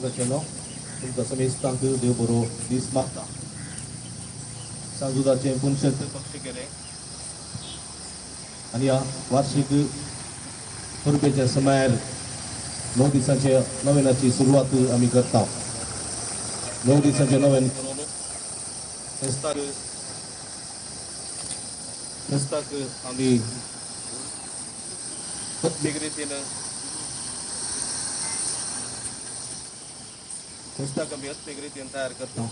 मोगाचें तुमकां समेस्तांक देव बरो दीस मागता. सांजुदाचें पुनशेत पक्ष केलें आनी ह्या वार्षिक परबेच्या समयार 9 दिसांच्या नवेनाची सुरवात आमी करता. 9 दिसांचें नवेन करून फेस्ताक आमी आत्मीक रितीन फेस्ताक आमी आत्मीक रितीन तयार करता.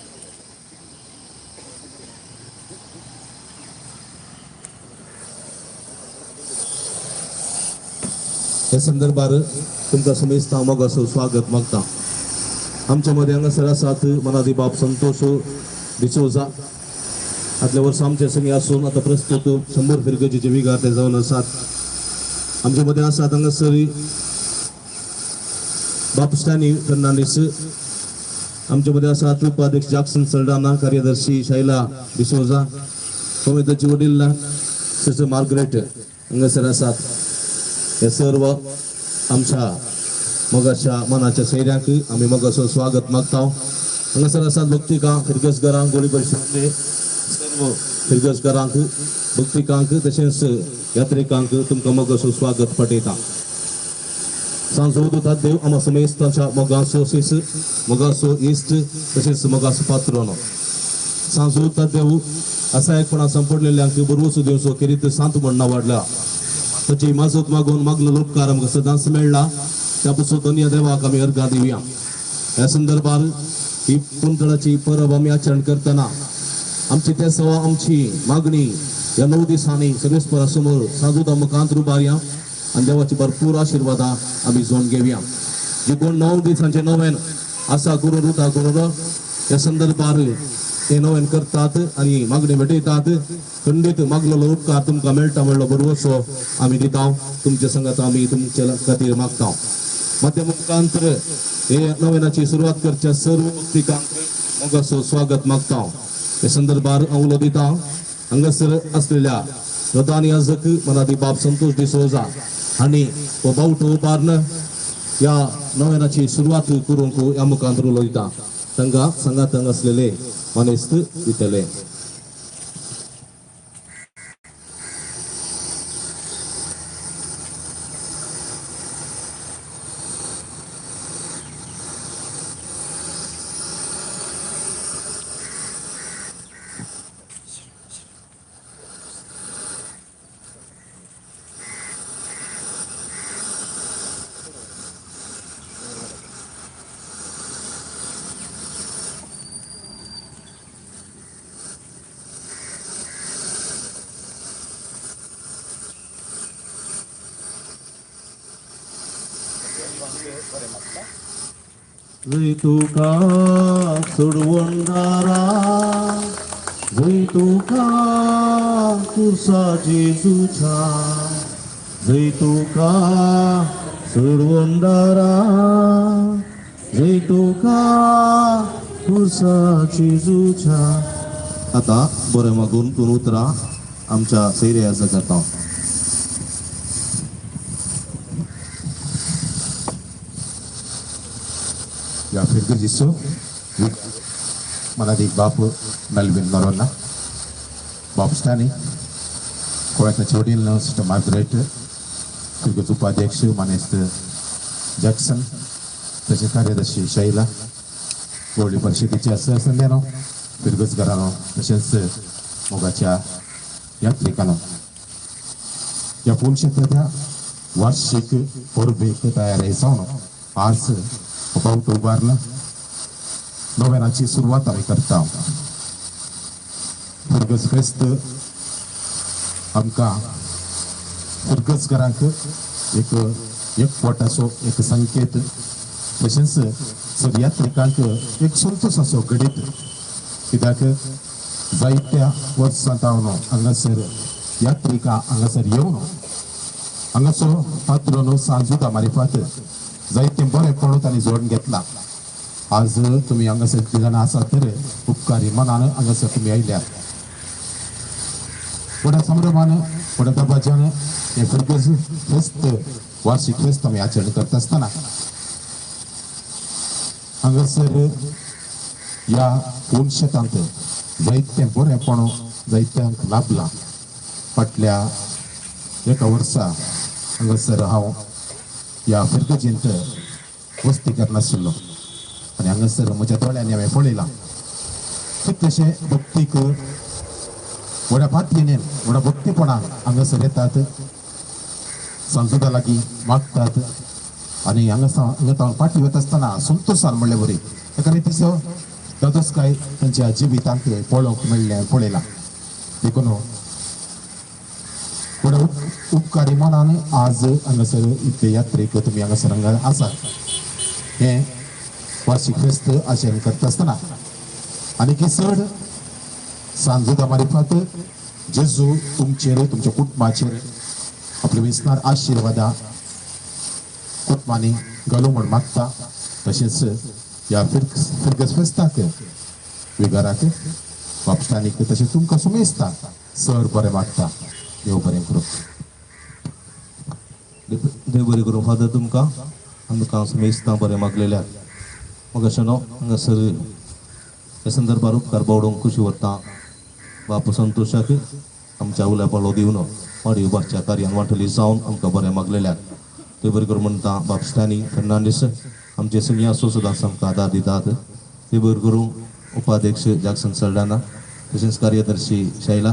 ह्या संदर्भार तुमकां समेस्तां मोगाचो स्वागत मागता. आमच्या मदें हांगासर आसात मनादी बाब संतोष डिसोजा, आदल्या वर्सा आमच्या संगी आसून आतां प्रस्तुत 100 फिरगजेचे विगार ते जावन आसात. आमच्या मदें आसात हांगासर बाब स्टॅनी फर्नांडीस, आमच्या मदें आसात उपाध्यक्ष जॅक्सन सल्डाना, कार्यदर्शी शैला डिसोजा, कोमेताची वडील सिस्टर मार्गरेट हांगासर आसात. हे सर्व आमच्या मोगाच्या मनाच्या सैऱ्यांक आमी मोगाचो स्वागत मागता. हांगासर आसात भक्तिकां फिरगजघरांक, गोळी परिशदेंतले सर्व फिरगजघरांक, भक्तिकांक तशेंच यात्रिकांक तुमकां मोगाचो स्वागत पटयता. सांजो देव आमा समेस्तांच्या मोगाचो सीस, मोगाचो इश्ट तशेंच मोगाचो पात्रोनो. सांजो देव असायकपणा संपडलेल्यांक बरवचो दिवचो केरीत सांत म्हणणा वाडला. ताची माजत मागून मागलो उपकार आमकां सदांच मेळ्ळा. त्या पसून धन्य देवाक आमी अर्घां दिवया. ह्या संदर्भार ही पुंतळाची परब आमी आचरण करतना आमची ते सवा आमची मागणी ह्या 9 दिसांनी सर्वेस्परा समोर सांजुदा मुखांत रुबारया आनी देवाची भरपूर आशिर्वादां आमी जोड घेवया. जे कोण 9 दिसांचे नवेन आसा करून रुता करून ह्या संदर्भार ते नवेन करतात आनी मागणी भेटयतात. खंडीत मागलेलो उपकार तुमकां मेळटा म्हणलो बरवसो आमी दिता. तुमच्या संगात आमी तुमच्या खातीर मागता. मध्य मुखांतर हे नवेनाची सुरवात करच्या सर्व भक्तिकांक मोगाचो स्वागत मागता. हे संदर्भार हांव उलो दिता हांगासर आसलेल्या प्रधान याजक मनादी बाब संतोष डिसोजा हांणी हो बावटो उबारून ह्या नवेनाची सुरवात करूंक ह्या मुखांतर उलो दिता. तांकां सांगात हांगा आसलेले मानेस्त दितले. जय तुका सोडवणदारा, जय तुका तुसा जेजूच्या, जय तुका सोडवणदारा, जय तुका तुसा जेजूच्या. आतां बरें मागून तूं उतरां आमच्या सैऱ्याचा करता. या फिरगजीचो मनादी बाप मेल्विन नरोन्हा, बाप स्टॅनी, गोव्याचे वडील सिस्टर मार्गरेट, फिरगज उपाध्यक्ष मानेस्त जॅक्सन, तशें कार्यदर्शी शैला, गोवळी परिशदेच्या सहसंद्यानो, फिरगजघरानो तशेंच मोगाच्या यात्रिकानो, ह्या पुनशेताच्या वार्षिक परबेक तयारी जावन आज बावटो उबारला नोवेनाची सुरवात आमी करता. फिरगज फेस्त आमकां फिरगजघरांक एक एकवटाचो एक संकेत तशेंच यात्रिकांक एक संतोषाचो घडीत. कित्याक जायत्या वर्सां जावन हांगासर यात्रिकां हांगासर येवन हांगाचो पात्रोन सांजुदा मारिफात जायतें बरें तांणी जोडून घेतला. आज तुमी हांगासर इतलीं जाणां आसात तर उपकारी मनान हांगासर तुमी आयल्यात. व्हडा संभ्रमान व्हडा दबाज्यान हें फिरगज फेस्त वार्षिक फेस्त आमी आचरण करता आसतना हांगासर ह्या पूण शेतांत जायतें बरेंपण जायत्यांक लाभलां. फाटल्या एका वर्सा हांगासर हांव ह्या फिरगजेंत वस्ती करनाशिल्लो आनी हांगासर म्हज्या दोळ्यांनी हांवें पळयलां कितलेशे भक्तीक व्हडा पातयेन व्हडा भक्तीपणान हांगासर येतात, सांजुदा लागीं मागतात आनी हांगा फाटीं वता आसतना संतोशान म्हणले वरी एका रितीचो धादोसकाय तांच्या जिवितांत पळोवंक मेळ्ळें पळयलां. देखून व्हडा उपकारी मनान आज हांगासर इतले यात्रेक तुमी हांगासर हांगा आसात. हें वार्षिक फेस्त आचरण करता आसतना आनी चड सांजुदा मारिफात जेजू तुमचेर तुमच्या कुटुंबाचेर आपले विसणार आशिर्वादा कुटुंबांनी घालूं म्हूण मागता. तशेंच ह्या फिरगज फेस्ताक विगाराक बापश्टानीक तशें तुमकां सुमेस्ता सर बरें मागता. देव बरें करूं. देव बरें करूं फादर तुमकां आमकां सुमेस्ता बरें मागलेल्या म्हाका न्हू हांगासर ह्या संदर्भार उपकार बावडोवंक खुशी वता बापू संतोशाक आमच्या उल्या पालो दिवन वाडी उबारच्या कार्यान वांटली जावन आमकां बरें मागलेल्याक. ते बरें करूं म्हणटा बाप स्टॅनी फर्नांडीस आमचे सिनियासो सदांच आमकां आदार दितात. ते बरें करूं उपाध्यक्ष जॅक्सन सल्डाना तशेंच कार्यदर्शी शैला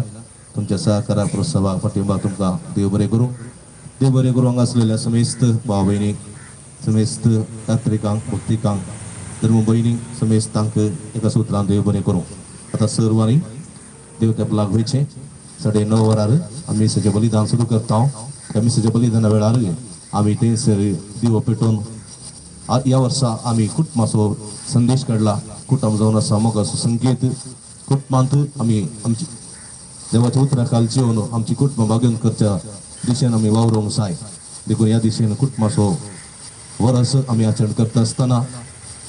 तुमच्या सहकारा प्रोत्साहाक पाठिंबा तुमकां देव बरें करूं. देव बरें करूं हांगा आसलेल्या समेस्त भाव भयणीक समेस्त यात्रिकांक भक्तिकांक धर्म भयणीक समेस्तांक एका सुत्रान देव बरें करूं. आतां सर्वांनी देव तेपलाक वयचें 9:30 वरार आमी मिसाचें बलिदान सुरू करता. त्या मिसाच्या बलिदाना वेळार आमी थंयसर दिवो पेटोवन ह्या वर्सा आमी कुटुंबाचो संदेश काडला. कुटुंब जावन आसा मोगाचो संकेत. कुटुंबांत आमी आमची देवाच्या उतरा खाल जेवन आमची कुटुंबां बागेवन करच्या दिशेन आमी वावरूंक जाय. देखून ह्या दिशेन कुटुंबाचो वरस आमी आचरण करता आसतना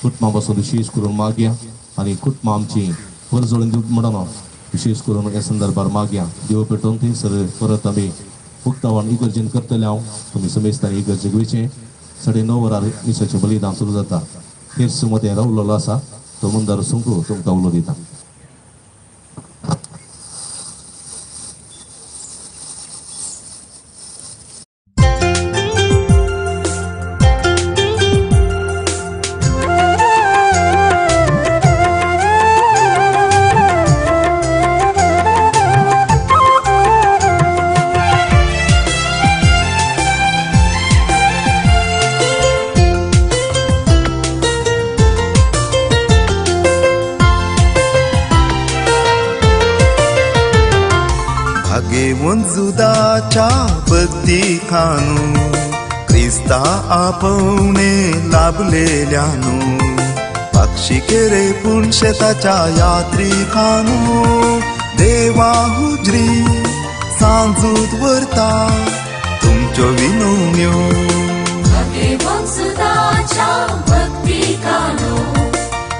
कुटुंबा पासून विशेश करून मागया आनी कुटुंबां आमची वरजोळून दिवप म्हणून विशेश करून ह्या संदर्भार मागया. देव पेटोवन थंयसर परत आमी उक्तावण इगर्जेन करतले. हांव तुमी समेस्तांनी इगर्जेक वयचें. 9:30 वरार मिसाचें बलिदान सुरू जाता. हेर मदें रावलेलो आसा तो मुंदार सुंकू तुमकां उलो दिता. भक्तिखानू क्रिस्ता आपवणे लाभलेल्यानू पक्षी केरे पूण शेताच्या यात्रिकानू देवा हुजरी सांजूत वरता तुमच्यो विनवण्यो. भक्तिकानो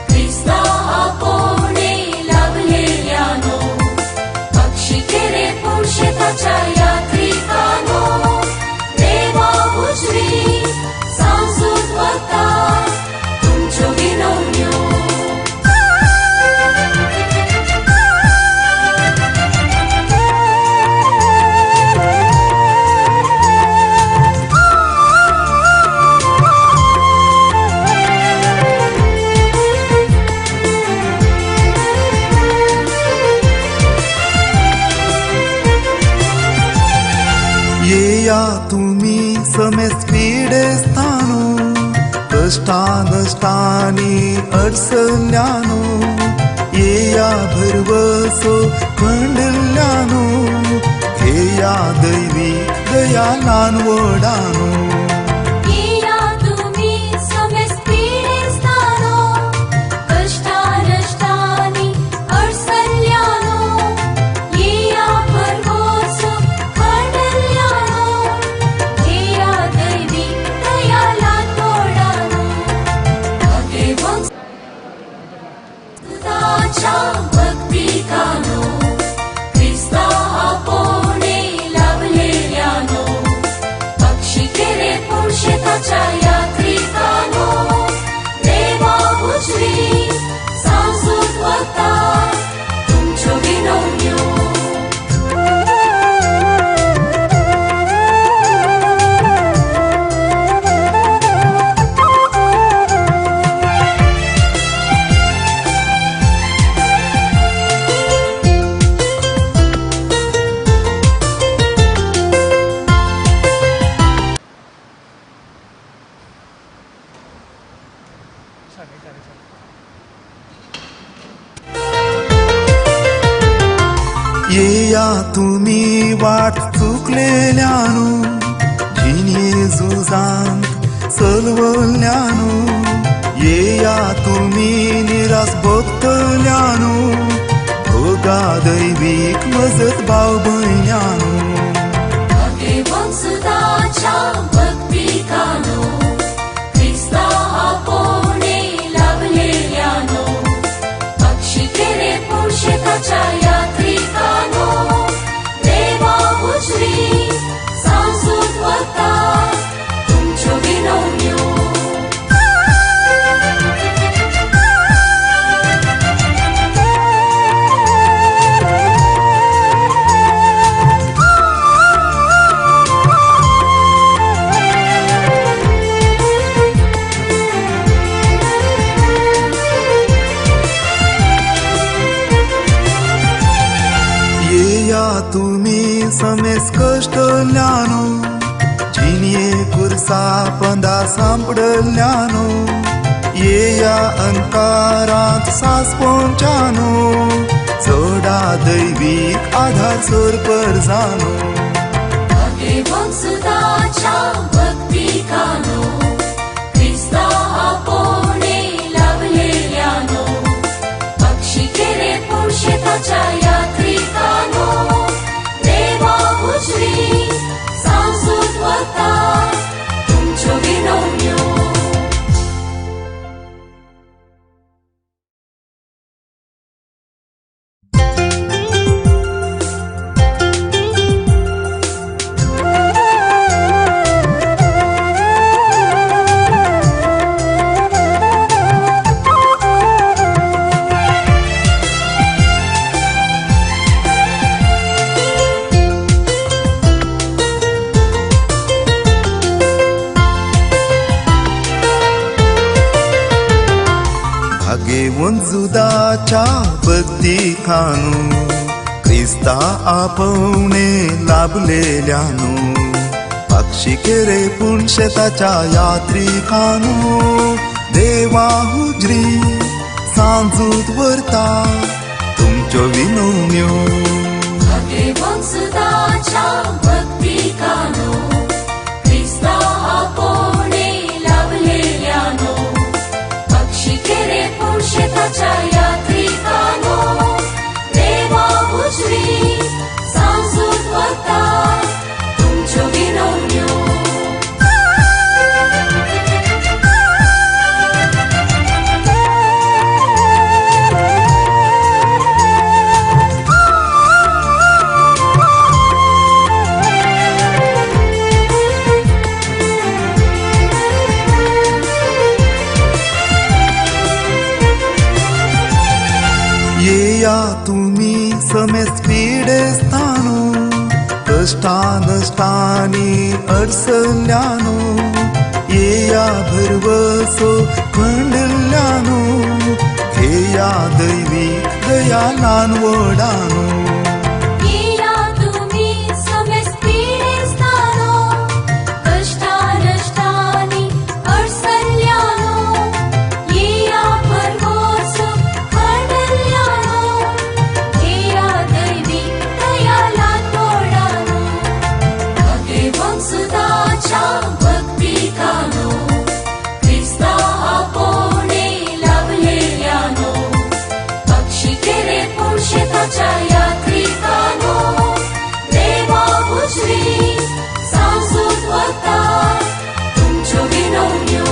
क्रिस्ता आपवणे लाभलेल्यानो पक्षी केरे पूण शेताच्या यात्रिकानो देवा हुजरी सांजूत वता तुमच्यो विनवण्यो. येया तुमी समेस्त पिडेस्तानो कश्टा नश्टांनी अडचल्यानो येया भरवसो खंडल्यानो घेया दैवी दया ल्हान व्हडानो. येया तुमी समेस्त पिडेस्तानो कश्टा नश्टांनी अडचल्यानो येया भरवसो खंडल्यानो घेया दैवी दया ल्हान व्हडानो. भगेवंताच्या भक्तिकानो क्रिस्ता आपवणे लाभलेल्यानो पक्षी केरे पूण शेताच्या यात्रिकानो देवा हुजरी येया तुमी वाट चुकलेल्यानु, जिणे झुजांत चलवल्ल्यानु, येया तुमी निरास भोगतल्यानु, भोगा दैवीक मजत भाव भयण्यानु. भाग्यवंताच्या भक्तिकानो, क्रिस्ता आपोवणे लाभलेल्यानो, पक्षी केरे पुरुषेताच्या यात्रिकानो, देवा हुजरी सांजूत वता तुमच्यो विनवण्यो. येया तुमी समेस कश्टल्यानु, जिणये कुर्सा पंदा सांपडल्यानु, येया अंकारांत सासपोंच्यानु, चोडा दैवीक आधार सोरपर जाणू. भाग्यवंताच्या भक्तिकानो, क्रिस्ता आपोवणे लाभलेल्यानो, पक्षी केरे पुरुषेताच्या यात्रिकानो, देवा हुजरी सांजूत वता तुमच्यो विनवण्यो. भाग्यवंत जुदाच्या भक्तिकानू, क्रिस्ता आपोवणे लाभलेल्यानु, पक्षी केरे पूण शेताच्या यात्रिकानू, देवा हुजरी सांजूत व्हरता तुमच्यो विनवण्यो. भाग्यवंताच्या भक्तिकानो, क्रिस्ता आपोवणे लाभलेल्यानो, पक्षी केरे पुरुषेताच्या यात्रिकानो, देवा हुजरी सांजूत वता तुमच्यो विनवण्यो. येया तुमी समेस पिडेस्तानु, कश्टा नश्टांनी अडसल्यानु, येया भरवसो खंडल्यानु, घेया दैवीक दया ल्हान व्हडानु. येया तुमी समेस पिडेस्तानो, कश्टा नश्टांनी अडसल्यानो, येया भरवसो खंडल्यानो, घेया दैवी दया ल्हान व्हडानो. भाग्यवंताच्या भक्तिकानो, क्रिस्ता आपोवणे लाभलेल्यानो, पक्षी केरे पुरुषेताच्या यात्रिकानो, देवा हुजरी सांजूत वता तुमच्यो विनवण्यो.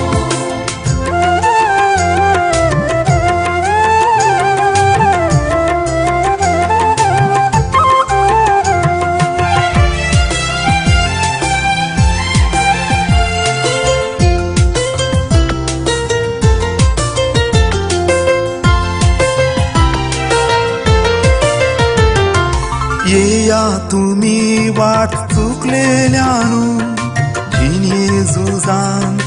येया तुमी वाट चुकलेल्यानु, जिणे झुजांत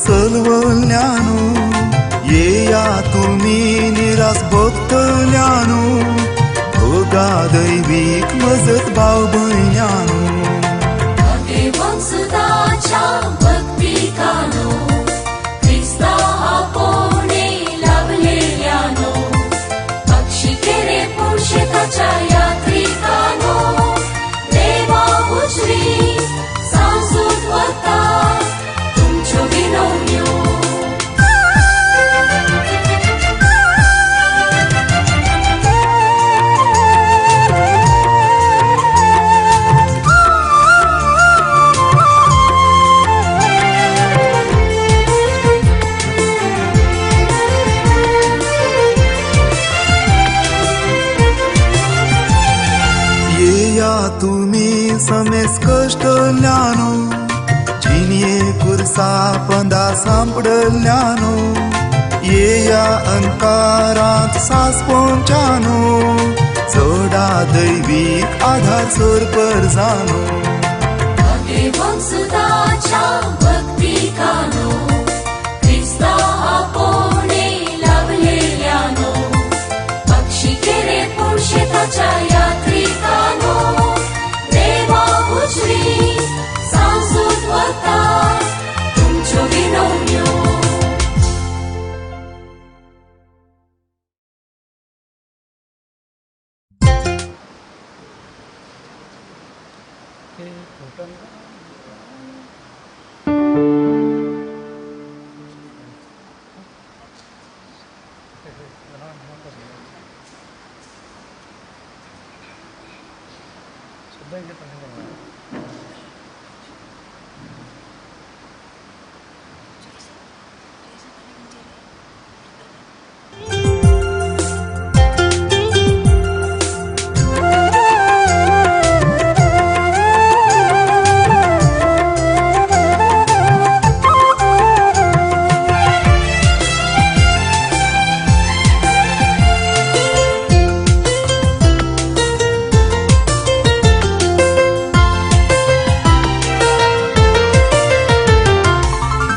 चलवल्ल्यानु, येया तुमी निरास भोगतल्यानु, भोगा दैवीक मजत भाव भयण्यानु. भाग्यवंताच्या भक्तिकानो, क्रिस्ता आपोवणे कुर्सा पंदा सांपडल्यानो, येया अंकारांत सासपोंच्यानो, चडा दैवीक आधार सोरपर जानो. भाग्यवंत भक्तिकानो, क्रिस्ता आपोणे लाभलेल्यानो, पक्षी केरे पुरुषेताच्या यात्रिकानो, देवा उजवी सांजूत वता तुमच्यो विनवण्यो.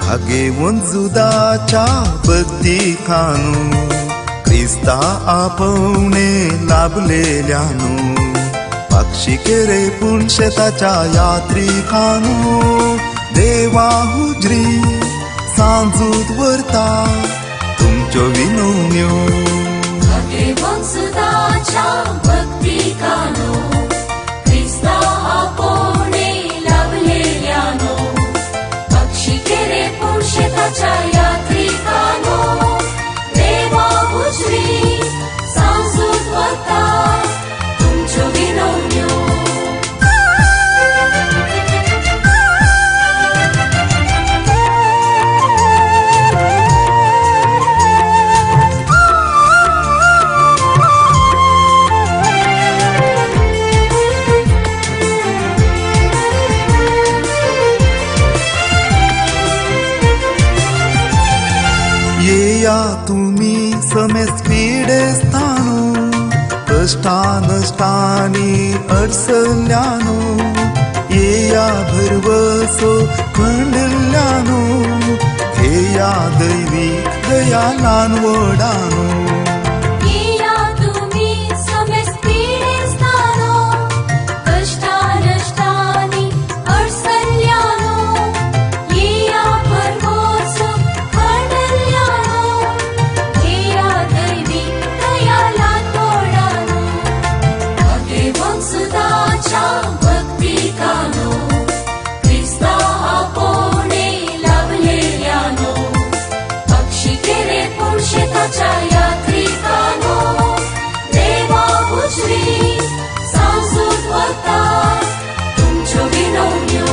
भाग्यवंत जुदाच्या भक्तिकानू, क्रिस्ता आपोवणे लाभलेल्यानू, पक्षी केरे पूण शेताच्या यात्रिकानू, देवा हुजरी सांजूत व्हरता तुमच्यो विनवण्यो. भाग्यवंत भक्तिकानो, क्रिस्ता आपोवणे लाभलेल्यानो, पक्षी केरे पुरुषेताच्या यात्रिकानो, देवा उजवी सांजूत वता तुमच्यो विनवण्यो. येया तुमी समेस्त पिडेस्तानू, कश्टा नश्टांनी अडसल्यानू, येया भरवसो खंडल्यानू, घेया दैवीक दया ल्हान व्हडानू. येया तुमी समेस्त पिडेस्तानो, कश्टा नश्टांनी अडसल्यानो, येया भरवसो खंडल्यानो, घेया दैवीक दया ल्हान व्हडानो. भाग्यवंत भक्तिकानो, क्रिस्ता आपोवणे लाभलेल्यानो, पक्षी केरे पुरुषेताच्या यात्रिकानो, देवा उजवी सांजूत वता तुमच्यो विनवण्यो.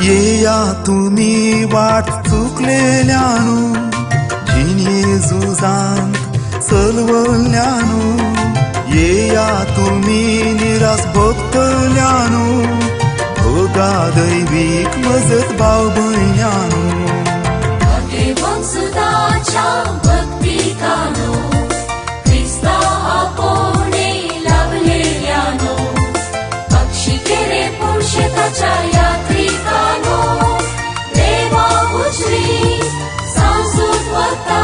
येया तुमी वाट चुकलेल्यानू, जिणे झुजांत चलवल्यानू, येया तुमी निरास भोगतल्यानू, भोगा दैवीक मजत भाव भयण्यानू. भाग्यवंत भक्तिकानो, क्रिस्ता आपोवणे लाभलेल्यानो, पक्षी केरे पुरुषेताच्या यात्रिकानो, देवा उजवी सांजूत वता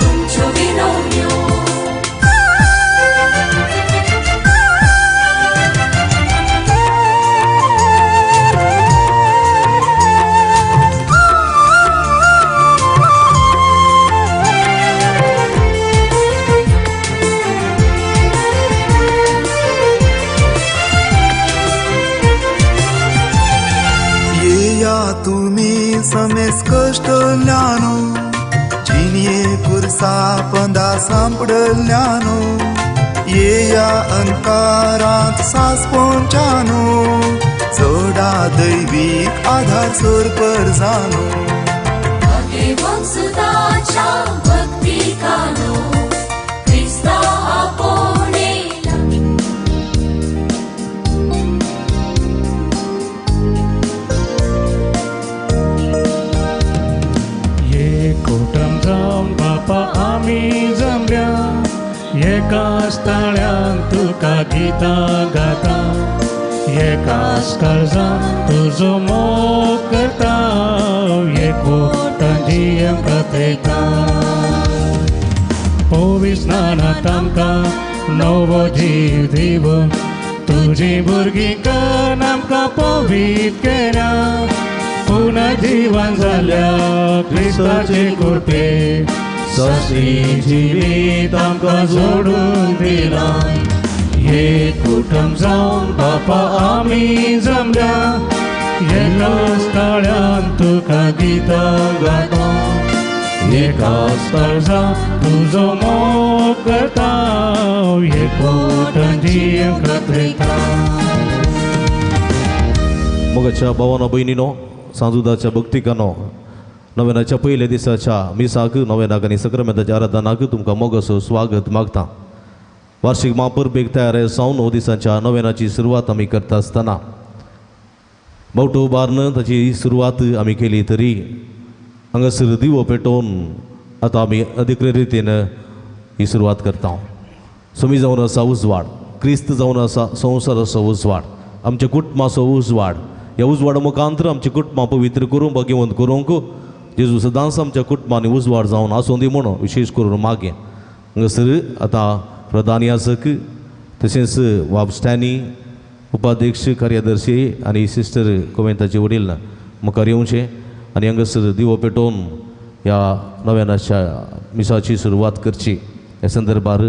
तुमच्यो विनवण्यो. येया तुमी समेस्त कश्टल्यानू, जिणे कुर्सा पंदा सांपडल्यानू, येया अंकारांत सासपोंच्यानो चडा दैवीक आधार सोरपर जानो. भगेवंत सुताच्या भक्तिकानो क्रिस्ता आपोणे. एकूटम जावन बापा आमी जमल्या एकाच ताळ्यान तुका गितां गाता एकाच काळजान तुजो मोग करता एकूटन जियेवंक कथयता. पवित्र स्नानांत आमकां नवो जीव दिवन तुजी भुरगीं कर आमकां पवित्र केल्या पुनर्जीवन जाल्या क्रिस्ताचे कृपे सशी जिवीत आमकां जोडून दिलां. एकूटम जावन बापा आमी जमल्या एकाच ताळ्यान तुका गितां गाता एकाच काळजान तुजो मोग करता एकूटन जियेवंक कथयता. मोगाच्या भावानो भयणीनो, सांजुदाच्या भक्तिकानो, नव्यानाच्या पयल्या दिसाच्या मिसाक नव्यानाक आनी सक्रामेंताच्या आराधनाक तुमकां मोगाचो स्वागत मागता. वार्षिक म्हापरबेक तयार जावन 9 दिसांच्या नव्यानाची सुरवात आमी करता आसतना बावटो उबारून ताची सुरवात आमी केली तरी हांगासर दिवो पेटोवन आतां आमी अधिकृत रितीन ही सुरवात करता. सुमी जावन आसा उजवाड, क्रिस्त जावन आसा संवसाराचो उजवाड, आमच्या कुटुंबाचो उजवाड. ह्या उजवाडा मुखांतर आमची कुटुंबां पवित्र करूंक भाग्यवंत करूंक जेजू सदांच आमच्या कुटुंबांनी उजवाड जावन आसूं दी म्हणून विशेश करून मागें. हांगासर आतां प्रधान याजक तशेंच बाब स्टॅनी उपाध्यक्ष कार्यदर्शी आनी सिस्टर कोवेंताचे वडील मुखार येवचें आनी हांगासर दिवो पेटोवन ह्या नव्यानाच्या मिसाची सुरवात करची. ह्या संदर्भार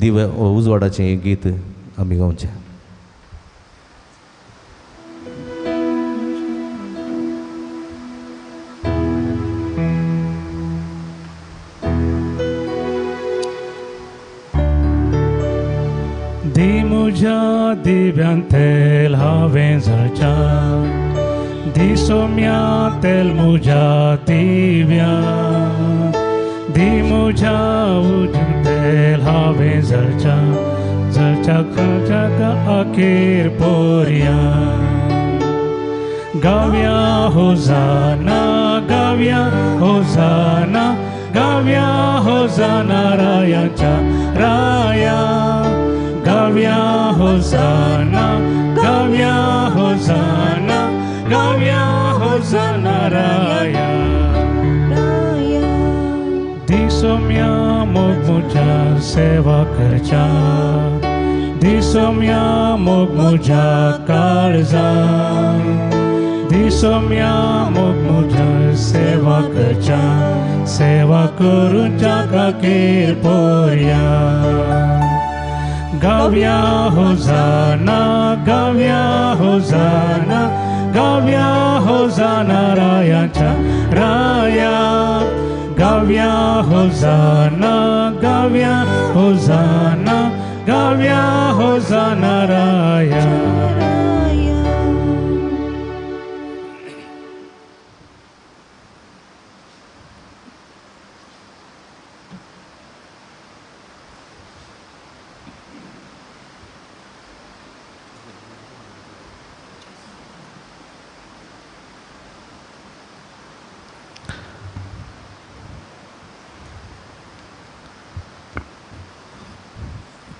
दिवे उजवाडाचें हें गीत आमी गावचें. दी मुझ्या दिव्यान तेल हांवें जळच्या दी सोम्या तेल मुझ्या दिव्या दी मुझ्या उज्या तेल हांवें जळच्या जळच्या खळच्या अखेर पोरया. गाव्या होजाना गाव्या होजाना गाव्या होजाना रायाच्या राया गाव्या होजाना गाव्या होजाना गाव्या होजाना राया. दिसोम्या मोग मुझ्या सेवा करच्या दिसोम्या मोग मुझ्या काळजा दिसोम्या मोग मुझ्या सेवा करच्या सेवा करूच्या खातीर पोरया. गाव्या होजाना गाव्या होजाना गाव्या होजाना रायाच्या राया गाव्या होजाना गाव्या होजाना गाव्या होजाना राया.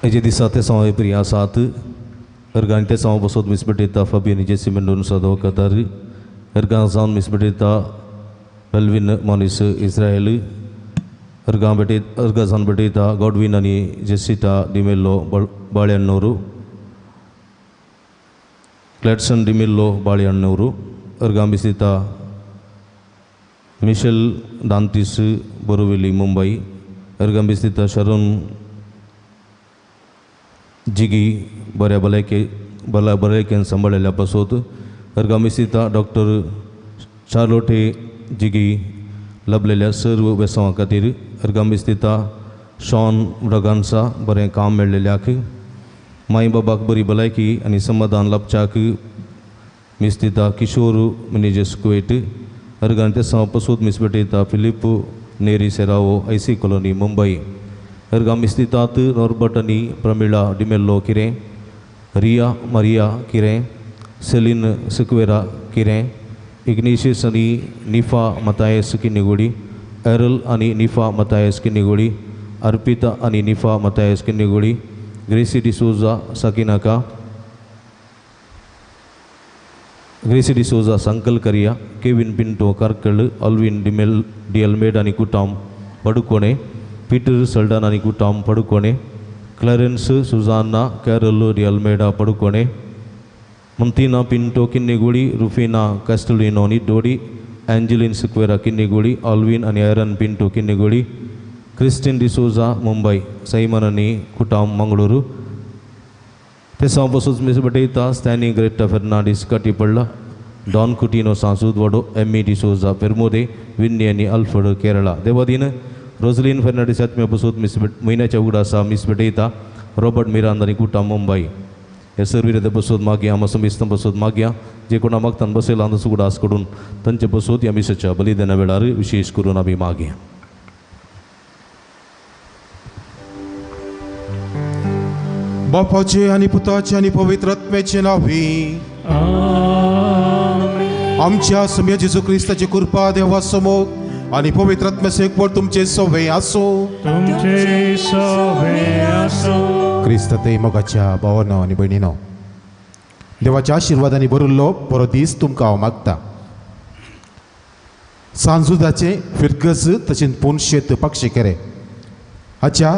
हेजे दिसा ते साव प्रिय आसात अर्गान ते साव बसोत मिस भेटयता फाबियन जेसी मेंडोन्सा दवकतार अर्गां जावन मिस भेटयता मेल्विन मॉनिस इस्रायल अर्गां भेटय अर्गां जावन भेटयता गॉडविन आनी जेसिटा डिमेल्लो बाळ्याण्णूर क्लॅडसन डिमेल्लो बाळ्याण्णूर अर्गां मिसिता मिशेल दांतीस बोरोवेली मुंबई अर्गां मिसिता शरण जिगी बऱ्या भलायके भला भलायकेन सांबाळिल्ल्या पासत अर्गां मिसिता डॉक्टर शार्लोटे जिगी लाभलेल्या सर्व वेसांवा खातीर अर्गां मिसिता शॉन ब्रगांसा बरें काम मेळ्ळेल्याक माई बाबाक बरी भलायकी आनी समाधान लाभच्याक मिस्तिता किशोर मिनेजस कुवेट अर्गान ते पसूत मिस भेटयता Philip Neri Serrao IC colony Mumbai अर्गा मिस्तितात नॉर्बर्ट आनी प्रमिळा डिमेल्लो किरें रिया मारिया किरें सेलीन सिक्वेरा किरें इग्निशियस आनी निफा मतायस किन्निगोडी एरल आनी निफा मतायस किन्निगोडी अर्पिता आनी निफा मतायस किन्निगोडी ग्रेसी डिसोजा साकिनाका ग्रेसी डिसोजा संकल करिया Kevin Pinto Karkala अल्विन DeMille D अल्मेड आनी कुटाम पडुकोणे पीटर सल्डान आनी कुटाम Padukone Clarence Susanna Carol de Almeida Padukone Mantina Pinto Kinnigoli Rufina Castelino Niddodi Angeline Sequeira Kinnigoli Alvin आनी Aaron Pinto Kinnigoli Christine D'Souza Mumbai Simon आनी कुटाम मंगळुरू ते सावपासूच मिस बटयता Stany Greta Fernandes Katipadla Don Coutinho सांसूदवाडो एम्मी डिसोजा पेरमोदे विन्नी आनी Alfred Kerala देवादीन रोजलीन फेर्नांडीस आत्म्या पसूत मिस म्हयन्याच्या उगडासा मिस भेटयता रॉबर्ट मिरांद आनी कुटाम मुंबय हे सर्वीर बसूत मागया आमा समिस्तां बसूत मागया जे कोणा मागतान बसयला तसो उगडास करून तांचे बसूत ह्या मिसाच्या बलिदाना वेळार विशेष करून आमी मागया. बापाचे आनी पुताचे आनी पवित्र आत्म्याचे नांवी आमच्या सम्या जेजू क्रिस्ताची कृपा देवा समोर आनी पवित्र आत्म्याचो एकवट तुमचे सवे आसूं तुमचे सवे आसूं. क्रिस्ताते मोगाच्या भावानो आनी भयणीनो देवाच्या आशिर्वादांनी भरिल्लो बरो दीस तुमकां हांव मागता. सांजुदाचें फिरगज तशेंच पोनशेत पक्षेकेरे हाच्या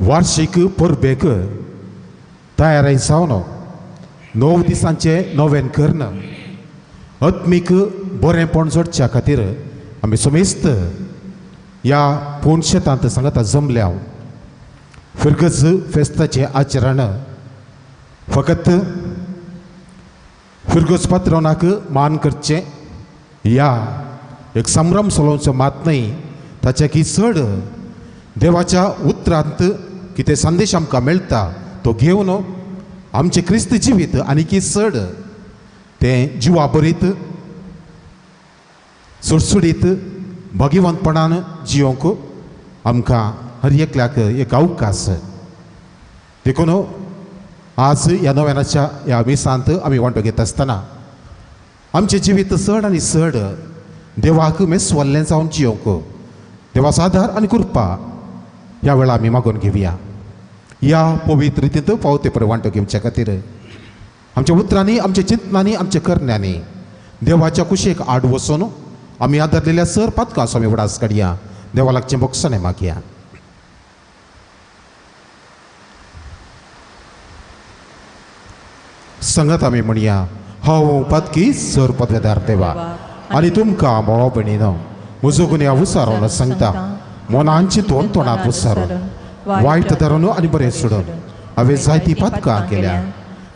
वार्षिक परबेक तयाराय जावन 9 दिसांचें नवेन कर्ण आत्मीक बरेंपण जोडच्या खातीर आमी समेस्त ह्या पोनशेतांत सांगता जमल्या. फिरगज फेस्ताचें आचरण फकत फिरगज पात्रणाक मान करचें ह्या एक संभ्रम चलोवचो मात न्हय ताच्या की चड देवाच्या उतरांत कितें संदेश आमकां मेळटा तो घेवन आमचें क्रिस्त जिवीत आनी की चड तें जिवा बरीत सुडसुडीत भाग्यवंतपणान जियोंक आमकां हर एकल्याक एक अवकाश. देखून आज ह्या नव्यानाच्या ह्या मिसांत आमी वांटो घेता आसतना आमचें जिवीत चड आनी चड देवाक मेस्वल्लें जावन जियोंक देवाचो आदार आनी कृपा ह्या वेळार आमी मागून घेवया. ह्या पवित्र रितींत पावते परे वांटो घेवच्या खातीर आमच्या उतरांनी आमच्या चिंतनांनी आमच्या करण्यांनी देवाच्या कुशेक आड वचून आमी आदारलेल्या सर पातकां आमी उडास काडया. देवा लागचें बोगसणें मागया. संगत आमी म्हणया हांव पातकी सर पदवेदार देवा आनी तुमकां भावा भयणीनो म्हजो गुन्यांव विचारून सांगता मनान चिंतून तोंडात विचारून वायट धरून आनी बरें सोडून हांवें जायतीं पातकां केल्या.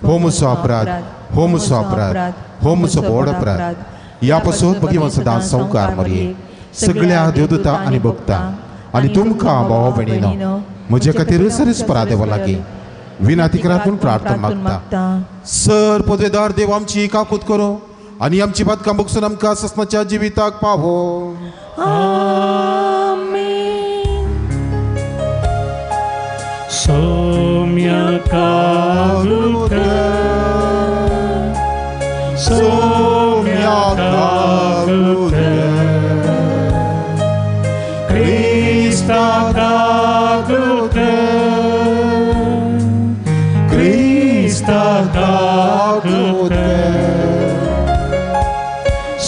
हो म्हजो अपराध हो म्हजो अपराध हो म्हजो व्हड अपराध. ह्या पासून भगवान सदां संवकार मरये सगळ्या देवदूता आनी भक्ता आनी तुमकां भावा भयणीनो म्हजे खातीर सरीस देवा लागीं विनाती करात म्हूण प्रार्थना मागता. सर पदवेदार देव आमची काकूत करूं आनी आमची पातकां बगसून आमकां ससनाच्या जिविताक पावो. सौम्य कागुत सौम्य कागुत क्रिस्ता कागुत क्रिस्ता कागुत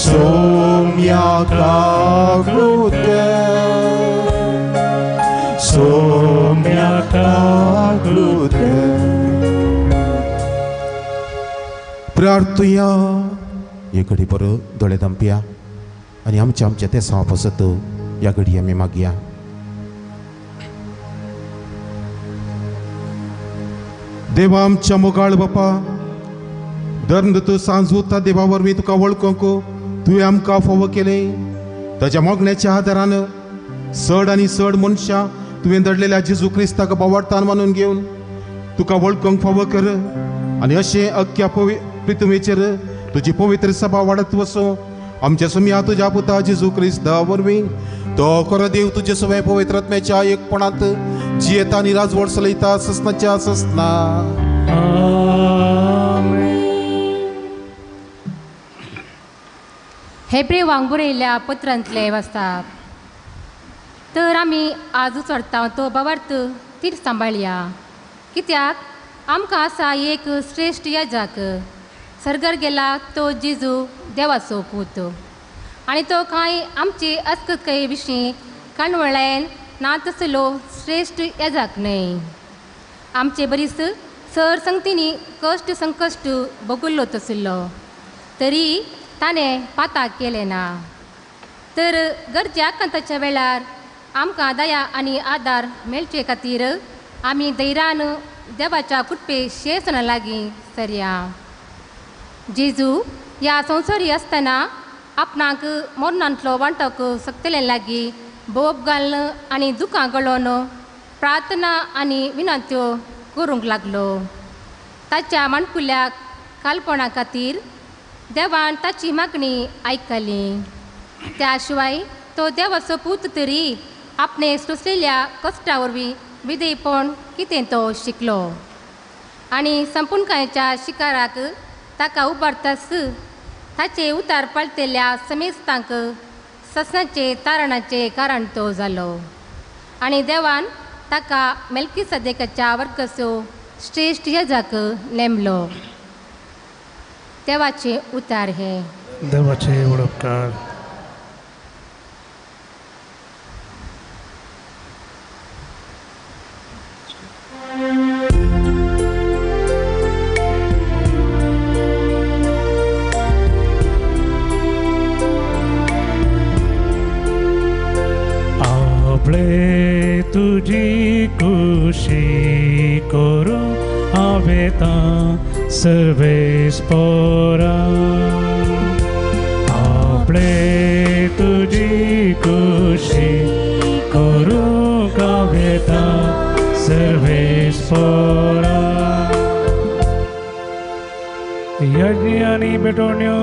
सौम्य कागुत सौम्य कागुत. प्रार्थुया. हे घडी बरो दोळे धांपया आनी आमच्या आमच्या ते सावा पासत ह्या घडी आमी मागया. देवा आमच्या मोगाळ बापा धर्म तूं सांजूता देवा वरवीं तुका वळखूंक तुवें आमकां फावो केलें. ताच्या मागण्याच्या आदारान चड आनी चड मनशां तुवें दडलेल्या जेजू क्रिस्ताक बावडतान मानून घेवन तुका वळखूंक फावो कर आनी अशें अख्ख्या पृथ्वीचेर तुजी पवित्र सभा वाडत वचूं. आमच्या सुम्या तुज्या पुता जेजू क्रिस्ता वरवीं तो खरो देव तुजे सगळे पवित्र आत्म्याच्या एकपणांत जियेता आनी राजवट चलयता ससनाच्या ससना. हेब्रे वांग बरयल्ल्या पत्रांतले वाचता. तर आमी आज चडता तो बाबार्थ तीर सांबाळया, कित्याक आमकां आसा एक श्रेश्ठ याजाक सर्गर गेला तो जेजू देवाचो पूत, आनी तो कांय आमचे अस्कतकाये विशीं काणवळायन ना तसलो श्रेश्ठ याजाक न्हय. आमचे बरीच सर संगतींनी कश्ट संकश्ट भोगल्लो तसलो तरी ताणें पाताक केलें ना. तर गरजे आकांताच्या वेळार आमकां दया आनी आदार मेळचे खातीर आमी धैर्यान देवाच्या कुटपे शेसना लागीं सरया. जेजू ह्या संवसारी आसतना आपणाक मरणांतलो वांटक सकतले लागीं बोब घालून आनी दुकां गळोवन प्रार्थना आनी विनंत्यो करूंक लागलो. ताच्या माणकुल्या कालपणा खातीर देवान ताची मागणी आयकली. त्या शिवाय तो देवाचो पूत तरी आपणे सोंसलेल्या कश्टा वरवीं विधेयपण कितें तो शिकलो आनी संपूर्णकायेच्या शिकाराक ताका उबारताच ताचे उतार पाळटेल्या समेस्तांक ससनाचे तारणाचे कारण तो जालो आनी देवान ताका मेलकी सदेकाच्या वर्गसो श्रेश्ठ यजाक नेमलो. देवाचे उतार हे देवाचे उपकार. आपले तुजी खुशी करूं हांवें सर्वेस्पोरा, आपले तुजी खुशी करूं हांवें सर्वेस्पोरा. यज्ञ आनी भेटवण्यो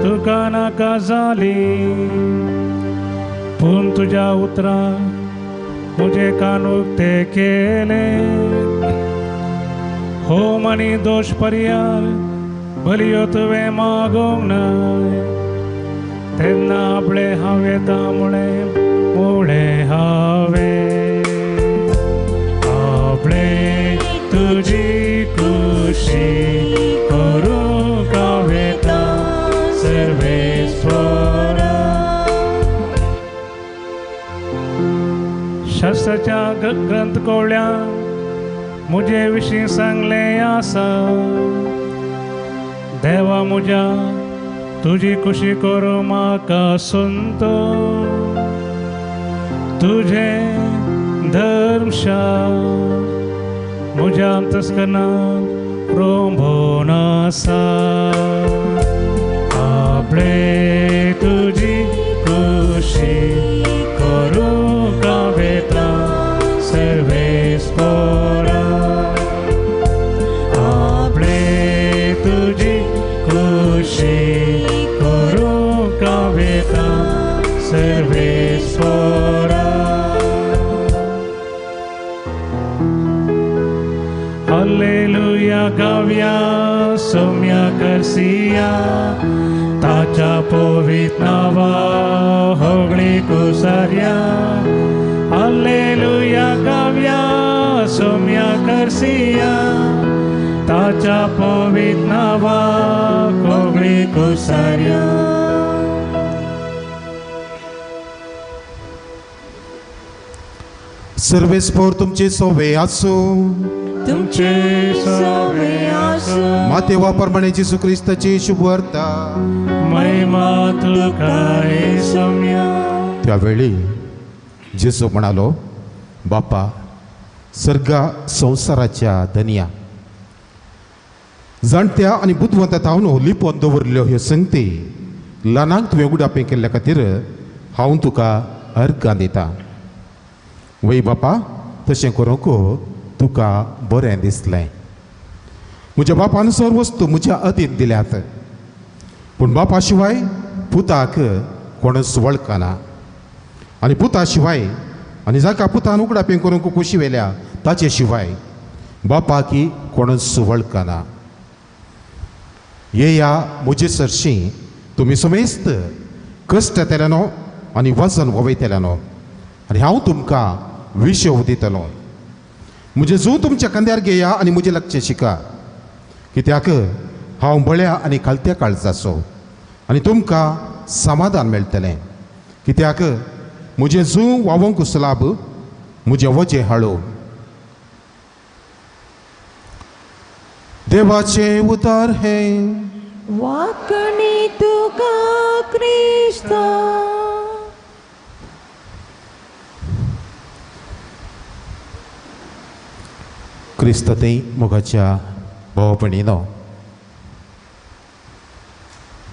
तुका नाका जाली, पूण तुज्या उतरां म्हजे कान उक्ते केले. होम आनी दोश पर्यार बलयो तुवें मागोंक नाय, तेन्ना आपले हांवें तांबडे मुळे हांवें आपले तुजी खुशी करूंक हांवें सर्वेस्पोरा. शास्त्राच्या ग्रंथ कोवळ्या म्हजे विशीं सांगलें आसा, देवा म्हज्या तुजी खुशी करूं म्हाका संतो, तुजें धर्मशा म्हज्या अंतस्करणांत रोंबोन आसा. आपले तुजी खुशी करूंक हांवें सर्वेस्पोरा, आपले तुजी खुशी करूंक हांवें सर्वेस्पोरा. हालेलुया गावया सोम्या करसिया, ताच्या पवित्र नांवा होगळी कुसार्या. हालेलुया गावया सोम्या करसिया, ताच्या पवित्र नांवा होगळी कुसार्या. सर्वेस्पोर तुमचे सोवे आसूं, तुमचे सोवे आसूं. मातेवा प्रमाणे जेजू क्रिस्ताची शुभवार्ता. महिमा तुका सोम्या. त्यावेळी जेजू म्हणालो, बापा सर्गा संवसाराच्या धनया, जाणत्या आनी बुदवंता थावन लिपोवन दवरल्यो ह्यो संगती ल्हानांक तुवें उडापें केल्ल्या खातीर हांव तुका अर्गां दिता. वय बापा, तशें करूंक तुका बरें दिसलें. म्हज्या बापान सर्व वस्तू म्हज्या अधीन दिल्यात, पूण बापा शिवाय पुताक कोणूच वळखना, आनी पुता शिवाय आनी जाका पुतान उगडापें करूंक खोशी वेल्या ताचे शिवाय बापाकी कोणूच वळखना. येया म्हजे सरशीं तुमी समेस्त कश्ट येतल्यानो आनी वजन वयतल्यानो, आनी हांव तुमकां विशव दितलो. म्हजें जूं तुमच्या खांद्यार घेया आनी म्हजें लक्ष शिका, कित्याक हांव बळ्या आनी खालत्या काळजाचो, आनी तुमकां समाधान मेळटलें. कित्याक म्हजें जूं वावोंक सुलाब, म्हजें वजें हाळू. देवाचें उतर हें. वाकणी तुका क्रिस्ता. क्रिस्त थंय मोगाच्या भाव भयणीनो,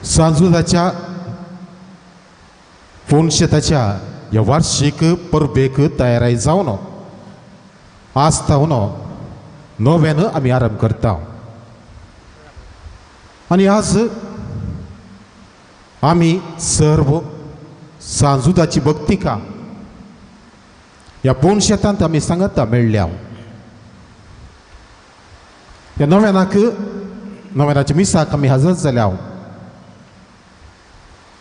सांजुदाच्या पोनशेताच्या ह्या वार्षीक परबेक तयाराय जावन आज तावन नव्यान आमी आरंभ करता. आनी आज आमी सर्व सांजुदाची भक्तिका ह्या पोनशेतांत आमी सांगता मेळ्ळ्या. ह्या नव्यानाक नव्यानाच्या मिसाक आमी हजर जाल्या.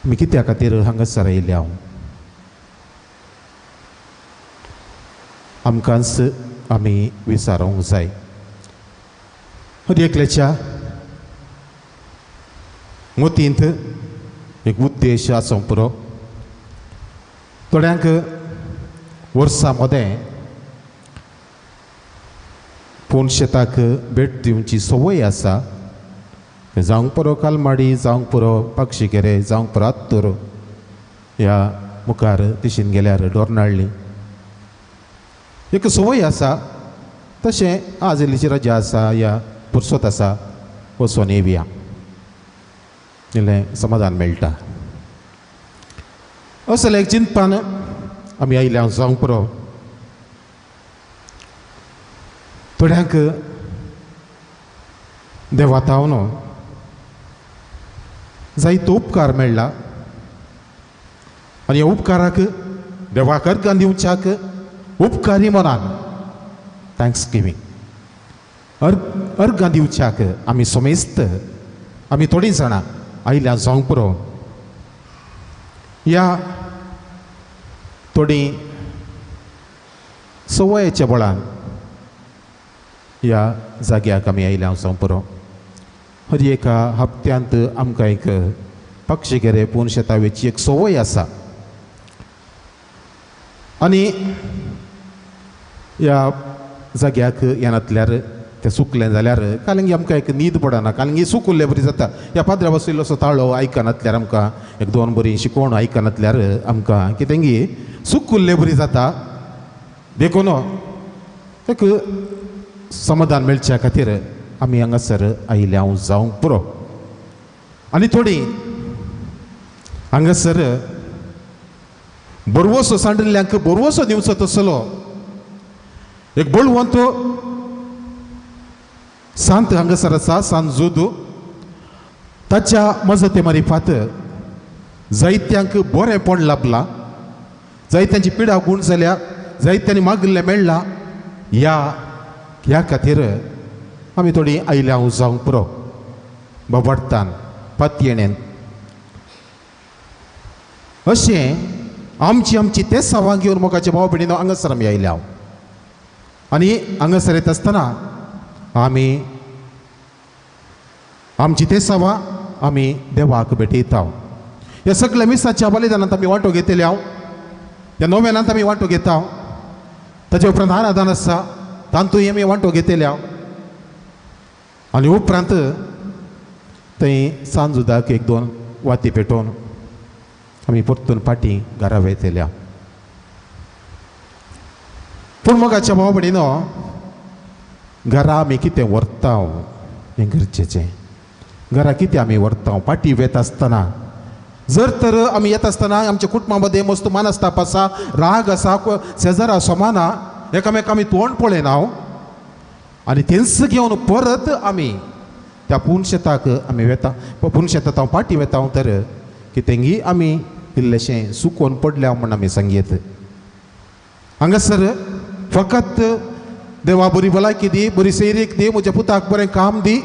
आमी कित्या खातीर हांगासर आयल्या? आमकांच आमी विचारूंक जाय. हर एकल्याच्या मतींत एक उद्देश आसूंक पुरो. थोड्यांक वर्सां मदें पोनशेताक भेट दिवची संवय आसा. जावंक पुरो कालमाडी, जावंक पुरो पाक्षीकेरे, जावंक पुरो आत्तूर, ह्या मुखार दिशीन गेल्यार डोरनाळ्ळी एक संवय आसा. तशें आज इल्लीची रजा आसा या पुरसोत आसा, वचोन येवया, इल्लें समाधान मेळटा असलें एक चिंतपान आमी आयल्या जावंक पुरो. थोड्यांक देवा तावन जायतो उपकार मेळ्ळा आनी ह्या उपकाराक देवाक अर्गां दिवच्याक उपकारी मनान thanks giving अर्गां दिवच्याक आमी समेस्त आमी थोडीं जाणां आयल्या जावंक पुरो. ह्या थोडीं संवयेच्या बळान ह्या जाग्याक आमी आयल्या जावंक पुरो. हर एका हप्त्यांत आमकां एक पक्षीगेरे पोनशेतावेची एक संवय आसा आनी ह्या जाग्याक येनातल्यार तें सुकलें जाल्यार कालंगी आमकां एक न्हीद पडना, कालंगी सुकुल्ले बरी जाता. ह्या पाद्र्या बशिल्लो असो ताळो आयकनातल्यार आमकां एक दोन बरी शिकवण आयकनातल्यार आमकां कितेंगी सुकुल्ले बरी जाता. देखून एक समाधान मेळच्या खातीर आमी हांगासर आयल्या जावंक पुरो. आनी थोडीं हांगासर बरवसो सांडिल्ल्यांक बरवसो दिवचो तसलो एक बळवंत सांत हांगासर आसा, सांत जुदू. ताच्या मजते मारिफात जायत्यांक बरेंपण लाभलां, जायत्यांची पिडा गूण जाल्या, जायत्यांनी मागिल्लें मेळ्ळां. ह्या ह्या खातीर आमी थोडीं आयल्या जावंक पुरो बाबाडतान पातयेणेन. अशें आमची आमची ते सवां घेवन मोगाच्या भाव भयणीनो हांगासर आमी आयल्या. आनी हांगासर येता आसतना आमी आमची ते सवां आमी देवाक भेटयता. ह्या सगळ्या मिसाच्या बलिदानांत आमी वांटो घेतल्या, ह्या नोवेनांत आमी वांटो घेता. ताचे उपरांत आराधन आसा, तातूंय आमी वांटो घेतल्या. आनी उपरांत थंय सांजुदाक एक दोन वाती पेटोवन आमी परतून फाटीं घरा वयतल्या. पूण मोगाच्या भाव भयणीनो, घरा आमी कितें व्हरता हें गरजेचें. घरा कितें आमी व्हरता फाटीं वता आसतना जर तर आमी येता आसतना आमच्या कुटुंबा मदें मस्त मानस्ताप आसा, राग आसा, शेजारा समाना, एकामेका आमी तोंड पळयना आनी तेंच घेवन परत आमी त्या पुनशेताक आमी वेता, पुनशेतात हांव पाटी वेता तर कितेंगी आमी इल्लेशें सुकोवन पडल्या म्हूण आमी सांगयत. हांगासर फकत देवा बरी भलायकी दी, बरी सैरीक दी, म्हज्या पुताक बरें काम दी,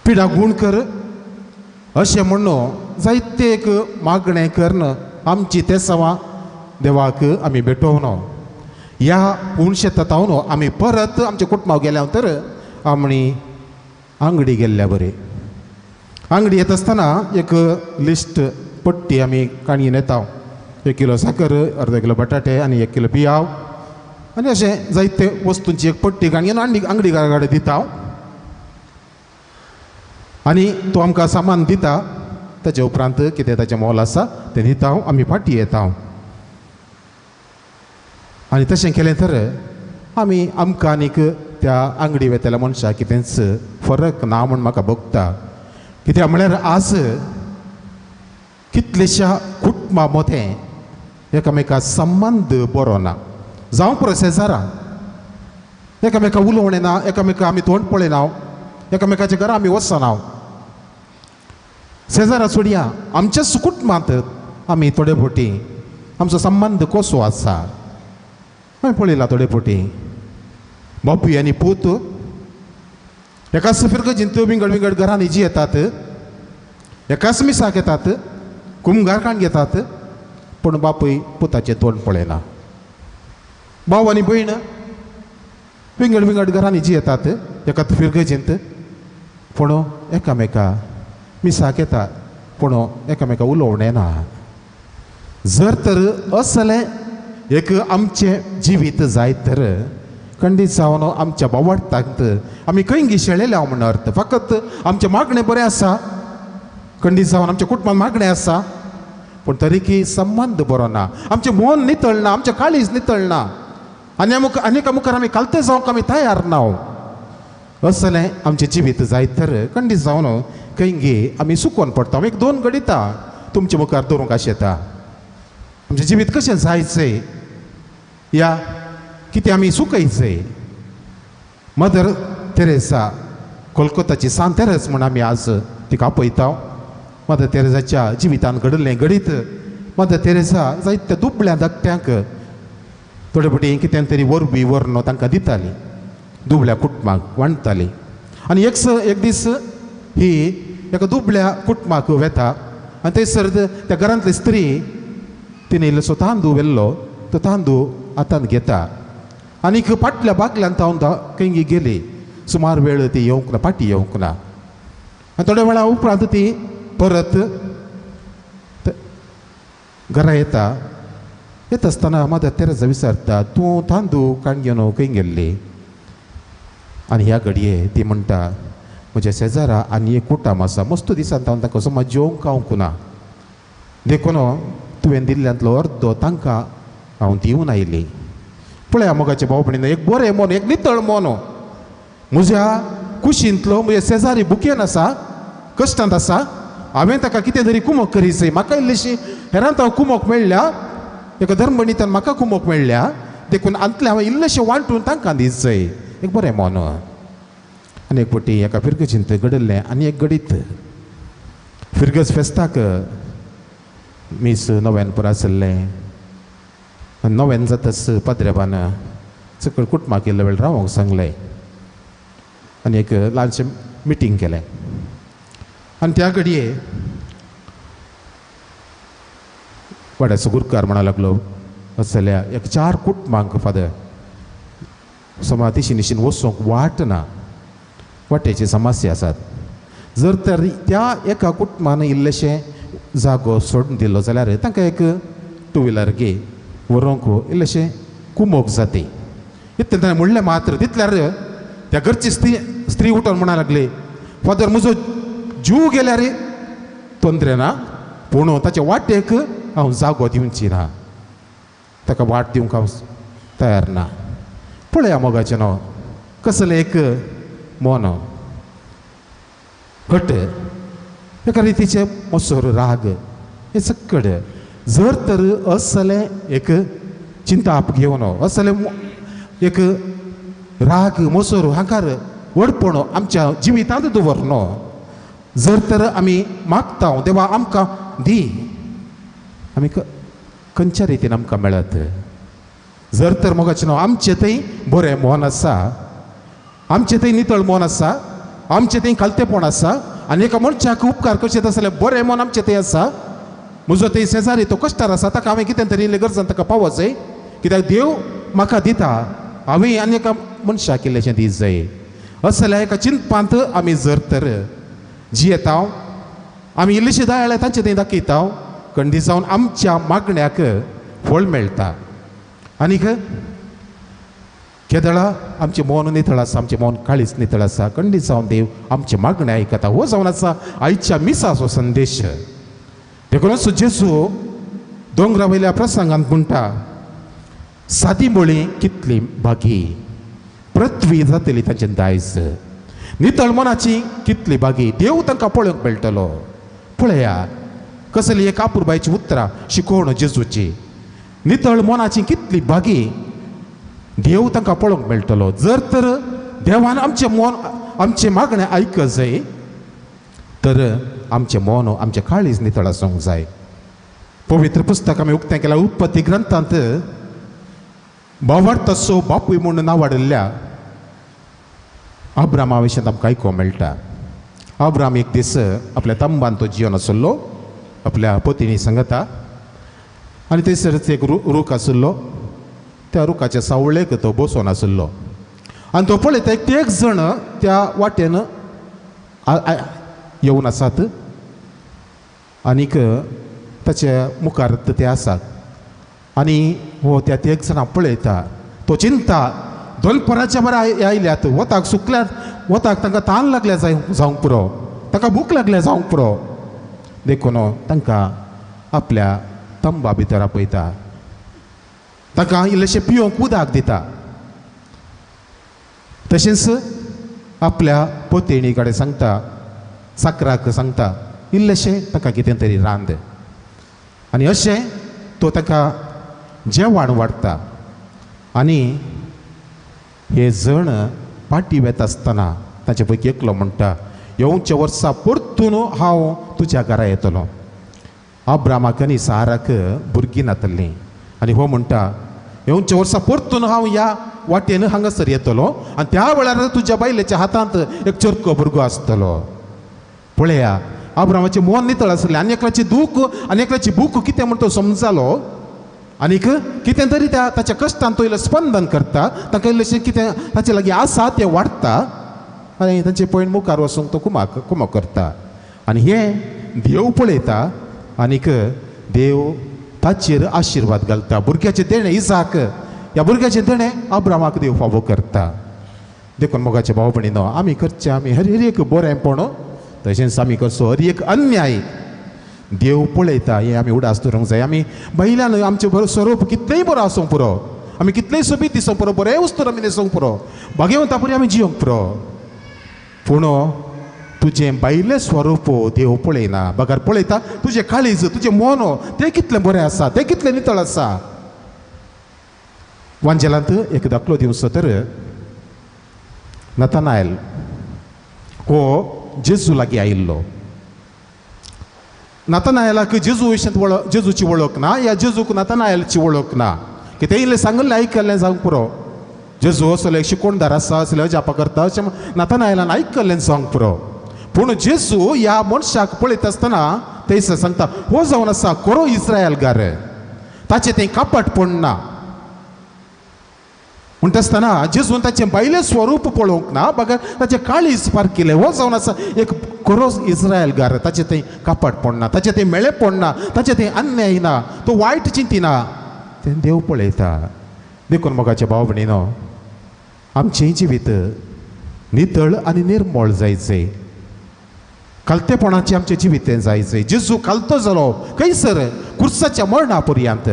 पिडा गूण कर अशें म्हणून जायते एक मागणें करून आमची तेसांवां देवाक आमी भेटोवन ह्या पुनशेतांत आमी परत आमच्या कुटुंबाक गेल्या तर आमी आंगडी गेल्ल्या बरें. आंगडी येता आसतना एक लिस्ट पट्टी आमी काणयेन येता, 1 किलो साकर, अर्द किलो बटाटे आनी 1 किलो पियाव आनी अशें जायते वस्तूंची एक पट्टी काणयेन आंगडी घरा कडेन दिता आनी तो आमकां सामान दिता. ताचे उपरांत कितें ताचें मोल आसा तें दिता, आमी फाटीं येता. आनी तशें केलें तर आमी आमकां आनीक त्या आंगडी वेतल्या मनशाक कितेंच फरक ना म्हूण म्हाका भोगता. कित्याक म्हळ्यार आज कितलेश्या कुटुंबा मदें एकामेका संबंद बरो ना, जावं पुरो शेजारा एकामेका उलोवणें ना, एकामेका आमी तोंड पळयना, एकामेकाच्या घरा आमी वचना. शेजारा सोडया आमच्याच कुटुंबांत आमी थोडे फावटी आमचो संबंद कसो आसा हांवें पळयला. थोडे फावटी बापूय आनी पूत एकाच फिरगजींत विंगड विंगड घरांनी जी येतात, एकाच मिसाक येतात, कुमगार काण घेतात, पूण बापूय पुताचें तोंड पळयना. भाव आनी भयण विंगड विंगड घरांनी जी येतात एकाच फिरगजींत, पूण एकामेका मिसाक येता, पूण एकामेका उलोवणें ना. जर तर असलें एक आमचें जिवीत जायत तर खंडीत जावन आमच्या बावडटाक आमी खंय शेळेल्या म्हण अर्थ फकत आमचें मागणें बरें आसा, खंडीत जावन आमच्या कुटुंबान मागणें आसा, पूण तरीकी संबंद बरो ना, आमचें मन नितळना, आमचें काळीज नितळना आनी आनीका मुखार आमी कालते जावंक आमी तयार ना. असलें आमचें जिवीत जायत तर खंडीत जावन खंय आमी सुकोवन पडटा. एक दोन घडिता तुमचे मुखार दवरूंक आशेता. आमचें जिवीत कशें जायचें या कितें आमी सुकयचें. मदर तेरेसा कोलकोताची सांत तेरेस म्हूण आमी आज तिका आपयता. मदर तेरेसाच्या जिवितान घडिल्लें घडीत मदर तेरेसा जायत्या दुबळ्या धाकट्यांक थोडे फावटी कितें तरी वरबी व्हरून तांकां दिताली, दुबळ्या कुटुंबाक वांटताली. आनी एक दीस ही एका दुबळ्या कुटुंबाक वेता आनी थंयसर त्या घरांतली स्त्री तिणें इल्लोसो तांदूळ व्हेल्लो, तो तांदूळ हातांत घेता आनीक फाटल्या बागल्यान तावन खंय गेली. सुमार वेळ ती येवंक ना, फाटीं येवंक ना. आनी थोड्या वेळा उपरांत ती परत घरा येता. येता आसतना मदर तेरेसा विचारता, तूं तांदूळ काण घेवन खंय गेल्ली? आनी ह्या घडये ती म्हणटा, म्हज्या शेजारा आनी एक कुटाम आसा, मस्त दिसान हांव तांकां समज जेवंक खावंक ना, देखून तुवें दिल्ल्यांतलो अर्दो तांकां हांव दिवन आयली. पळया मोगाचे भाव भयणीनो, एक बरें मन, एक नितळ मन. म्हज्या कुशींतलो म्हज्या शेजारी भुकेन आसा, कश्टांत आसा, हांवें ताका कितें तरी कुमक करीच, म्हाका इल्लीशी हेरांत हांव कुमक मेळ्ळ्या, एका धर्मणीतान म्हाका कुमक मेळ्ळ्या, देखून आंतलें हांवें इल्लेशें वांटून तांकां दिसय. एक बरें मन. आनी एक फावटी एका फिरगजींत घडिल्लें आनी एक घडीत फिरगज फेस्ताक मीस नव्यान पुरा आशिल्लें. नव्यान जातच पाद्रेबान सकयल कुटुंबाक इल्लो वेळ रावोंक सांगलें आनी एक ल्हानशें मिटींग केलें. आनी त्या घडये वाड्याचो गुरकार म्हणा लागलो, असल्या एक 4 कुटुंबांक फादर समाज दिशीन दिशीन वचूंक वाट ना, वाटेची समस्या आसात. जर तर त्या एका कुटुंबान इल्लेशें जागो सोडून दिलो जाल्यार तांकां एक टू व्हिलर घे व्हरूंक इल्लेशें कुमोक जाती. इतलें ताणें म्हणलें मात्र तितल्यार त्या घरची स्त्री उठोन म्हणा लागली, फादर म्हजो जीव गेल्यार तोंदरे ना, पूण ताचे वाटेक हांव जागो दिवची ना, ताका वाट दिवंक हांव तयार ना. पळया मोगाचें नांव कसलें एक मन घट. एका रितीचे मोसोर राग हे सकड जर तर असलें एक चिंताप घेवन असलें एक राग मोसोर हांकार व्हडपण आमच्या जिवितांत दवरनो जर तर आमी मागता देवा आमकां दी आमी खंयच्या रितीन आमकां मेळत जर तर मोगाचें न्हू आमचें थंय बरें मन आसा आमचें थंय नितळ मन आसा आमचें थंय खालतेपण आसा आनी एका मनशाक उपकार करचें जाल्यार बरें मन आमचें थंय आसा म्हजो थंय शेजारी तो कश्टार आसा ताका हांवें कितें तरी इल्लें गरजान ताका पावत जाय कित्याक देव म्हाका दिता हांवें आनी एका मनशाक इल्लेशें दीत जाय असल्या एका चिंतपांत आमी जर तर जियेता आमी इल्लीशी दया जाल्यार तांचे थंय दाखयता कंडी जावन आमच्या मागण्याक फळ मेळटा. आनीक केदळा आमचें मन नितळ आसा आमचें मन काळीच नितळ आसा कंडी जावन देव आमचें मागणें आयकता. हो जावन आसा आयच्या मिसाचो संदेश. देखूनच जेजू दोंगरा वयल्या प्रसंगांत म्हणटा सादी बळी कितली भागी पृथ्वी जातली तांचें दायज नितळ मनाची कितली भागी देव तांकां पळोवंक मेळटलो. पळया कसली एक आपुरबायची उतरां शिकोवण जेजूची नितळ मनाची कितली भागी देव तांकां पळोवंक मेळटलो. जर तर देवान आमचें मन आमचें मागणें आयक जाय तर आमचें मन आमचें काळीज नितळ आसूंक जाय. पवित्र पुस्तक आमी उक्तें केल्यार उत्पत्ती ग्रंथांत भावार्थाचो बापूय म्हूण नांवाडिल्ल्या अब्रामा विशीं आमकां आयकूंक मेळटा. अब्राम एक दीस आपल्या तंबान तो जिवन आसलो आपल्या पतिनी सांगता आनी थंयसरच एक रूख आशिल्लो त्या रुखाच्या सावळेक तो बसून आशिल्लो आनी तो पळयता एक एक जण त्या वाटेन येवन आसात आनीक ताच्या मुखार ते आसात आनी हो त्या एक जाणां पळयता तो चिंता दोनपराच्या बरें आयल्यात वताक सुकल्यात वताक तांकां तान लागल्या जावंक पुरो तांकां भूक लागल्या जावंक पुरो देखून तांकां आपल्या तंबा भितर आपयता तांकां इल्लेशें पिवंक उदक दिता तशेंच आपल्या पोतेणी कडेन सांगता साकराक सांगता इल्लेशें ताका कितें तरी रांद आनी अशें तो ताका जेवण वाडटा. आनी हे जण पाटी वेता आसतना ताचे पैकी एकलो म्हणटा येवच्या वर्सा परतून हांव तुज्या घरा येतलो. अब्रामाक आनी साराक भुरगीं नातल्लीं आनी हो म्हणटा येवच्या वर्सा परतून हांव ह्या वाटेन हांगासर येतलो आनी त्या वेळार तुज्या बायलेच्या हातांत एक चरको भुरगो आसतलो. पळया अब्रामाचें मन नितळ आसलें आनी एकल्याची दूख आनी एकल्याची भूक कितें म्हण तो समजालो आनीक कितें तरी त्या ताच्या कश्टान तो इल्लें स्पंदन करता ताका इल्लेशें कितें ताचे लागीं आसा तें वाडटा आनी तांचे पयण मुखार वचूंक तो कुमाक कुमक करता आनी हें देव पळयता आनीक देव ताचेर आशिर्वाद घालता. भुरग्याचें देणें इसाक ह्या भुरग्याचें देणें अब्रामाक देव फावो करता. देखून मोगाचे भाव भयणीनो आमी करचें आमी हर एक बरेंपण तशेंच आमी करचो हर एक अन्याय देव पळयता हें आमी उडास दवरूंक जाय. आमी बैलान आमचें बरो स्वरूप कितलेंय बरो आसूंक पुरो आमी कितलेंय सोबीत दिसूंक पुरो बरें वस्तू आमी न्हेसूंक पुरो भागेवंता पुरी आमी जियोंक पुरो पूण तुजें भायलें स्वरूप देव पळयना बगर पळयता तुजें काळीज तुजें मन तें कितलें बरें आसा तें कितलें नितळ आसा. वांजेलांत एक दाखलो दिवचो तर नथानायल हो जेजू लागीं आयिल्लो. नथानायलाक जेजू विशीं वळख जेजूची वळख ना ह्या जेजूक नथानायलाची वळख ना कितें इल्लें सांगिल्लें आयकल्लें जावंक पुरो जेजू असलो एक शिकोणदार आसा असले अजापां करता अशें नथानायलान आयकल्लें जावंक पुरो पूण जेजू ह्या मनशाक पळयता आसतना थंयसर सांगता हो जावन आसा खरो इस्रायलगार ताचें तें कापटपण ना. म्हणटा आसतना जेजून ताचें भायलें स्वरूप पळोवंक ना बगर ताचें काळीज पारखिलें हो जावन आसा एक खरो इस्रायलगार ताचें थंय कापटपण ना ताचें थंय मेळेपण ना ताचें थंय अन्याय ना तो वायट चिंतिना तें देव पळयता. देखून मोगाचे भाव भयणीनो आमचें जिवीत नितळ आनी निर्मळ जायचें खालतेपणाचें आमचें जिवीत जायचें. जेजू खालतो जालो खंयसर कुर्साच्या मरणा पर्यंत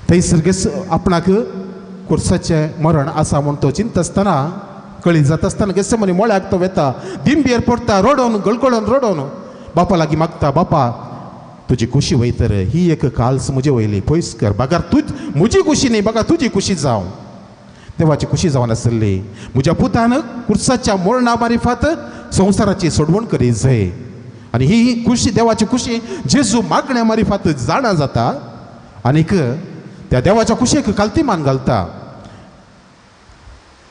थंयसर आपणाक कुर्साचें मरण आसा म्हूण तो चिंतता आसतना कळीत जाता आसतना गेसेमनी मोळ्याक तो वेता, दिंबेर पडटा, रडोन गळगळोन रडोन बापा लागीं मागता, बापा तुजी खुशी वयतर ही एक काल्स म्हजे वयली पयस कर, बगर तुज म्हजी खुशी न्ही बगर तुजी खुशी जावं. देवाची खुशी जावन आसली म्हज्या पुतान कुर्साच्या मोरणा मारिफात संवसाराची सोडवण करीत जाय. आनी ही खुशी देवाची खुशी जेजू मागण्या मारिफात जाणा जाता आनीक त्या देवाच्या खुशयेक कालती मान घालता.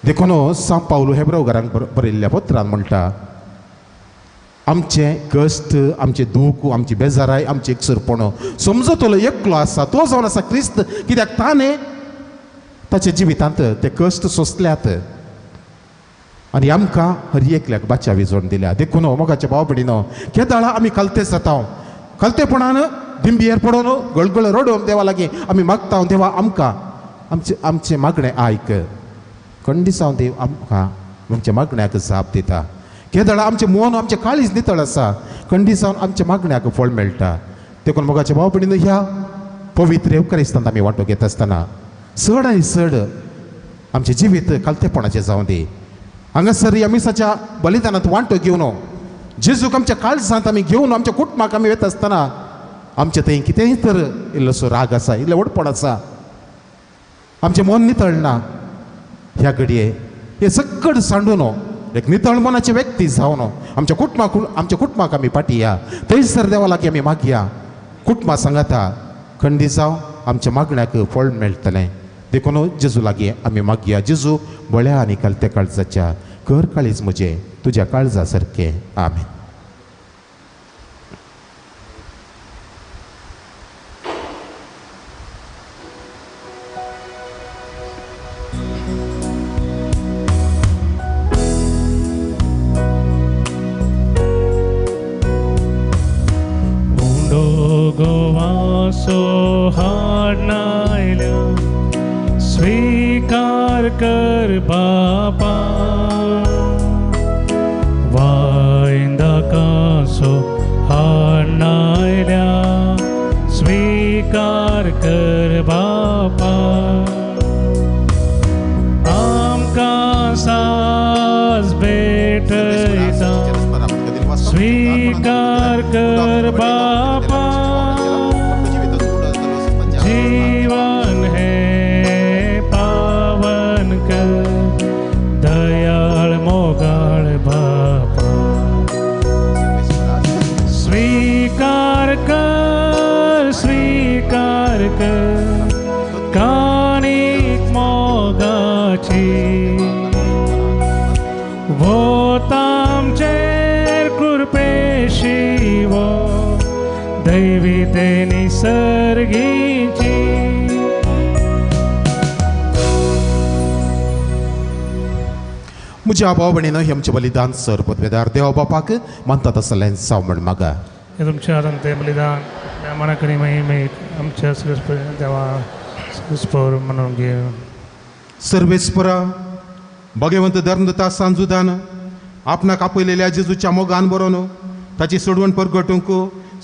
देखून सांव पावलू हेब्राव घरांक बरयल्ल्या पत्रान म्हणटा, आमचें कश्ट, आमचें दूख, आमची बेजाराय, आमचें एकसुरपण समजतलो एकलो आसा, तो जावन आसा क्रिस्त. कित्याक ताणें ताच्या जिवितांत ते कश्ट सोंसल्यात आनी आमकां हर एकल्याक बाचावी जोड दिल्या. देखून मोगाच्या भाव भयणीनो, केदाळा आमी कलते जाता, कलतेपणान दिंबेर पडोन गळगळ रडोवन देवा लागीं आमी मागता, देवा आमकां आमचें आमचें मागणें आयक. खंडिसांव देव आमकां आमच्या मागण्याक जाप दिता. केदळा आमचें मन आमचें काळीज नितळ आसा, खंडिसावन आमच्या मागण्याक फळ मेळटा. देखून मोगाच्या भाव भयणीनो, ह्या पवित्र येवकारिस्तांत आमी वांटो घेता आसतना चड आनी चड आमचें जिवीत कालतेपणाचें जावं दी. हांगासर ह्या मिसाच्या बलिदानांत वांटो घेवन जेजूक आमच्या काळजांत आमी घेवन आमच्या कुटुंबाक आमी वता आसतना आमचें थंय कितेंय तर इल्लोसो राग आसा, इल्लें व्हडपण आसा, आमचें मन नितळना, ह्या घडये हें सगळें सांडून एक नितळ मनाचे व्यक्ती जावन आमच्या कुटुंबाक आमच्या कुटुंबाक आमी पाटया, थंयसर देवा लागीं आमी मागया, कुटुंबा सांगाता खंडी जावं आमच्या मागण्याक फळ मेळटलें. देखून जेजू लागीं आमी मागया, जेजू बळ्या आनी कालत्या काळजाच्या कर काळीज म्हजें तुज्या काळजा सारकें. आमेन. स्वीकार कर बापा, वायंदा कासो हाडनायल्या स्वीकार कर बापा, आमकां साज भेटयता स्वीकार कर बापा, जीवन है पावन कर दयाळ मोगाळ बापा, स्वीकार कर स्वीकार कर काणीक मोगाची, वोतामचेर कृपेशी वो दैवी देनी सर्गीची. म्हज्या भाव भयणीनो, हें आमचें बलिदान सर पदवेदार देवा बापाक मानतात आसलें जावं म्हण मागा. हें तुमच्या हातान तें बलिदान मनाकरी महिमेक आमच्या देवा स्पोर म्हणून घेवन. सर्वेस्परा भगवंत धर्मदता सांजुदान आपणाक आपयलेल्या जेजूच्या मोगान बरोवन ताची सोडवण परगटूंक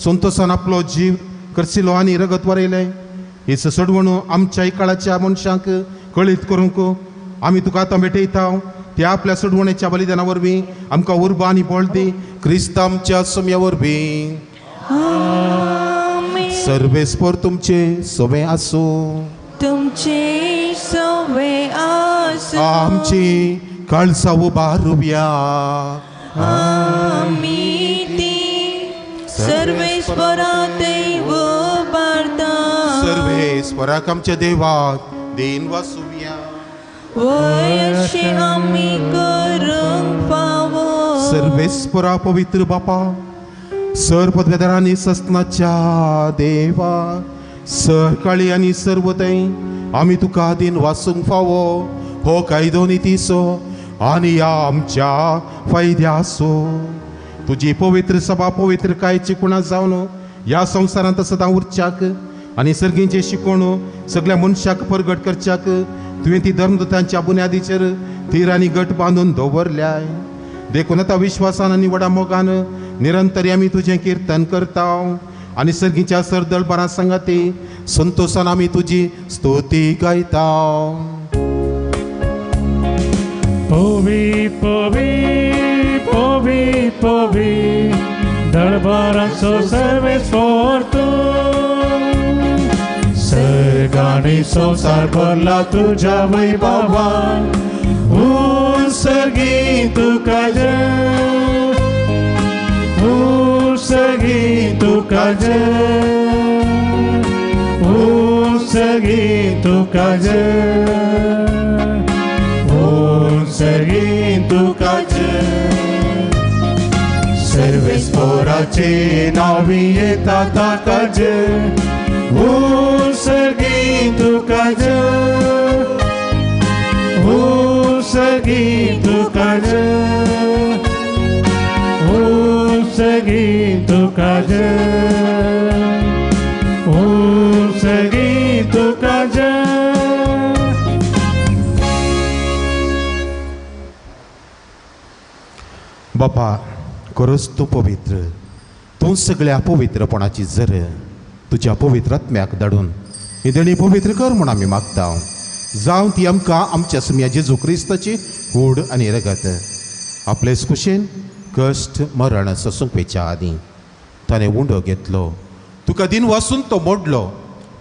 संतोसान आपलो जीव करसिलो आनी रगत वरयलें. ही सोडवण आमच्या काळाच्या मनशांक कळीत करूंक आमी तुका आतां भेटयता. त्या आपल्या सोडवणेच्या बलिदाना वरवीं आमकां उर्बा आनी बळ दी, क्रिस्त आमच्या सोम्या वरवीं. सर्वेस्पर तुमचे सवे आसूं, तुमचे सवे आसूं, आमची काळजा उबारुया, आमी ती सर्वेस्परा देव उबारता, सर्वेस्पराक आमच्या देवाक देन वासुया, वय अशें आमी करूंक फावो. सर्वेस्परा पवित्र बापा, सर पदवेदारांनी सस्नाच्या देवा, सर काळी आनी सर्वतय आमी तुका दिन वासूंक फावो हो कायदो नितीचो आनी ह्या आमच्या फायद्याचो. तुजी पवित्र सभा पवित्र कायची कुणा जावन ह्या संवसारांत सदां उरच्याक आनी सर्गींचें शिकोण सगळ्या मनशाक परगट करच्याक तुवें ती धर्मदूतांच्या बुन्यादीचेर थीर आनी गट बांदून दवरल्याय. देखून आतां विश्वासान आनी व्हडा मोगान निरंतर आमी तुजें किर्तन करता आनी सर्गीच्या सरदळबारा सांगाती संतोसान आमी तुजी स्तुती गायता. पवित्र पवी पवी पवी पवी दरबाराचो सर्वेस्पोर तूं सर्गांनी संवसार भरला तुज्या वैभवान उत्सर्गी तुका जय उत्सर्गी तुका जय उत्सर्गी तुका जय उत्सर्गी तुका जय सर्वेस्पोराचे नावी येता ताका जय उत्सर्गी तुका जय उत्सर्गी तुका जय उत्सर्गी तुका जय उत्सर्गी तुका जय। बापा खरोच तूं पवित्र, तूं सगळ्या पवित्रपणाची जर तुज्या पवित्र आत्म्याक धाडून ही देणी पवित्र कर म्हूण आमी मागता। जावं ती आमकां आमच्या सुम्या जेजू क्रिस्ताची हूड आनी रगत आपलेच कुशेन कश्ट मरण सोसूंक आदीं ताणें उंडो घेतलो, तुका दिन वासून तो मोडलो,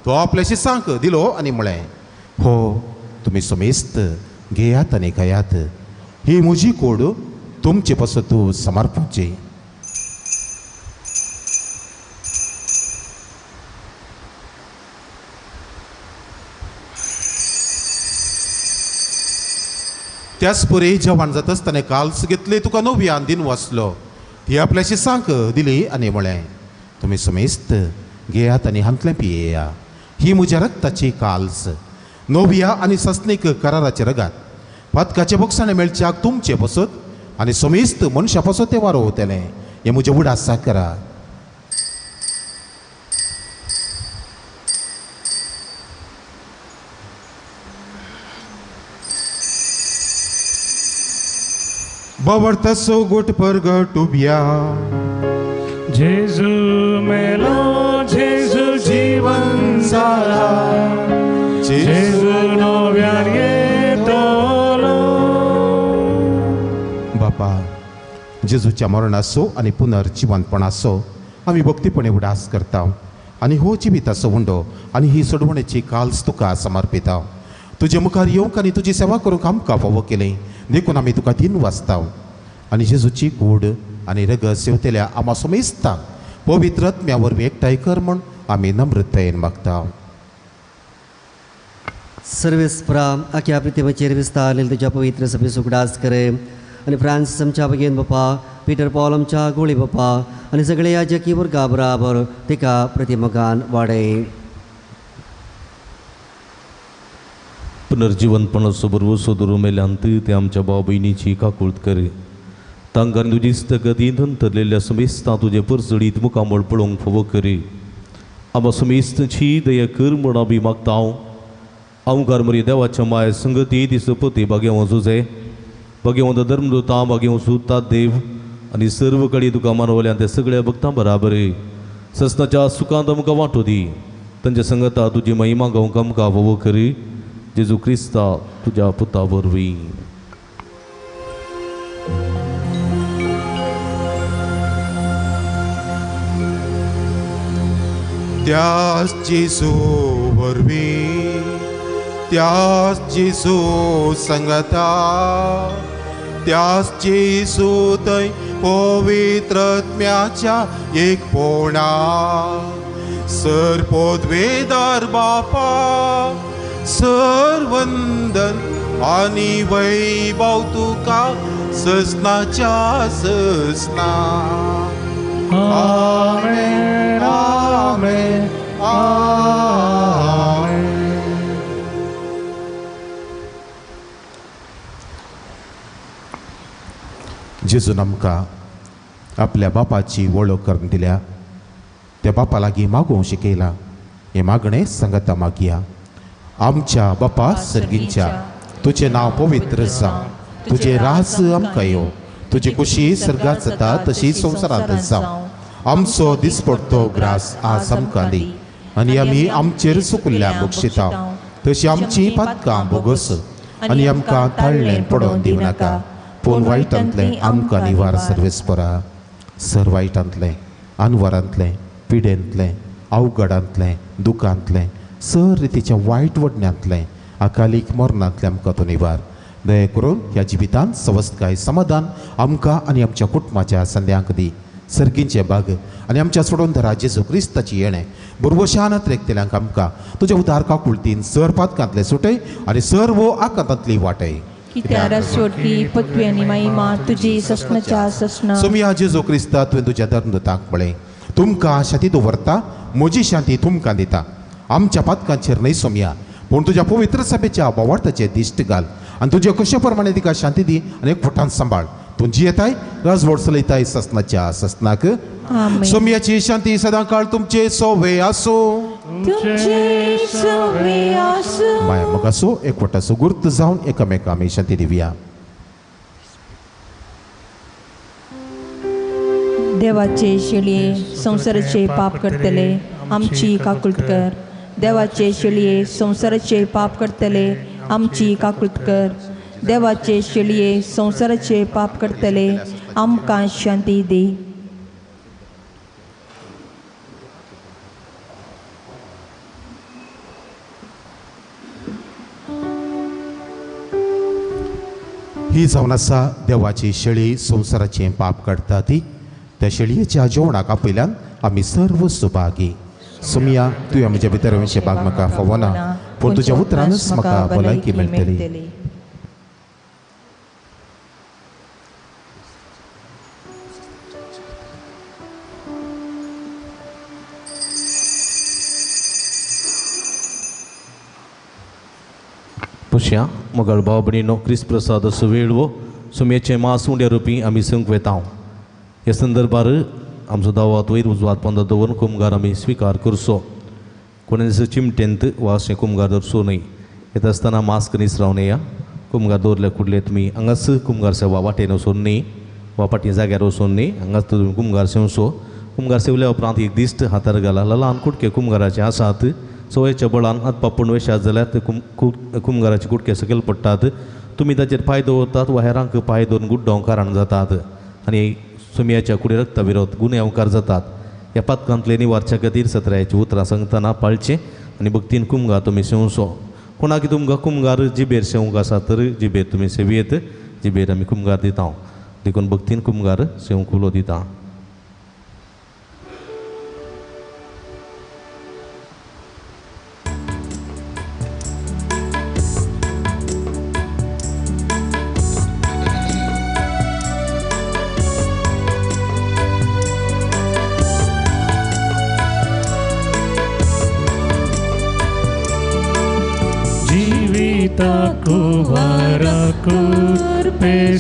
तो आपल्याशी सांक दिलो आनी म्हळें, हो तुमी समेस्त घेयात आनी खायात, ही म्हजी कोड तुमचे पासत समर्पणची। त्याच परी जेवण जातच ताणें काल्स घेतले, तुका नव्यान दिन वाचलो, ती आपल्याशी सांक दिली आनी म्हळें, तुमी समेस्त घेयात आनी हांतलें पियेया, ही म्हज्या रक्ताची काल्स नव्या आनी सस्नीक कराराचे रगात पातकाचे बोगसाणे मेळच्याक तुमचे पसत आनी समेस्त मनशा पासत तें वारोवतलें, हें म्हजें उडास करा। बावर्ताचो गोट परगट उब्या जेजू मेलो जेजू जीवन जाला जेजू नव्यान येतलो। बापा जेजूच्या मरणाचो आनी पुनर्जिवनपणाचो आमी भक्तीपणे उडास करता आनी हो जिविताचो उंडो आनी ही सोडवणेची काल्स तुका समर्पिता। तुजे मुखार येवंक आनी तुजी सेवा करूंक आमकां फावो केलें देखून आमी तुका दिन वाचता आनी जेजूची कूड आनी रगत सेवतेल्या आमा समेस्तांक पवित्र आत्म्या वरवीं एकठांय कर म्हूण आमी नम्रतायेन मागता। सर्वेस्परा आख्या पृथ्वीचेर विस्तारलेले तुज्या पवित्र सभेचो उगडास करे आनी फ्रांसीस आमच्या बगेन बापा, पीटर पॉल आमच्या गोळी बापा आनी सगळे याजकी वर्गा बराबर तिका प्रतिमगान वाडय। पुनर्जीवनपणाचो भरवसो धरून मेल्यान ते आमच्या भाव भयणीची काकूळत करे, तांकां तुजी स्थगतींत अंतरलेल्या समेस्तां तुजें परजळीत मुखामळ पळोवंक फावो करे। आमा समेस्तांची दया कर म्हूण आमी मागता। आमकार मरी देवाच्या माय संगती ती सपती भाग्यवंत जुजे भाग्यवंत धर्मदूता भाग्यवंत सुता देव आनी सर्व कडेन तुका मानवल्यान ते सगळ्या भक्तां बराबर ससनाच्या सुखांत आमकां वांटो दी, तांच्या संगता तुजी महिमा गावंक आमकां फावो करे। जेजू क्रिस्ता तुज्या पुता वरवीं। त्याच जेजू वरवीं, त्याच जेजू संगता, त्याच जेजू थंय पवित्र आत्म्याच्या एकपणा सर पदवेदार बापा सर वंदन आनी वैभव तुका ससनाच्या ससना। आमेन आमेन आमेन। जेजून आमकां आपल्या बापाची वळख करून दिल्या, त्या बापा लागीं मागूंक शिकयला, हें मागणें सांगता मागया। आमच्या बापा सर्गींच्या, तुजें नांव पवित्र जावं, तुजें राज आमकां येवं, तुजी खुशी सर्गात जाता तशी संवसारांत जावं। आमचो दिसपडतो ग्रास आज आमकां दी आनी आमी आमचेर चुकल्ल्या बक्षिता तशी आमची पातकां भोगस आनी आमकां ताळ्ळें पडोवन दिवं नाका, पूण वायटांतलें आमकां निवार सर्वेस्परा. सर वायटांतलें, अनवरांतलें, पिडेंतलें, अवघडांतलें, दुखांतलें, सर रितीच्या वायट वडण्यांतलें, अकालीक मरणांतलें आमकां तूं निवार. दया करून ह्या जिवितांत सवस्तकाय समाधान आमकां आनी आमच्या कुटुंबाच्या संद्यांक दी. सर्गींचे बाग आनी आमच्या सोडोवन जेजू क्रिस्ताची येणें बुरवशान त्रेकतेल्यांक आमकां तुज्या उदार काकुळतीन सर पातकांतले सुटय आनी सर्व आकांतांतली वाटय. कित्यार सोडली पृथ्वी आनी महिमा तुजी ससनाच्या ससना. सोमया जेजू क्रिस्ता तुवें तुज्या धर्मदूतांक पळय, तुमकां शांती दवरता, म्हजी शांती तुमकां दिता. आमच्या पातकांचेर न्हय सोमया, पूण तुज्या पवित्र सभेच्या बोवार्थाचेर दिश्ट घाल आनी तुज्या कशे प्रमाणे तिका शांती दी आनी एकवटान सांबाळ. तूं जियेताय, राजवट चलयताय ससनाच्या ससनाक. सोमयाची शांती सदां काळ तुमचे सोवे आसूं. माया मोगासो एकवटाचो गुर्त जावन एकामेका आमी शांती दिवया. देवाचे शेळये संवसाराचे पाप करतले आमची काकूळट कर. देवाचे शेळये संवसाराचे पाप करतले आमची काकूळट कर. देवाचे शेळये संवसाराचे पाप करतले आमकां शांती दी. ही जावन आसा देवाची शेळी संवसाराचें पाप काडटा ती. त्या शेळयेच्या जेवणाक आपयल्यान आमी सर्व सुभागी. सोमया तुवें म्हज्या भितर विशे भाग म्हाका फावना, पूण तुज्या उतरानच म्हाका भलायकी मेळटली. पश्या मोगाळ भाव भयणीनो, क्रिस्त प्रसाद असो वेळ वो सुमयेचें मास उंड्या रुपी आमी संक वेता. ह्या संदर्भार आमचो दावात वयर उजवात पंदा दवरून कुमगार आमी स्विकार करचो. कोणें चिमटेंत वा अशें कुमगार दवरचो न्हय. येता आसतना मास्क निसरावन येया. कुमगार दवरले कुडले तुमी हांगाच कुमगार सेवा वाटेन वचून न्ही वा फाटीं जाग्यार वचून न्ही, हांगाच तुमी कुमगार सेवचो. कुमगार सेवल्या उपरांत एक दिश्ट हातार घाला. ल्हान कुडके कुमगाराचे आसात, सवयेच्या बळान हात पापून वेशात जाल्यार ते कुमगाराचे कुडके सकयल पडटात. तुमी ताचेर पांय दवरतात वा हेरांक पांय दवरून गुड्डोवंक कारण जातात आनी सुमयाच्या कुडी रक्तविरोध गुन्यांवकार जातात. ह्या पातकांतले निवारच्या खातीर सत्रायची उतरां सांगतना पाळचें आनी भक्तीन कुमगार तुमी सेवचो. कोणाक तुमकां कुमगार जिबेर सेवंक आसा तर जिबेर तुमी सेवयेत, जिबेर आमी कुमगार दिता. देखून भक्तीन कुमगार सेवंक उलो दिता.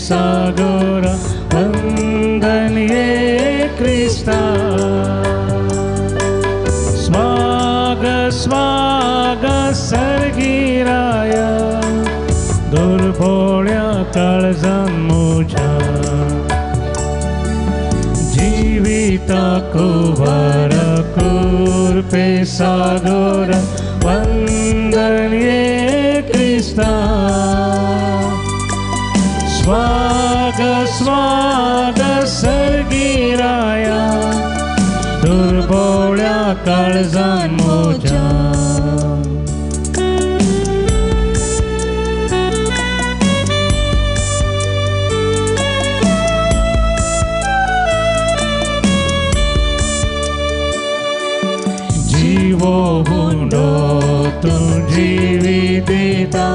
सागोरा वंदन ये क्रिस्ता, स्वाग स्वाग सर्गिराया, दुर्बोळ्या काळजान म्हज्या जिविताक वार कुरपे सागोरा वंदन ये क्रिस्ता, स्वाग स्वाग सर्गिराया, दुर्बोळ्या काळजान म्हज्या. जिवो हुंडो तूं जिवी दिता,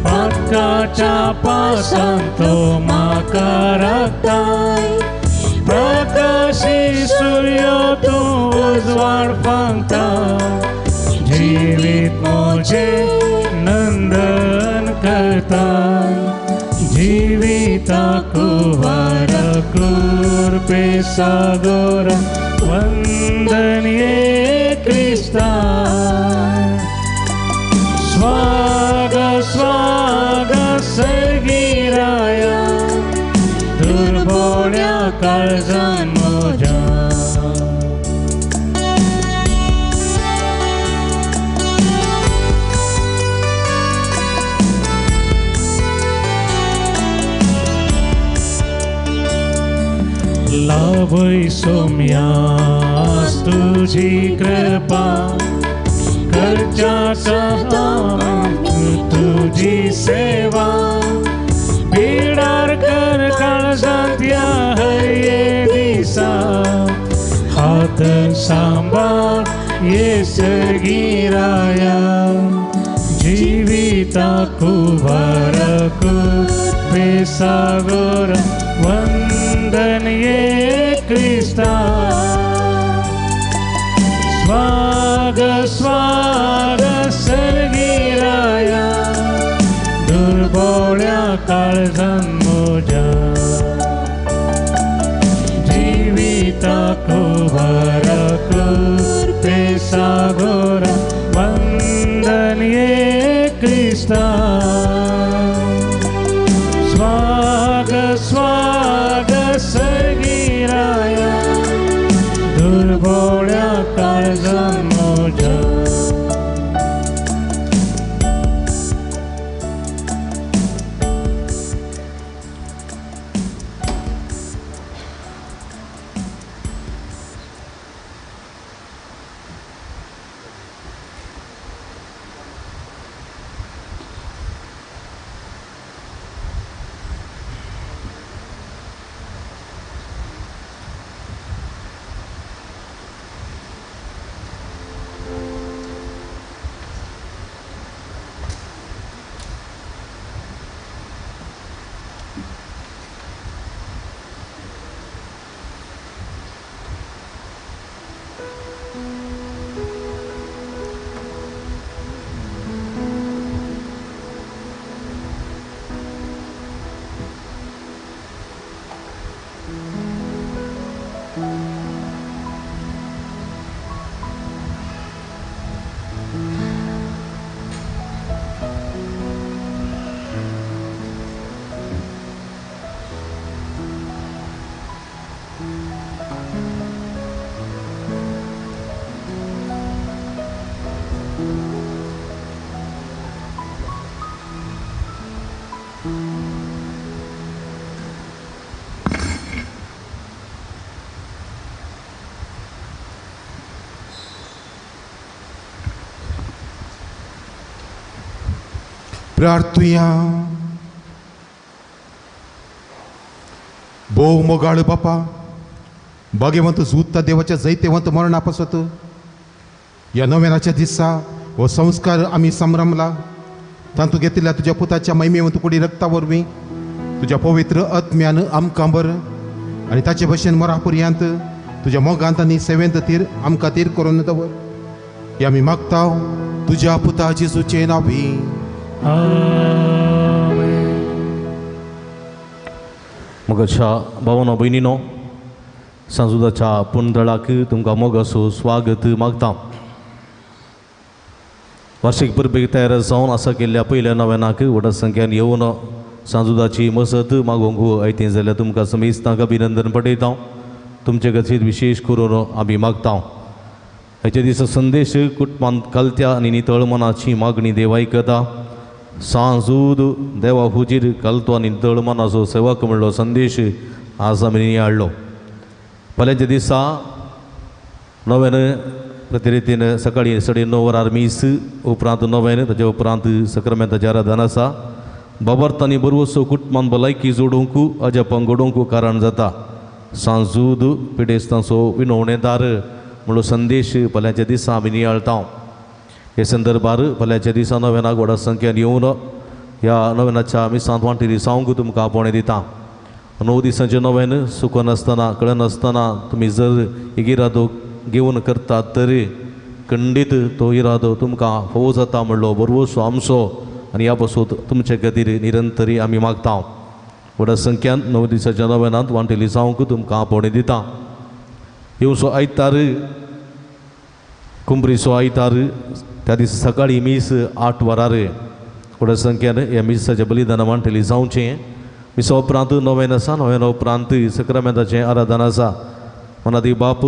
पातकाच्या पासान तो म्हाका राखताय, प्रकाशी सूर्य तूं उजवाड फांकता, जिवीत म्हजें नंदन करताय, जिविताक वार कुरपे सागोरा वंदन ये क्रिस्ता, स्वाग स्वाग सर्गिराया, दुर्बोळ्या काळजान म्हज्या. आवय सोम्यास तुजी कृपा करच्या तुजी सेवा पिडार कर काळजांत ह्या हये दिसा हात सांबाळ येसगिराया जिविताकु भरकु बेसागोर वंदन ये क्रिस्ता स्वाग स्वाग सर्गिराया दुर्बोळ्या काळजान म्हज्या जिविताकु भरकु बेसागोर वंदन ये क्रिस्ता स्वाग स्वाग सर्गिराया दुर्बोळ्या काळजान म्हज्या. प्रार्थुया. भोव मोगाळ बापा, भाग्यवंत झुजता देवाच्या जैतेवंत मरणा पासत ह्या नव्यानाच्या दिसा हो संस्कार आमी संभ्रमला. तातूंत घेतिल्ल्या तुज्या पुताच्या महिमेवंत कुडी रक्ता वरवीं तुज्या पवित्र आत्म्यान आमकां बर आनी ताचे भशेन मरा पर्यंत तुज्या मोगांत आनी सेवेंत तीर आमकां तीर करून दवर. हे आमी मागता तुज्या पुता जेजूचे नांवी. मोगाच्या भावानो भयणीनो, सांजुदाच्या पुंदळाक तुमकां मोगाचो स्वागत मागता. वार्षिक परबेक तयार जावन आसा केल्ल्या पयल्या नव्यानाक व्हडा संख्यान येवन सांजुदाची मसत मागोवंक आयतें जाल्यार तुमकां समेस्तांक अभिनंदन पठयता. तुमचे खातीर विशेश करून आमी मागता. हाच्या दिसा संदेश कुटुंबांत कलत्या आनी नितळ मनाची मागणी देव आयकता. सांजूद देवा हुजीर कलतो आनी नितळ मनाचो सेवक म्हणलो संदेश आज आमी हाडलो. फाल्यांच्या दिसा नव्यान प्रतिरितीन सकाळी 9:30 वरार मीस, उपरांत नव्यान, ताच्या उपरांत सक्रामेंताचें आराधन आसा. बाबर्तांनी बरवसो कुटुंबान भलायकी जोडूंक अजापांक घडोवंक कारण जाता. सांजूद पिडेस्तांचो विनवणेदार म्हणलो संदेश फाल्यांच्या दिसा आमी नियाळता. हे संदर्भार फाल्यांच्या दिसा नव्यानाक व्हडा संख्येन येवन ह्या नव्यानाच्या मिसांत वांटेली जावंक तुमकां आपोवणें दिता. 9 दिसांचें नव्यान सुकनासतना कळनासतना तुमी जर एक इरादो घेवन करतात तरी खंडीत तो इरादो तुमकां फोव जाता म्हणलो बरवसो आमचो आनी ह्या पासून तुमचे खातीर निरंतरी आमी मागता. व्हडा संख्यान 9 दिसाच्या नव्यानांत वांटेली जावंक तुमकां आपोवणें दिता. येवचो आयतार कुंबरीचो आयतार त्या दिसा सकाळीं मीस 8 वरार व्हडा संख्यान ह्या मिसाचें बलिदान वांटेली जावचें. मिसा उपरांत नव्यान आसा. नव्यान उपरांत सक्रामेंताचें आराधन आसा. मनादी बाप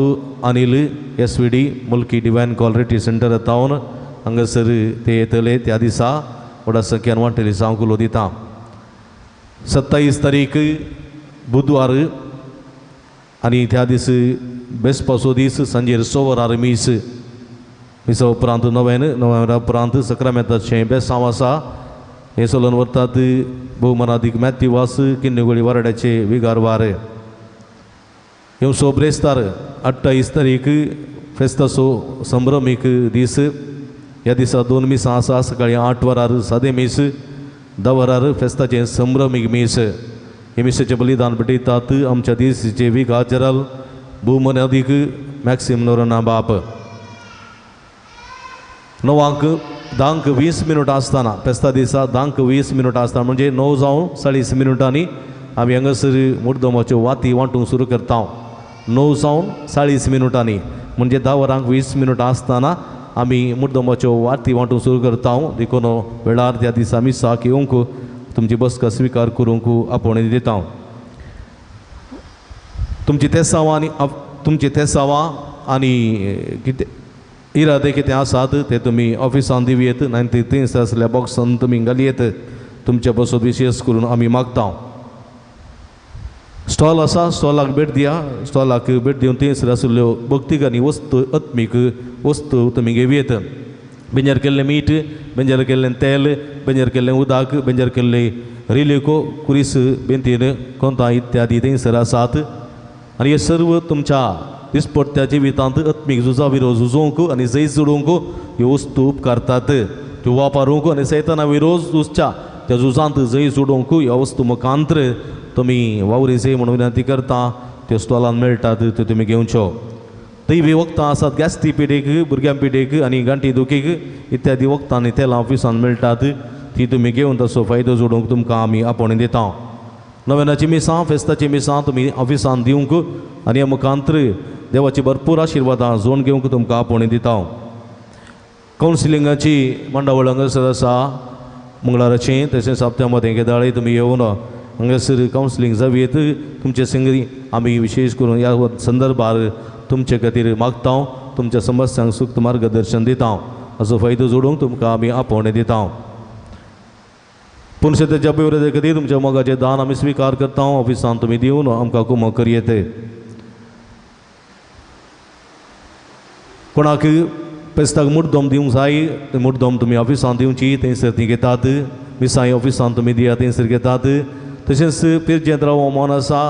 Anil S V D Mulki divine call retreat centre तावन हांगासर ते येतले. त्या दिसा व्हडा संख्यान वांटेली जावंक उलो दिता. 27 तारीख बुधवार आनी त्या दीस बेसपाचो दीस सांजेर 6 वरार मीस. मिसा उपरांत नव्यान नव्या उपरांत सक्रामेंताचें बेसांव आसा. हें चलोवन व्हरतात भोवमानादीक मॅथ्यू वास किन्नेगोळी वारड्याचे विगारवार. येवचो ब्रेस्तार 28 तारीख फेस्ताचो संभ्रमीक दीस. ह्या दिसा 2 मिसां आसा. सकाळी 8 वरार सादें मीस, 10 वरार फेस्ताचें संभ्रमीक मीस. हे मिसाचें बलिदान भेटयतात आमच्या दिसाचे विगार जनरल भोवमानादीक मॅक्सिम नोरोना बाप. 9 10:20 मिनटां आसतना फेस्ता दिसा 10:20 मिनटां आसतना म्हणजे 9 जावन 40 मिनटांनी आमी हांगासर मुर्दमाच्यो वाती वांटूंक सुरू करता. 9 जावन 40 मिनटांनी म्हणजे 10 वरांक 20 मिनटां आसतना आमी मुर्दमाच्यो वाती वांटूंक सुरू करता. देखून वेळार त्या दिसा मिसाक येवंक तुमची बसका स्विकार करूंक आपोवणें दिता. तुमची तेसांवां आनी तुमची तेसांवां आनी कितें इरादे कितें आसात ते तुमी ऑफिसान दिवयेत, नाल्यार ते थंयसर आसल्या बॉक्सान तुमी घालयेत. तुमचे पासत विशेश करून आमी मागता. स्टॉल आसा, स्टॉलाक भेट दिया. स्टॉलाक भेट दिवन थंयसर आशिल्ल्यो भक्तीक आनी वस्तू आत्मीक वस्तू तुमी घेवयेत. बेंजर केल्लें मीठ, बेंजर केल्लें तेल, बेंजर केल्लें उदक, बेंजर केल्लें रिलेको, कुरीस, बेंतीन, कोंतां इत्यादी थंयसर आसात. आनी हे सर्व तुमच्या दिसपट्ट्या जिवितांत आत्मीक झुजा विरोध झुजोवंक आनी जैत जोडूंक ह्यो वस्तू उपकारतात. त्यो वापरूंक आनी सैताना विरोध झुजच्या त्या झुजांत जैत जोडूंक ह्या वस्तू मुखांत्र तुमी वावरी जय म्हणून विनंती करता. त्यो स्टॉलान मेळटात, त्यो तुमी घेवच्यो. थंय बी वखदां आसात गॅस्ट्री पिडेक, भुरग्यां पिडेक आनी गांठी दुखीक इत्यादी वखदां आनी तेलां ऑफिसान मेळटात. ती तुमी घेवन ताचो फायदो जोडूंक तुमकां आमी आपोवणें दिता. नव्यानाची मिसां, फेस्ताची मिसां तुमी ऑफिसान दिवंक आनी ह्या मुखांत्र देवाची भरपूर आशिर्वादां जोड घेवंक तुमकां आपोवणें दिता. कावन्सिलिंगाची मांडावळ हांगासर आसा मंगळाराचें, तशेंच हप्त्या मदें केदाळे तुमी येवन हांगासर कावन्सिलींग जावयेत. तुमचे संगी आमी विशेश करून ह्या संदर्भार तुमचे खातीर मागता. तुमच्या समस्यांक सूक्त मार्गदर्शन दिता. हाचो फायदो जोडूंक तुमकां आमी आपोवणें दिता. पूण त्याच्या अभिवृद्धी खातीर तुमच्या मोगाचें दान आमी स्विकार करता. ऑफिसान तुमी दिवन आमकां कुमक करयेत. कोणाक फेस्ताक मुड्डोम दिवंक जाय, मुड्डोम तुमी ऑफिसान दिवची, थंयसर ती घेतात. मिसांय ऑफिसान तुमी दिया, थंयसर घेतात. तशेंच फिरजेंत राव मोन आसा.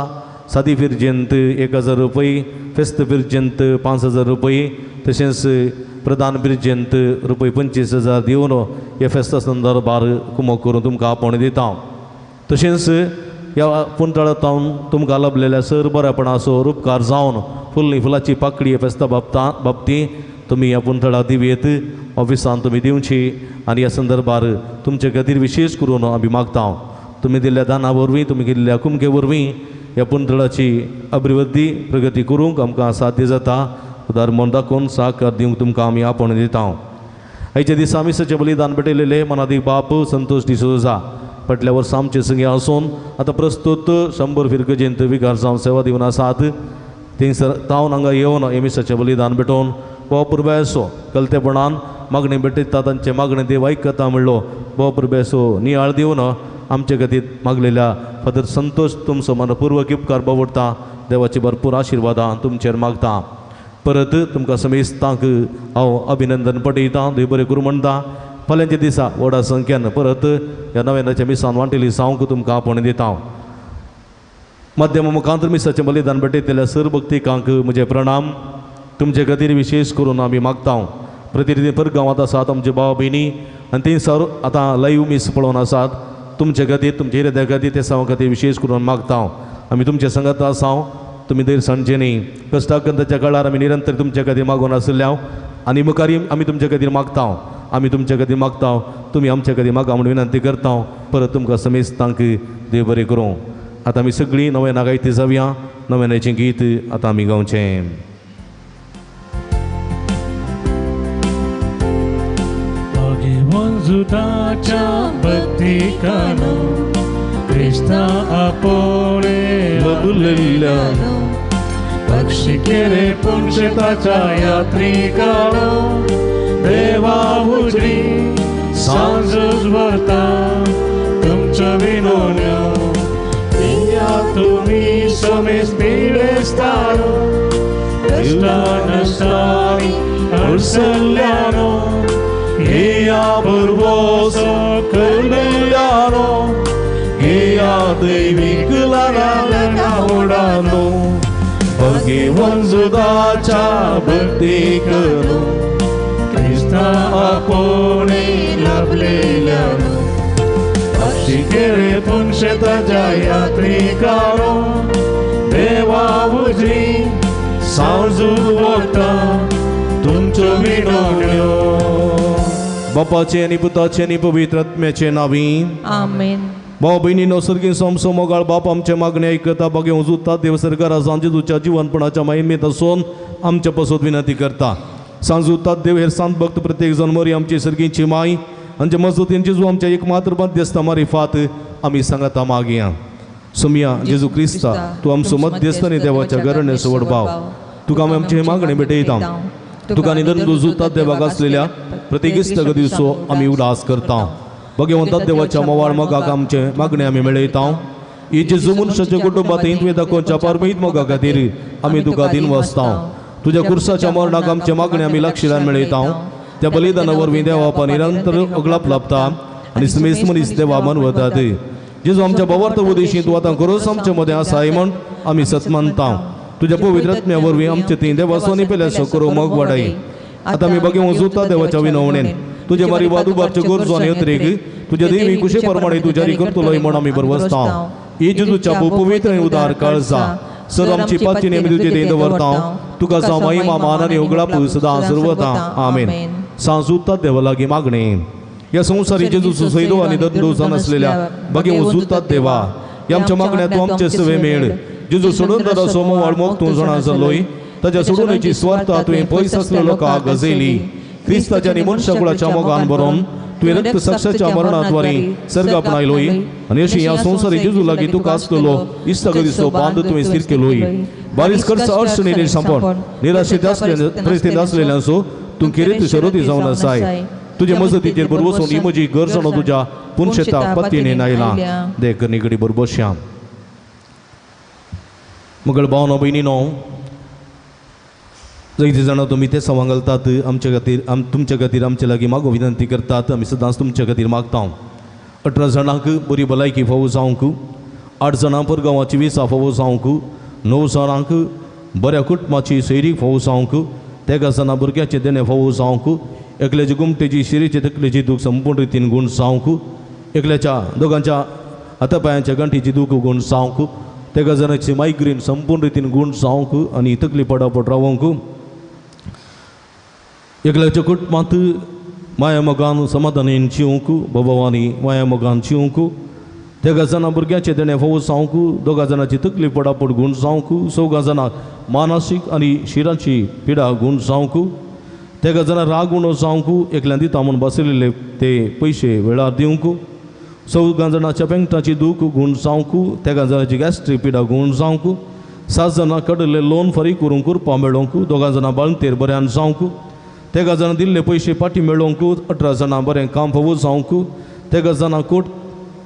सादी फिरजेंत 1000 रुपये, फेस्त फिरजेंत 5000 रुपये, तशेंच प्रधान फिरजेंत रुपये 25000 दिवन ह्या फेस्ता संदर्भार कुमक करून तुमकां आपोवणें दिता. तशेंच ह्या पुंतळांत तुमकां लाबलेल्या सर बरेपणाचो रुपकार जावन फुल्ली फुलाची पाकळी ह्या फेस्ता बाबतींत तुमी ह्या पुंतळाक दिवयेत. ऑफिसान तुमी दिवची आनी ह्या संदर्भार तुमचे खातीर विशेश करून आमी मागता. तुमी दिल्ल्या दाना वरवीं, तुमी केल्ल्या कुमके वरवीं ह्या पुंतळाची अभिवृद्धी प्रगती करूंक आमकां साध्य जाता. उदार मन दाखोवन साकार दिवंक तुमकां आमी आपोवणें दिता. आयच्या दिसा मिसाचें बलिदान भेटयलेले मनादीक बाप संतोष डिसोजा फाटल्या वर्सा आमचे संगी आसून आतां प्रस्तुत 100 फिरगजेंत विगार जावन सेवा दिवन आसात. थंयसर तावन हांगा येवन हे मिसाचें बलिदान भेटोवन भोव पुरबेसो कलतेपणान मागणी भेटयता. तांचे मागणें देव आयकता म्हणलो भोव पुरबेसो नियाळ दिवन आमचे खातीर मागलेल्या फादर संतोष तुमचो मनपूर्वक उपकार बावडटा. देवाची भरपूर आशिर्वादां तुमचेर मागता. परत तुमकां समेस्तांक हांव अभिनंदन पटयतां. देव बरें करूं म्हणटा. फाल्यांच्या दिसा व्हडा संख्यान परत ह्या नव्यानाच्या मिसान वांटेली सावंक तुमकां आपोवणें दिता. माध्यम मुखांतर मिसाचें बलिदान भेटयतल्या सर भक्तिकांक म्हजें प्रणाम. तुमचे खातीर विशेश करून आमी मागता. प्रतिनिधी पर गांवांत आसात आमचे भाव भयणी आनी थंयसर आतां लायव्ह मीस पळोवन आसात. तुमचे खातीर, तुमचे इराद्या खातीर, ते सावा खातीर विशेश करून मागता. आमी तुमचे संगत आसा. तुमी धैर्य सांडचें न्ही. कश्टाकंताच्या काळार आमी निरंतर तुमचे खातीर मागून आशिल्ल्या आनी मुखार आमी तुमचे खातीर मागता. आमी तुमचे खातीर मागता, तुमी आमचे खातीर मागा म्हूण विनंती करता. परत तुमकां समेस्तांक देव बरें करूं. आतां आमी सगळीं नव्यान गायती जावया. नव्यानाचें गीत आतां आमी गावचें. जुदाच्या भक्तिकानो क्रिस्ता आपोणे बबुलेल्यानो पक्षी केरे पुंशताच्या यात्रिकानो देवा उजरी सांजच भरता तुमच्या विनोन्यो दिया तुमी समेस पिडेस्तानो कश्टानश्टांनी अडचल्ल्यानो घेया भरवसो करलेल्यानो घेया दैवीक लागाना ओडानो भगेवन जुदाच्या भक्ती करू क्रिस्ता आपोणे लाभलेल्यानो शिकेरे पुनशेताच्या यात्रिकारो देवा उजी सांजू वता तुमच्यो विनवण्यो. बापाचे आनी पुताचे आनी पवित्र आत्म्याचे नांवी आमेन. भाव भयणीनो सर्गीं सोमसो मोगाळ बाप आमचे मागणे आयकता बागे उजुता देव सरकारा सांजेतूच्या जिवनपणाच्या महिमेत आसून आमच्या पासत विनंती करता. सांजुता देव हेर सांत भक्त प्रत्येक जण मरी आमची सर्गींची माय आमच्या मजदूतीन जेजू आमच्या एक मात्र मध्यस्थ मारिफात आमी सांगता मागया. सोमया जेजू क्रिस्ता तूं आमचो मध्यस्थ आनी देवाच्या घराणे सवड भाव तुका आमी आमची मागणी भेटयता. तुका निधन रुजुता देवाक आसलेल्या प्रत्येक इश्ट दिवसो आमी उदास करता. भगवंता देवाच्या मोवाळ मोगाक आमचे मागणे आमी मेळयता. ही जेजू मनशाच्या कुटुंबात तुवें दाखोवच्या परमीत मोगा खातीर आमी तुका दिन वाचता. तुज्या कुर्साच्या मरणाक आमचे मागणे आमी लक्षान मेळयता. त्या बलिदाना वरवीं देवा निरंतर अगलाप लाभता आनी समेस मनीस देवा मनवतात. जेजू आमच्या भावार्थ उदेशी तूं आतां खरोच आमचे मदें आसाय म्हण आमी सत मानता. तुज्या पवित्र आत्म्या वरवीं आमचे थंय देवाचो आनी पेल्याचो करो मग वाडाय. आतां आमी बगे वजुता देवाच्या विनवणेन तुजे मारी वाद उबारच्यो गरजो आनी अत्रेक तुज्या देवी कुशे प्रमाणे तूं जारी करतलोय म्हण आमी बरवसता. ही जेजूच्या पवित्र आनी उदार काळजा सर आमची पाचीनी आमी तुजे थंय दवरता. तुका जावं महिमा मान आनी उगडाप सदां सर्वता. आमेन. सांजुता देवा लागीं मागणें. ह्या संवसारी जेजूचो सैरो आनी दंडो जानासलेल्या बगे उजुता देवा ह्या आमच्या मागण्या तूं आमचे सवे मेळ. जेजू सोडून दाराचो मोवाळ मोग तूं जाणा जालोय ताच्या सोडूनची स्वार्थ तुवें पयस आसल्या लोकांक गजयली. क्रिस्ताच्या आनी मनशाकुळाच्या मोगान बरोवन तुवें रक्त साक्षाच्या मरणाद्वारे सर्ग आपणायलोय आनी अशी ह्या संवसारी जेजू लागीं तुका आसलेलो इश्टागतीचो बांद तुवें स्थीर केलोय. बारीस खर्च अडचणीनी सांपड निराशेत आसले परिस्थितींत आसलेल्यांचो तूं खेरीत शरोती जावन आसाय. तुजे मजतीचेर बरवसून ही म्हजी गरजणो तुज्या पुनशेता पत्तीने आयला देख निगडी बरबसया. मगळ भावनो भयणीनो जायते जाणां तुमी ते सवांग घालतात आमच्या खातीर तुमच्या खातीर आमचे लागीं मागो विनंती करतात. आमी सदांच तुमच्या खातीर मागता. 18 जाणांक बरी भलायकी फावो जावंक, 8 जाणां परगांवाची विसा फावो जावंक, 9 जाणांक बऱ्या कुटुंबाची सैरीक फावो जावंक, 13 जाणां भुरग्याचें देणें फावो जावंक, एकल्याची गुमटेची शिरेची तकलेची दूख संपूर्ण रितीन गूण जावंक, एकल्याच्या दोगांच्या हातापायांच्या गांठीची दूख गूण जावंक, 13 जाणांची मायग्रेन संपूर्ण रितीन गूण जावंक आनी तकली पडापड रावंक, एकल्याच्या कुटुंबांत माया मोगान समाधानेन जिवंक, बाबावानी माया मोगान जिवंक, 13 जाणां भुरग्याचें देणें फावो जावंक, 2 जाणांची तकली पडापड गूण जावंक, 4 जाणांक मानसीक आनी शिरांची पिडा गूण जावंक, 13 जाणां राग उणो जावंक, एकल्यान दिता म्हूण बसयलेले ते पयशे वेळार दिवंक, 4 जाणांच्या पेंगटाची दूख गूण जावंक, 13 जाणांची गॅस्ट्रीक पिडा गूण जावंक, 7 जाणां कडले लोन फारीक करूंक कुरपा मेळोवंक, 2 जाणां बाळंतेर बऱ्यान जावंक, 13 जाणां दिल्ले पयशे फाटीं मेळोवंक, 18 जाणां बरें काम फावो जावंक, 13 जाणां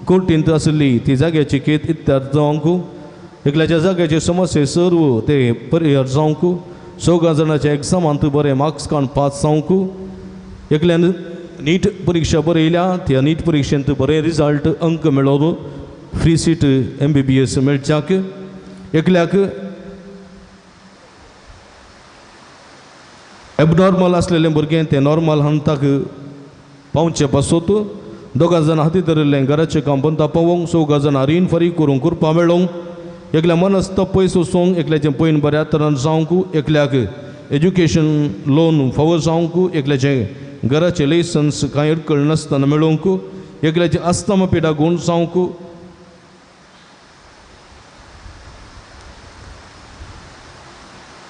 कोर्टींत आशिल्ली ती जाग्याची केत इत्यार जावंक, एकल्याच्या जाग्याचे समस्ये सर्व ते परिहार जावंक, 4 जाणांच्या एग्जामांत बरें मार्क्स काडून पास जावंक, एकल्यान नीट परिक्षा बरयल्या त्या नीट परिक्षेंत बरें रिजल्ट अंक मेळोवन फ्री सीट MBBS मेळच्याक, एकल्याक एबनॉर्मल आसलेलें भुरगें तें नॉर्मल हंताक पावचे पासत, 2 जाणां हाती धरिल्लें घराचें काम बंद पावोवंक, 4 जाणां रीण फारीक करूंक कुरपा मेळोवंक, एकल्या मनस्त पयस वचूंक, एकल्याचें पयन बऱ्या तरान जावंक, एकल्याक एज्युकेशन लोन फावो जावंक, एकल्याचें घराचें लायसन्स कांय अडकळ नासतना मेळोवंक, एकल्याचें अस्तमा पिडा गूण जावंक,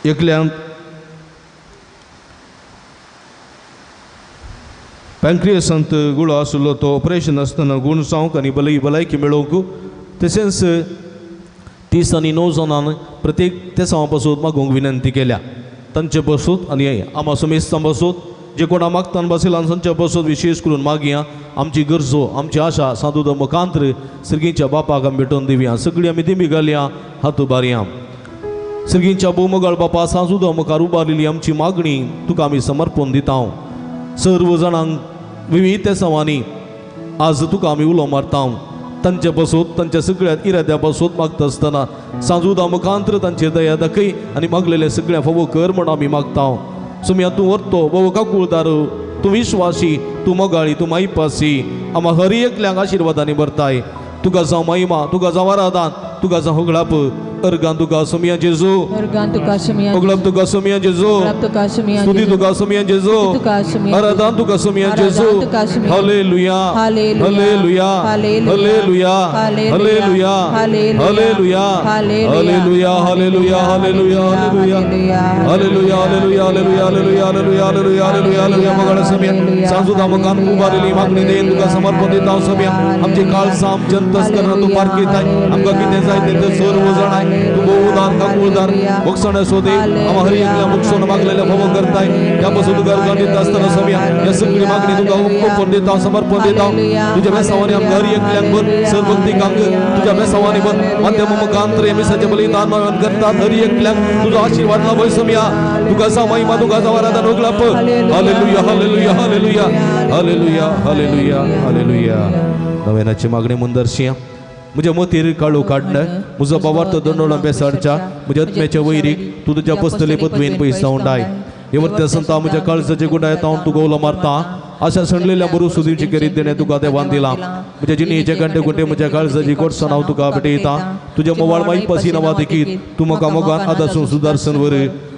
एकल्यान पँक्रियसांत गुळो आशिल्लो तो ऑपरेशन आसतना गूण जावंक आनी भलायकी मेळोवंक, तशेंच 30 आनी 9 जाणांक प्रत्येक तेसांवा पासून मागूंक विनंती केल्या. तांचे पासून आनी आमा समेस्तां पासून जे कोणा मागतान बसिलान संच्या पासत विशेष करून मागया आमची गरजो आमची आशा साधुद मुखांत्र सिरगींच्या बापाक आमी भेटोवन दिवया. सगळी आमी दिंबी घालया हात उबारया. सिरगींच्या भोवमगाळ बापा सांजुदा मुखार उबारलेली आमची मागणी तुका आमी समर्पण दिता. सर्व जाणांक विविध सवांनी आज तुका आमी उलो मारता. तांचे पासत तांच्या सगळ्या इराद्या पासत मागता आसतना सांजुदा मुखांत्र तांचेर दया दाखय आनी मागलेले सगळ्या फावो कर म्हण आमी मागता. सुम्या तूं व्हरतो भोव काकुळदार, तूं विश्वासी, तूं मोगाळी, तूं मायपासी, आमा हर एकल्यांक आशिर्वादांनी भरताय. तुका जावं महिमा, तुका जावं आराधन, तुका जावं होगळाप. अर्गान तुका सुमिया जेजू, अर्गान तुका सुमिया, होगळाप तुका सुमिया जेजू, स्तुती तुका सुमिया जेजू, आराधन तुका सुमिया जेजू. Hallelujah, hallelujah, hallelujah, hallelujah, hallelujah, hallelujah, hallelujah, hallelujah, hallelujah, hallelujah, hallelujah, hallelujah, hallelujah, hallelujah, hallelujah, hallelujah. मगाळ सुमिया सांजुदा मुखान उबारिल्ली मागणी देईन तुका समर्पण दिता. सुमिया आमची काळसां आमचे अंतस्करण तूं पारखिताय. आमकां कितें जाय तें सर्व जाणाय. तूं बहुदार काकुळदार बक्षण सोदे आमा हर एकल्या बक्षण मागलेल्या भोव करताय. त्या पासून तुका अर्गां दिता आसतना सुमिया ह्या सगळी मागणी तुका ओपन दिता, समर्पण दिता. तुज्या बेसावांनी आमकां हर एकल्यांक भर, सर्वभक्तिकांक तुज्या बेसावांनी भर. माध्यम मुखांतर मिसाचें बलिदान करतात हर एकल्यांक तुजो आशिर्वाद लाभय सुमिया. तुका जावं महिमा, तुका जावं आराधन होगळाप. Hallelujah, hallelujah, hallelujah, hallelujah, hallelujah, hallelujah. नव्यानाची मागणी मुंदरशिया म्हज्या मतीर काळू काडणं म्हजो बाबार्थ दंडोळा बेसाडच्या म्हज्या आत्म्याच्या वैरीक तूं तुज्या पसतले पदवेन पयसावंडाय. हे वर्त्या संता म्हज्या काळजाचे गुंडाय हांव तुका उलो मारता. आशा सणलेल्या बरो सुदीची करीत देणें तुका देवान दिलां. म्हज्या जिणेचे घंटे गुंटे म्हज्या काळजाची कोटसाण हांव तुका भेटयता. तुज्या मोवाळ मायपासी नांवा देखीत तूं म्हाका मोगान आदासून सुदारसन वर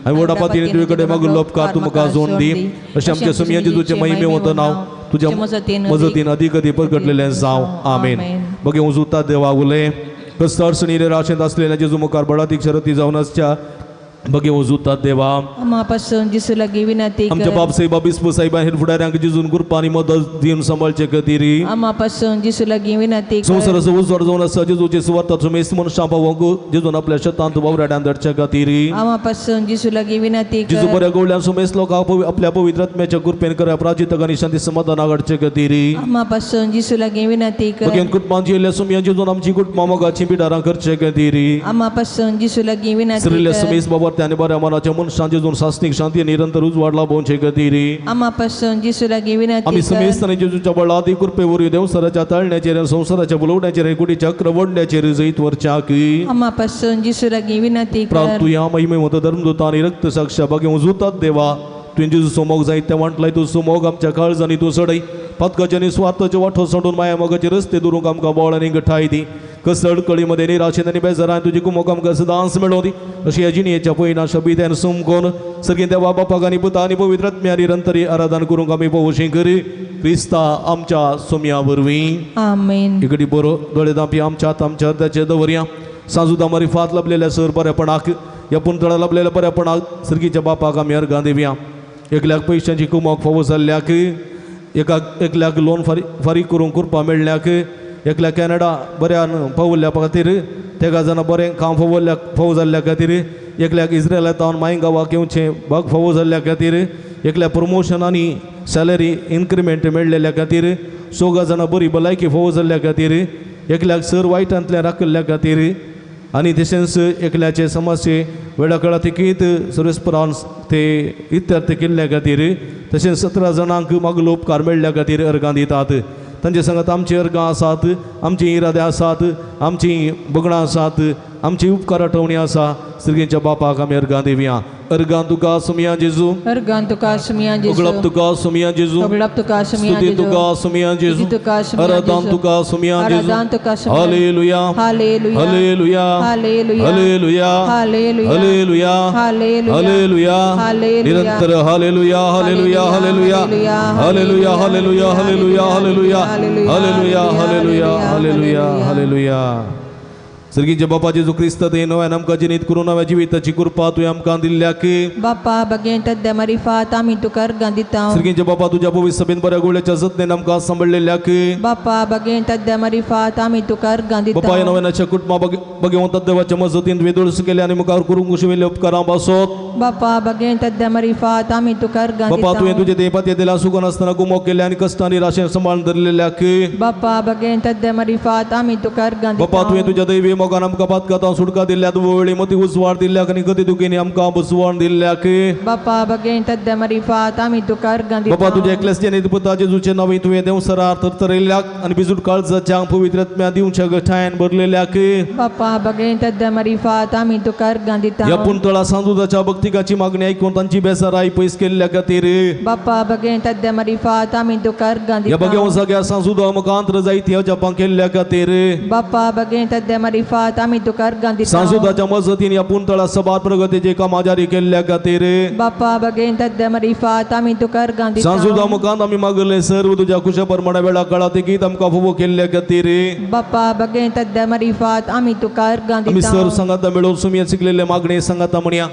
आनी व्हडा पातीन तुजे कडेन मागून उपकार तूं म्हाका जोन दी. अशें आमच्या सुमया जेजूचें महिमे वता नांव तुज्या मजतीन अदीक अदीक परगटलेलें जावं. आमेन. बगे उजुता देवा उलय कस्त अडचणी निराशेंत आसलेल्या जेजू मुखार बळातीक शरती जावन आसच्या बगे उजुता देवा आमापासून जेजू लागीं विनंती कर. आमच्या बाप साहेबा बिस्प साहेबा हेर फुडाऱ्यांक जेजून कृपा आनी मदत दिवन सांबाळचे खातीर आमापासून जेजू लागीं विनंती कर. संवसाराचो उजवाड जावन आसा जेजूचे सुवार्ताचो मेस्त मनशां पावोवंक जेजून आपल्या शेतांत वावराड्यान धाडचे खातीर आमापासून जेजू लागीं विनंती कर. जेजू बऱ्या गवळ्यान सुमेस्त लोकांक आपल्या पवित्र आत्म्याच्या कृपेन करा प्राजितक आनी शांती समाधान हाडचे खातीर आमापासून जेजू लागीं विनंती कर. बगेन कुटुंबांची येयल्ल्या सुमया जेजून आमची कुटुंबां मोगाचीं बिडारां करचे खातीर आमापासून जेजू लागीं विनंती सरिल्ल्या कर. सुमेस्त बाबा आनी बऱ्या मनाच्या मनशां जेजून सासणीक शांती निरंतर उजवाड लाभोवचे खातीर आमापासून जेजू लागीं विनंती आमी कर. समेस्त आनी जेजूच्या बळादी कृपे वरवीं देवसराच्या ताळण्याचेर संवसाराच्या बुलवण्याचेर कुडीच्या चक्र जैत वरच्याक आमापासून जेजू लागीं विनंती कर. प्रार्थुया. महिमे वता धर्मदूत आनी रक्त साक्षा बागे उजुतात देवा तुवें जेजूचो मोग जायत त्या वांटलाय तुजो मोग आमच्या काळजांनी तूं सडय. पातकाचे आनी स्वार्थाचे वांटो सोडून माया मोगाचे रस्ते दुरूंक आमकां बळ आनी गठाय दी. कसड अडकळीमध्ये निराशेन आनी बेजारान तुजी कुमोक आमकां सदांच मेळोवं दी. अशी ह्या जिणेच्या पयना शबीत्यान सुमकोन सर्गीं देवा बापाक आनी पुता आनी पवित्र आत्म्या निरंतरी आराधन करूंक आमी पळोवशी करी क्रिस्ता आमच्या सोम्या वरवीं. आमेन. इकडे बरो दोळे दांपी आमच्या हात आमच्या हृदयाचेर दवरया. सांजुदा मारिफात लाभलेल्या सर बरेपणाक ह्या पुंतळा लाभलेल्या बरेपणाक सर्गीच्या बापाक आमी अर्गां दिवया. एकल्याक पयशांची कुमोक फावो जाल्ल्याक, एकल्याक लोन फारीक करूंक कृपा मेळ्ळ्याक, एकल्या कॅनडा बऱ्यान पावल्ल्या खातीर, तेगा जाणां बरें काम फावो जाल्ल्या खातीर, एकल्याक इस्रायला तावन माय गांवाक येवचें भाग फावो जाल्ल्या खातीर, एकल्या प्रमोशन आनी सॅलरी इन्क्रिमेंट मेळ्ळेल्या खातीर, सोगा जाणां बरी भलायकी फावो जाल्ल्या खातीर, एकल्याक सर वायटांतल्यान राखिल्ल्या खातीर आनी तशेंच एकल्याचे समस्ये वेळा तिकीत सर्वेस्परान ते इत्यर्थ केल्ल्या खातीर, तशेंच 17 जाणांक मागलो उपकार मेळ्ळ्या खातीर अर्गां दितात. तांचे सांगात आमची अर्गां आसात, आमची इरादे आसात, आमची बगणां आसात, आमची उपकार आठवणी आसा. सर्गींच्या बापाक आमी अर्गां दिवया. अर्गां तुका सुमिया जेजू, अर्गां तुका सुमिया जेजू, उगळप तुका सुमिया जेजू, उगळप तुका सुमिया स्तुती जेजू, तुका सुमिया जेजू, आराधन तुका सुमिया जेजू. Hallelujah, hallelujah, hallelujah, hallelujah, hallelujah, hallelujah, hallelujah, निरंतर hallelujah, hallelujah, hallelujah, hallelujah, hallelujah, hallelujah, hallelujah, hallelujah, hallelujah, hallelujah, hallelujah. सर्गीचे बापा जेजू क्रिस्त ते नव्यान आमकां जिनीत करून नव्या जिविताची कृपा तुवें आमकां दिल्ल्या की बापा बगेन तद्या मारिफात आमी तुका अर्गां दिता. सर्गीचे बापा तुज्या पवित्र सभेन बऱ्या गुळ्याच्या जतनेन आमकां सांबाळलेल्या की बापा बगेन तद्या मारिफात आमी तुका अर्गां दिता. बापा ह्या नव्यानाच्या कुटुंबा बगेवंत देवाच्या मजतीन तुवें दुरुस्त केले आनी मुखार करूंक कुशिवेले उपकारां पासत. बापा बगेन तद्या मारिफात आमी तुका अर्गां दिता. बापा तुवें तुजे देपात दिला सुगन आसतना गुमो केले आनी कश्टांनी राशेन सांबाळून धरलेल्या की बापा बगेन तद्या मारिफात आमी तुका अर्गां दिता. बापा तुवें तुज्या दैवी मोगान आमकां पातकातां सुटका दिल्या, दुबळी मती उजवाड दिल्ल्या आनी गती दुखीनी आमकां बसवण दिल्ल्या की बापा बगेन तद्या मारिफात आमी तुका अर्गां दिता. बापा तुज्या एकल्याच पुता जेजूचे नांवे तुवें देंवसरार थरथरयल्ल्याक आनी बिजूट काळजाच्या पवित्र आत्म्या दिवच्या गठायन भरलेल्या की बापा बगेन तद्या मारिफात आमी तुका अर्गां दिता. ह्या पुंतळा सांजुदाच्या भक्तिकाची मागणी आयकून तांची बेजाराय पयस केल्ल्या खातीर बापा बगेन तद्या मारिफात आमी तुका अर्गां ह्या दिता. बगेव जाग्यार सांजुदा मुखांत जायती अजापां केल्ल्या खातीर बापा बगेन तद्या मारिफात आमी तुका अर्गां दिता. सांजुदाच्या मजतीन ह्या पुंतळा सभार प्रगतीचे कामाजारी केल्ल्या खातीर बापा बगेन तद्या मारिफात आमी तुका अर्गां दिता. सांजुदा मुखांत आमी मागले सर्व तुज्या कुशा प्रमाणे वेळा काळा तेगीत आमकां फावो केल्ल्या खातीर बापा बगेन तद्या मारिफात आमी तुका अर्गां दिता. आमी सर्व सांगाता मेळोवन सुमया शिकलेले मागणे सांगाता म्हणया.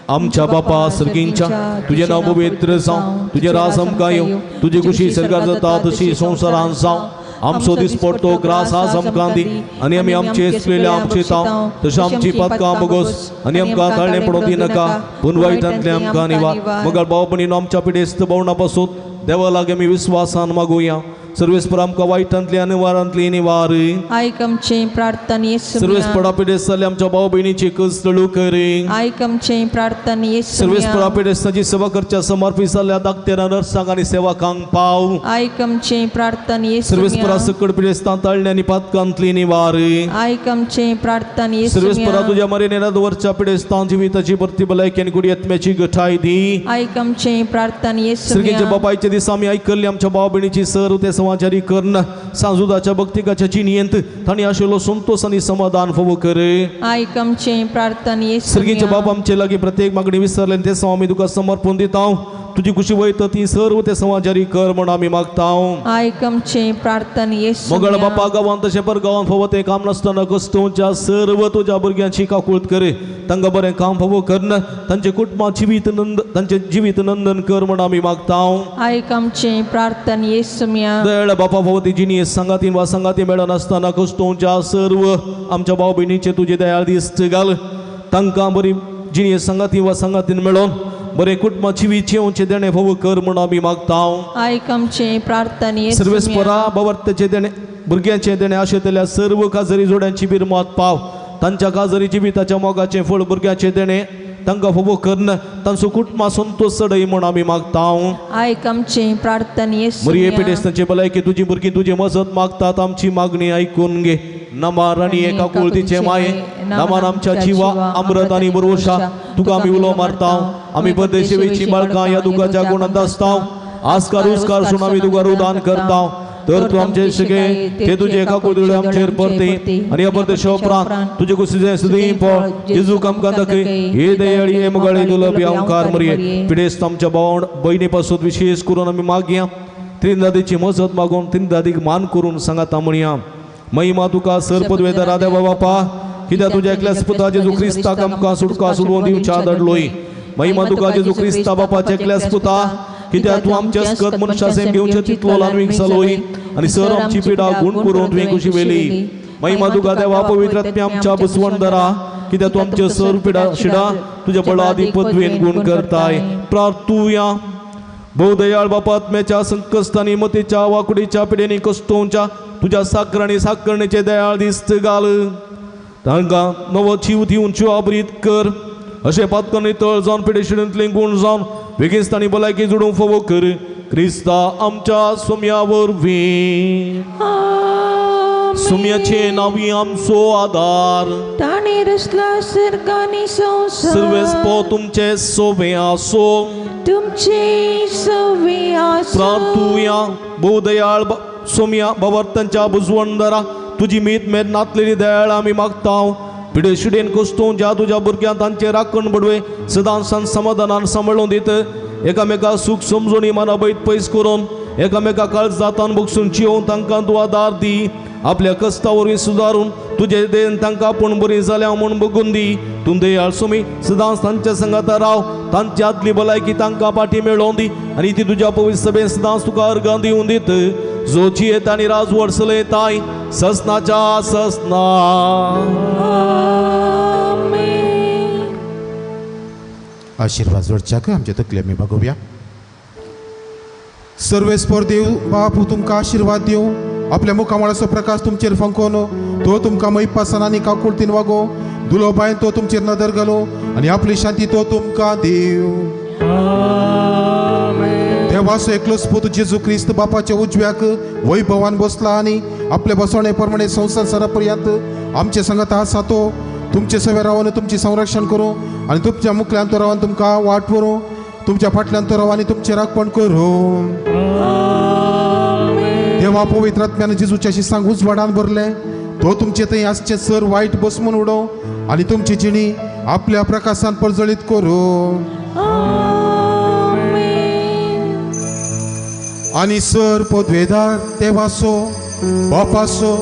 आमच्या बापा सर्गींच्या तुजें नांव पवित्र जावं, तुजें राज आमकां येवं, तुजी खुशी सरकार जाता तशी संवसारान जावं. आमचो दिसपडतो ग्रास आज आमकां दी आनी आमी आमचे आसलेले आमचे ताव तशें आमची पातकां बगोस आनी आमकां ताळणें पडोवंक दिनाका, पूण वायटांतलें आमकां निवार. मगर भाव भयणीनो आमच्या पिडेस्त भोवणा पासून देवा लागीं आमी विस्वासान मागुया. सर्वेस्पर आमकां वायटांतली आनी वारांतली निवार. आयक आमचें प्रार्थना येसू. सर्वेस्परा पिडेस्त जाल्ल्या आमच्या भाव भयणीची कस्तळू करी. आयक आमचें प्रार्थना येसू. सर्वेस्परा पिडेस्तांची सेवा करच्या समर्पित जाल्ल्या दाक्तेरां नर्सांक आनी सेवकांक पाव. आयक आमचें प्रार्थना येसू. सर्वेस्परा सकड पिडेस्तां ताळणे आनी पातकांतली निवार. आयक आमचें प्रार्थना येसू. सर्वेस्परा तुज्या मरेन दवरच्या पिडेस्तां जिविताची भरती भलायकी आनी गुडी आत्म्याची गठाय दी. आयक आमचें प्रार्थना येसू. सर्गीच्या बापायच्या दिसा आमी आयकल्ली आमच्या भाव भयणीची सर ते समाचारी कर्ण सांजुदाच्या भक्तिकाच्या चिन्यंत तांणी आशिल्लो संतोष आनी समाधान फावो कर. आयक आमचें प्रार्थना येसू. सर्गीचे बाप आमचे लागीं प्रत्येक मागणी विसरले ते सव आमी तुका समर्पण दिता. तुजी खुशी वयता ती सर्व ते समाचारी कर म्हण आमी मागता. आयक आमचें प्रार्थना येसू. मोगळ बापा गांवांत तशें पर गांवांत फावो तें काम नासतना कस्तोवच्या सर्व तुज्या भुरग्यांची काकूळत कर. तांकां बरें काम फावो कर्ण तांचें कुटुंबा जिवीत नंद तांचें जिवीत नंदन कर म्हण आमी मागता. आयक आमचें प्रार्थना येसू. दयाळ बापा फावो ती जिणी सांगातीन वा सांगाती मेळनासतना कस्तोवच्या सर्व आमच्या भाव भयणीचे तुजे दयाळ दिस्त घाल. तांकां बरी जिणी सांगाती वा सांगातीन मेळोन बरें कुटुंबा जिवीत येवचें देणें फावो कर म्हण आमी मागता. आयक आमचें प्रार्थना येसू. सर्वेस्परा बावर्ताचें देणें भुरग्यांचें देणें आशेतल्या सर्व काजरी जोड्यांची बिरमत पाव. तांच्या काजरी जिविताच्या मोगाचें फळ भुरग्यांचें देणें तांकां फावो कर्ण तांचो कुटुंबा संतोष चडय म्हण आमी मागता. आयक आमचें प्रार्थना येसू. मरिये पिडेस्तांची भलायकी तुजी भुरगीं तुजी मजत मागतात. आमची मागणी आयकून घे. नमार आनी एका कुळतीचे माये नमार आमच्या जिवा अमृत आनी बरोशा तुका आमी उलो मारता. आमी परदेशी बाळकां ह्या दुखाच्या गुणांत आसता. आस्कार उस्कार सून आमी तुका रुदान करता. तर तूं आमचे सगळे ते तुजे एका कुदळे आमचेर परते आनी ह्या परदेशा उपरांत तुजे कुशीचें सदीं पळ जेजू आमकां दाखय. हे दयाळी हे मोगाळी दुलभ ओंकार मरिये पिडेस्त आमच्या भाव भयणी पासून विशेष करून आमी मागया. त्रिंदादीची मजत मागून त्रिंदादीक मान करून सांगाता म्हणया. महिमा तुका सर पदवेदारा देवा बापा कित्याक तुज्या एकल्याच पुता जेजू क्रिस्ताक आमकां सुटका सोडोवन दिवच्या धाडलोय. महिमा तुका जेजू क्रिस्ता बापाच्या एकल्याच पुता कित्याक तूं आमच्या स्कत मनशा सेम घेवचें तितलो ल्हानवीक जालोय आनी सर आमची पिडा गुण करून तुवें खुशी वेली. महिमा तुका देवा पवित्र आत्म्या आमच्या बसवणदारा कित्याक तूं आमचे सर पिडा शिडा तुज्या बळादी पदवेन गुण करताय. प्रार्थुया. भोवदयाळ बापा आत्म्याच्या संकश्टांनी मतीच्या वाकुडीच्या पिडेनी कश्टोवच्या तुज्या साकर आनी साकरणेचे दयाळ दिस्त घाल. तांकां नवो जीव दिवन जिवाब्रीत कर. अशें पातकांनी तळ जावन पिडेशिडेंतलें गुण जावन बेगीन तांणी भलायकी जोडूंक फावो कर. क्रिस्ता आमच्या सोम्या वरवीं. सुम्याचे नांवी आमचो आदार ताणी रचला सर्ग आनी संवसार. सर्वेस्पो तुमचे सोबे आसो तुमचे सोबे आसो. प्रार्थुया. भोवदयाळ सोम्या बावर्तांच्या बुजवणदारा तुजी मीत मेद नातलेली दयाळ आमी मागता. पिडेशिडेन कस्तोवन ज्या तुज्या भुरग्यांक तांचे राखण बडवे सदां सान समाधानान सांबाळून दित एकामेका सूख समजून मनाबैत पयस करून एकामेका काळजातान बगसून चियोवन तांकां तूं आदार दी. आपल्या कश्टा वरवीं सुदारून तुजे देन तांकां आपूण बरी जाल्या म्हूण बगून दी. तूं दयाळ सुमी सदांच तांच्या संगाता राव, तांची आदली भलायकी तांकां पाठी मेळोवन दी आनी ती तुज्या पवित्र सभेन सदांच तुका अर्गां दिवन दीत. जो जियेत आनी राजवट चलयताय ससनाच्या ससना. आशीर्वाद जोडच्याक आमच्या तकले आमी बघूया. सर्वेस्पर देव बाप तुमकां आशीर्वाद दिवं, आपल्या मुखामळाचो प्रकाश तुमचेर फंकोवन तो तुमकां मैपासान आनी काकुळतीन वागो, दुलो बायन तो तुमचेर नदर घालो आनी आपली शांती तो तुमकां दिवं. देवाचो एकलोच पूत जेजू क्रिस्त बापाच्या उजव्याक वैभवान बसला आनी आपले बसवणे प्रमाणे संवसार सरा पर्यंत आमचे संगत आसा तो तुमचे सवे रावन तुमचें संरक्षण करूं आनी तुमच्या मुखल्यान तो रावन तुमकां वाट व्हरूं, तुमच्या फाटल्यान तो रावन आनी तुमचें राखपण करूं. देवा पवित्र आत्म्यान जेजूच्या शिसांक उजवाडान भरलें तो तुमचे थंय आसचें सर वायट बसमून उडोवं आनी तुमची जिणी आपल्या प्रकाशान परजळीत करूं. आनी सर पदवेदार देवाचो बापाचो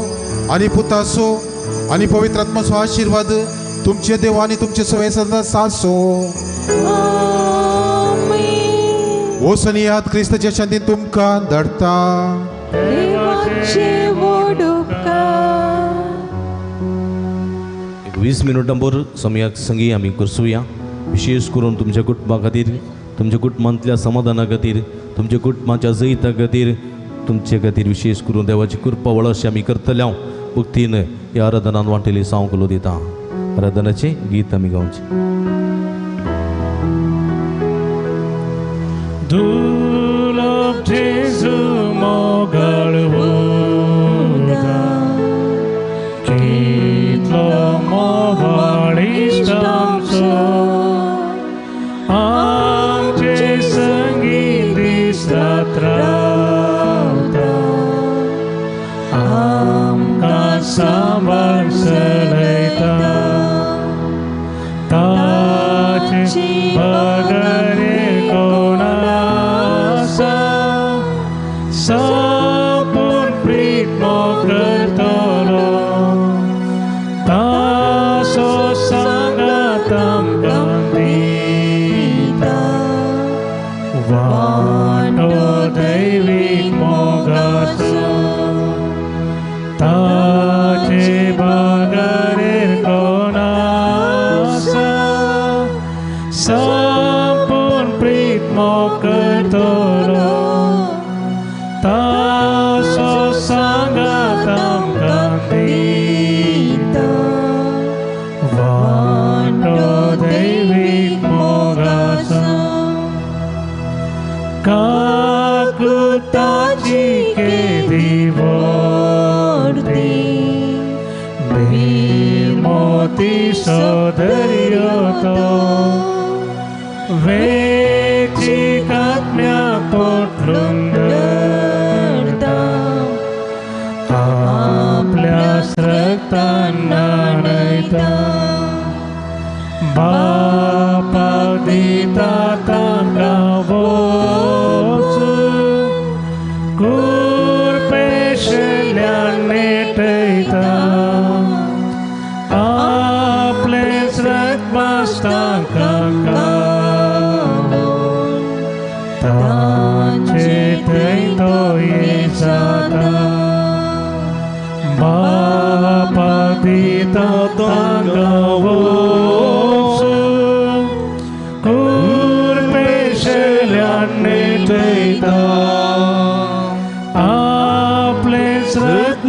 आनी पुताचो आनी पवित्र आत्माचो आशीर्वाद तुमचे देव आनी तुमचे सवे सदां सासो. वचून याद क्रिस्ताच्या शांतीन तुमकां धाडटा. 20 मिनटां भर समयाक संगी आमी करसुया, विशेष करून तुमच्या कुटुंबा खातीर, तुमच्या कुटुंबांतल्या समाधाना खातीर, तुमच्या कुटुंबाच्या जैता खातीर, तुमचे खातीर विशेष करून देवाची कृपा वळशी आमी करतले. हांव भक्तीन ह्या आराधनान वांटेली सावंकलो दिता. आराधनाचें गीत आमी गावचें. दुर्लभ जेजू मोगाळ उदा, कितलो मोगाळ इश्ट आमचो, आमचे संगी दीस रात रावता, आमकां सांबाळ चलयता, ताचे बगर कोण आसा, संपूर्ण प्रीत करतलो, ताचो सांगात आमकां दिता, वांटो दैवीक मोगाचो, ताचे बगर कोण आसा, संपूर्ण प्रीत करतलो, ताचो सांगात आमकां दिता, वांटो दैवीक मोगाचो, काकुळताची केदी व्हडली, मोती सौंदर्य तो, वेचीक आत्म्याक पोटलून धरता, आपल्या रक्तान न्हाणयता, बापाक दिता तांकां वचून, कुरपेशल्यान नेटयता, आपलेंच रक्त तांकां खावोवन, तांचे थंय तो जाता, बापाक दिता तांकां वचून, कुरपेशल्यान नेटयता, आपलेंच रक्त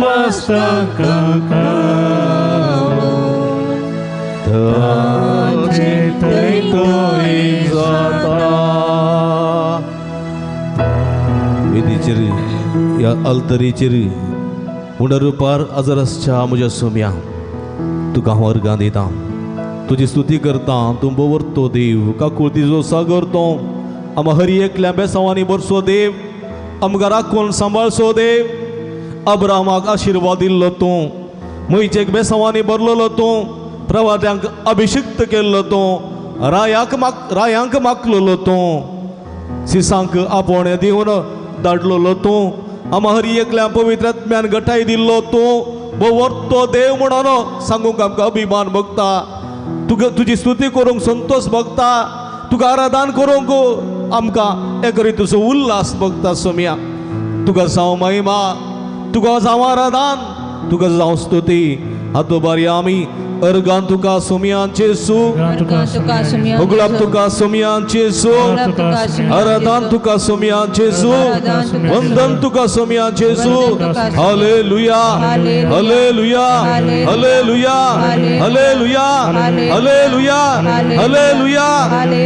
तांकां खावोवन, तांचे थंय तो जाता. वेदीचेर ह्या अल्तरीचेर उंडरुपार आजर आसच्या म्हज्या सोम्या तुका हांव अर्गां दिता, तुजी स्तुती करता. तूं बवरतो देव, काकुळतीचो सागर तो, आमकां हरी एकल्या बेसांवांनी भरसो देव, आमकां राखून सांबाळसो देव. अब्रामाक आशिर्वाद दिल्लो तूं, म्हयचेक बेसांवांनी भरलेलो तूं, प्रवाद्यांक अभिषिक्त केल्लो तूं, रायांक माकलेलो तूं, सिसांक आपोवणें दिवन धाडलेलो तूं आमा हर एकल्या पवित्र आत्म्यान गठाय दिल्लो तूं भोवर्तो देव म्हणून सांगूंक आमकां अभिमान भोगता. तुका तुजी स्तुती करूंक संतोश भोगता. तुका आराधन करूंक आमकां एक रितीचो उल्हास भोगता सोम्या. तुका जावं महिमा, तुका जावं आराधन, तुका जावं स्तुती. हातो बारी आमी अर्गान तुका सोम्यान जेसू, उगळाप तुका सोम्यान जेसू, आराधन तुका सोम्यान जेसू, वंदन तुका सोम्यान जेसू. Hallelujah, hallelujah, hallelujah, hallelujah, hallelujah, hallelujah,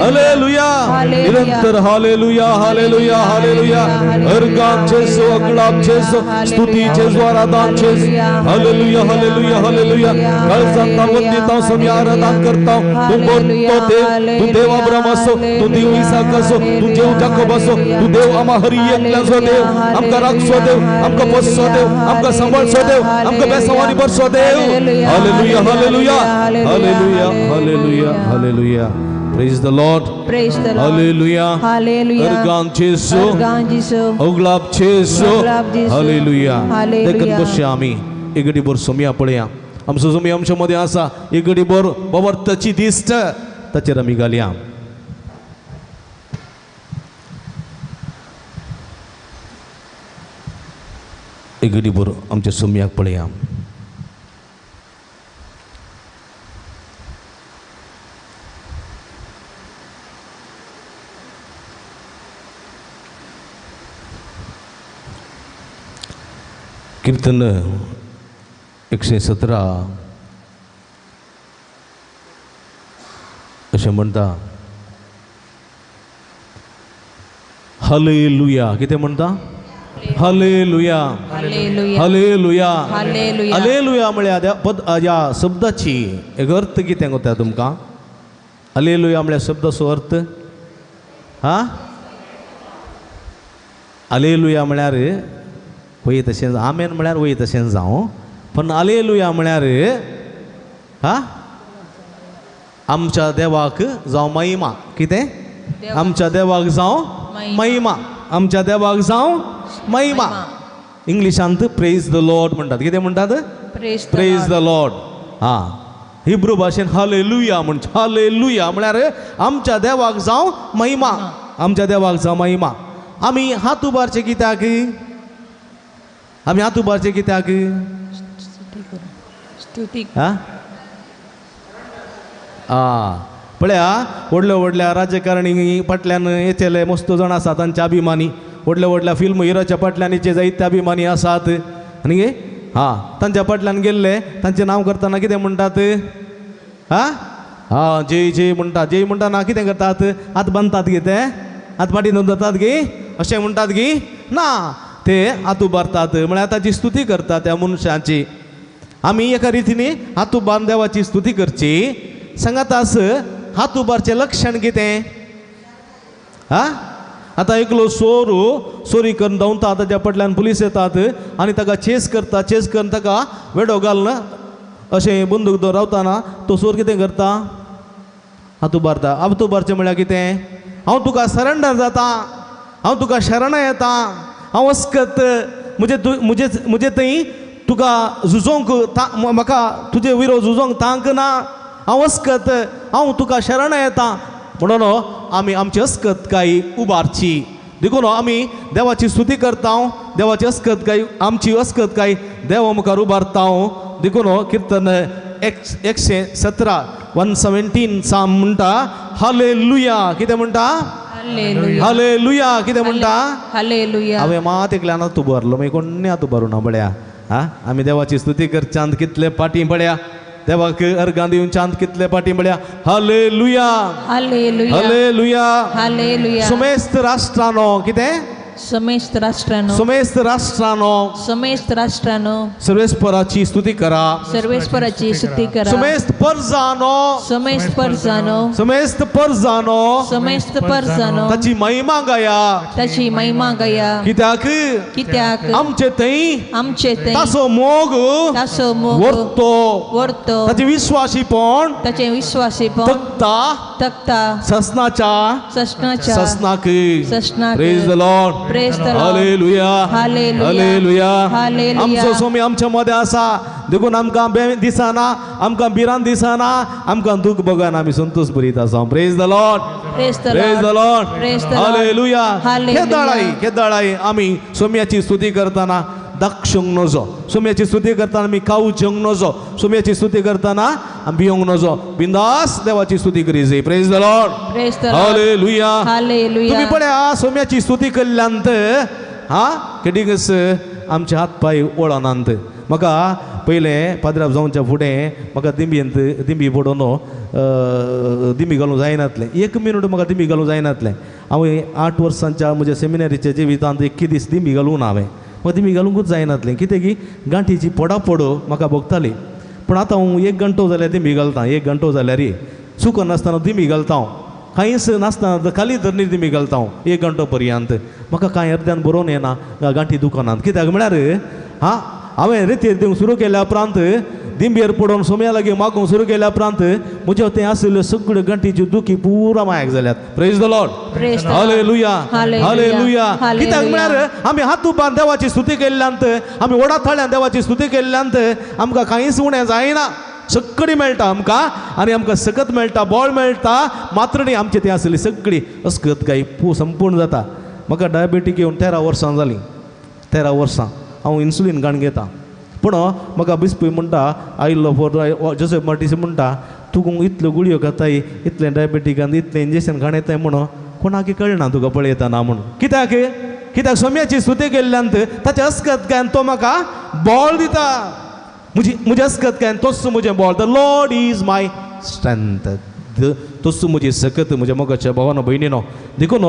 hallelujah. निरंतर हालेलुया, हालेलुया, हालेलुया. अर्गान जेसू, अगळाप जेसू, स्तुती जेसू, आराधन जेसू. Hallelujah, hallelujah, hallelujah. कळसांत वंदिता सोम्या, आराधन करता. तूं बोलतो देव, तूं देव अब्राम आसो, तूं देव इसाक आसो, तूं देव जाकोब आसो, तूं देव आमा हरी एकल्याचो देव. आमकां राखचो देव, आमकां पोसचो देव, आमकां सांबाळचो देव, आमकां बेसांवांनी भरचो देव. Hallelujah, hallelujah, hallelujah, hallelujah, hallelujah. Praise the Lord. Praise the Lord. Hallelujah. Hallelujah. अर्गान जेसू, अर्गान जेसू, उगलाप जेसू. हालेलुया. हालेलुया. देखून बसया आमी एक घडी भर सोम्या पळया. आमचो सोमी आमच्या मदें आसा. एक घडी भर बाबा ताची दिश्ट ताचेर आमी घालया. एक घडी भर आमच्या सोम्याक पळया. कीर्तन 117 अशें म्हणटा. हालेलुया. कितें म्हणटा? Hallelujah, hallelujah, hallelujah. म्हळ्यार ह्या शब्दाची एक अर्थ कितें कोता तुमकां? हालेलुया म्हळ्यार शब्दाचो अर्थ हा हालेलुया म्हळ्यार वय तशें आमेन म्हळ्यार वय तशें जावं, पण हालेलुया म्हळ्यार हा आमच्या देवाक जावं महिमा. कितें? आमच्या देवाक जावं महिमा, आमच्या देवाक जावं महिमा. इंग्लिशांत प्रेज the Lord म्हणटात. कितें म्हणटात? Praise the Lord. हा हिब्रू भाशेन हालेलुया म्हणटा. हालेलुया म्हळ्यार आमच्या देवाक जावं महिमा, आमच्या देवाक जावं महिमा. आमी हात उबारचे कित्याक? आमी हात उबारचे कित्याक? पळया व्हडल्या व्हडल्या राजकारणी फाटल्यान येतले मस्त जाण आसात तांचे अभिमानी. व्हडल्या व्हडल्या फिल्म हिरोच्या फाटल्यान येचे जायते अभिमानी आसात. आनी हा तांच्या फाटल्यान गेल्ले तांचें नांव करतना कितें म्हणटात? हा हा जय जय म्हणटात. जय म्हणटाना कितें करतात? हात बांदतात कितें? हात फाटीं दवरतात गी? अशें म्हणटात गी? ना, ते हात उबारतात म्हळ्यार ताची स्तुती करतात त्या मनशाची. आमी एका रितीन हात उबारून देवाची स्तुती करची. सांगात आस हात उबारचें लक्षण कितें? हा आतां एकलो चोर चोरी करून धांवता, ताच्या फाटल्यान पुलीस येतात आनी ताका चेस करता. चेस करून ताका वेडो घालून अशें बंदूक दवर रावतना तो चोर कितें करता? हात उबारता. हात उबारचें म्हळ्यार कितें? हांव तुका सरेंडर जाता, हांव तुका शरण येता, हांव अस्कत म्हजे म्हजे म्हजे थंय तुका झुजोंक म्हाका तुजे विरोध झुजोंक तांक ना, हांव अस्कत, हांव तुका शरण येता. म्हणून आमी आमची अस्कत काय उबारची. देखून आमी देवाची स्तुती करता, देवाची अस्कत काय आमची अस्कत काय देवा मुखार उबारता. देखून किर्तन 117 117 साम म्हणटा हालेलुया. कितें म्हणटा? हालेलुया. कितें म्हणटा? हालेलुया. हांवें मात एकल्यान हात उबारलो, मागीर कोण्णी हात उबारूं ना. पळया हा आमी देवाची स्तुती करच्यांत कितले फाटीं पळया, देवाक अर्गां दिवच्यांत कितले फाटीं पळया. Hallelujah, hallelujah, hallelujah, hallelujah. समेस्त राष्ट्रांनो कितें? समेस्त राष्ट्रांनो, समेस्त राष्ट्रांनो, समेस्त राष्ट्रांनो सर्वेस्पराची स्तुती करा, सर्वेस्पराची स्तुती करा. समेस्त परजानो, समेस्त परजानो, समेस्त परजानो, समेस्त परजानो ताची महिमा गाया, ताची महिमा गाया. कित्याक? कित्याक आमचे थंय, आमचे थंय ताचो मोग, ताचो मोग वर्तो, वर्तो, ताचें विश्वासीपण, ताचें विश्वासीपण तकता, तकता ससनाच्या, ससनाच्या, ससनाक. ससनाक. Praise the Lord. Praise the Lord. Hallelujah. Hallelujah. Hallelujah. Hallelujah. आमचो स्वामी आमच्या मदें आसा देखून आमकां दिसना, आमकां भिरांत दिसना, आमकां दूख बघान आमी संतोष बरीत आसा. Praise the Lord. Praise the Praise the Lord. Lord. Praise the Lord. Hallelujah. Hallelujah. केदाळाई आमी सोम्याची स्तुती करतना दाक्षूंक नजो, सोम्याची स्तुती करतना आमी काऊ जेवंक नजो, सोम्याची स्तुती करतना आमी भियोंक नजो, बिंदास देवाची स्तुती करी जाय. Praise the Lord. Praise the Lord. Hallelujah. Hallelujah. तुमी पळया सोम्याची स्तुती केल्ल्यान हा केदिकच आमचे हात पांय वळनात. म्हाका पयलें पाद्राब जावच्या फुडें म्हाका दिंबयेंत दिंबी पडोवन दिंबी घालूंक जायनातलें. एक मिनट म्हाका दिंबी घालूंक जायनातलें. हांव 8 वर्सांच्या म्हज्या सेमिनारीच्या जिवितांत एक दीस दिंबी घालूंक ना. हांवें म्हाका दिंबी घालुंकूच जायनातलें. कितें की गांठीची पडापड म्हाका भोगताली. पूण आतां हांव 1 घंटो जाल्यार दिंबी घालतां. 1 घंटो जाल्यार चुकनासतना दिंबी घालता हांव. कांयच नासतना खाली धरणी दिंबी घालता हांव 1 घंटो पर्यंत. म्हाका कांय अर्द्यान बरोवन येना गांठी दुकानांत. कित्याक म्हळ्यार हा हांवें रेतीर दिवंक सुरू केल्या उपरांत दिंबेर पडोवन सोम्या लागीं मागूंक सुरू केल्या उपरांत म्हज्या तें आशिल्ल्यो सगळ्यो गांठीच्यो दुखी पुरा मायक जाल्यात. Praise the Lord. Hallelujah. Hallelujah. कित्याक म्हळ्यार आमी हात उबारून देवाची स्तुती केल्ल्यान, आमी व्हडा थाळ्यान देवाची स्तुती केल्ल्यान आमकां कांयच उणें जायना. सगळी मेळटा आमकां आनी आमकां सकत मेळटा, बळ मेळटा. मात्र न्ही आमचे तें आशिल्ली सगळी अस्कत काय संपूर्ण जाता. म्हाका डायबेटीक येवन 13 वर्सां जालीं. 13 वर्सां हांव इन्सुलीन काण घेता. पूण म्हाका बिस्पूय म्हणटा आयिल्लो फोर जोसेफ मार्टीस म्हणटा तुका इतल्यो गुळयो खाताय, इतलें डायबेटीकान इतलें इंजेक्शन खाण येताय म्हणून कोणाक कळना तुका पळयता ना म्हणून. कित्याक कित्याक सोम्याची स्तुती केल्ल्यान ताच्या अस्कत काय तो म्हाका बळ दिता. म्हजी म्हजी अस्कत काय तोच म्हजें बळ. The Lord is my strength. तोच म्हजी सकत म्हज्या मोगाच्या भावानो भयणीनो. देखून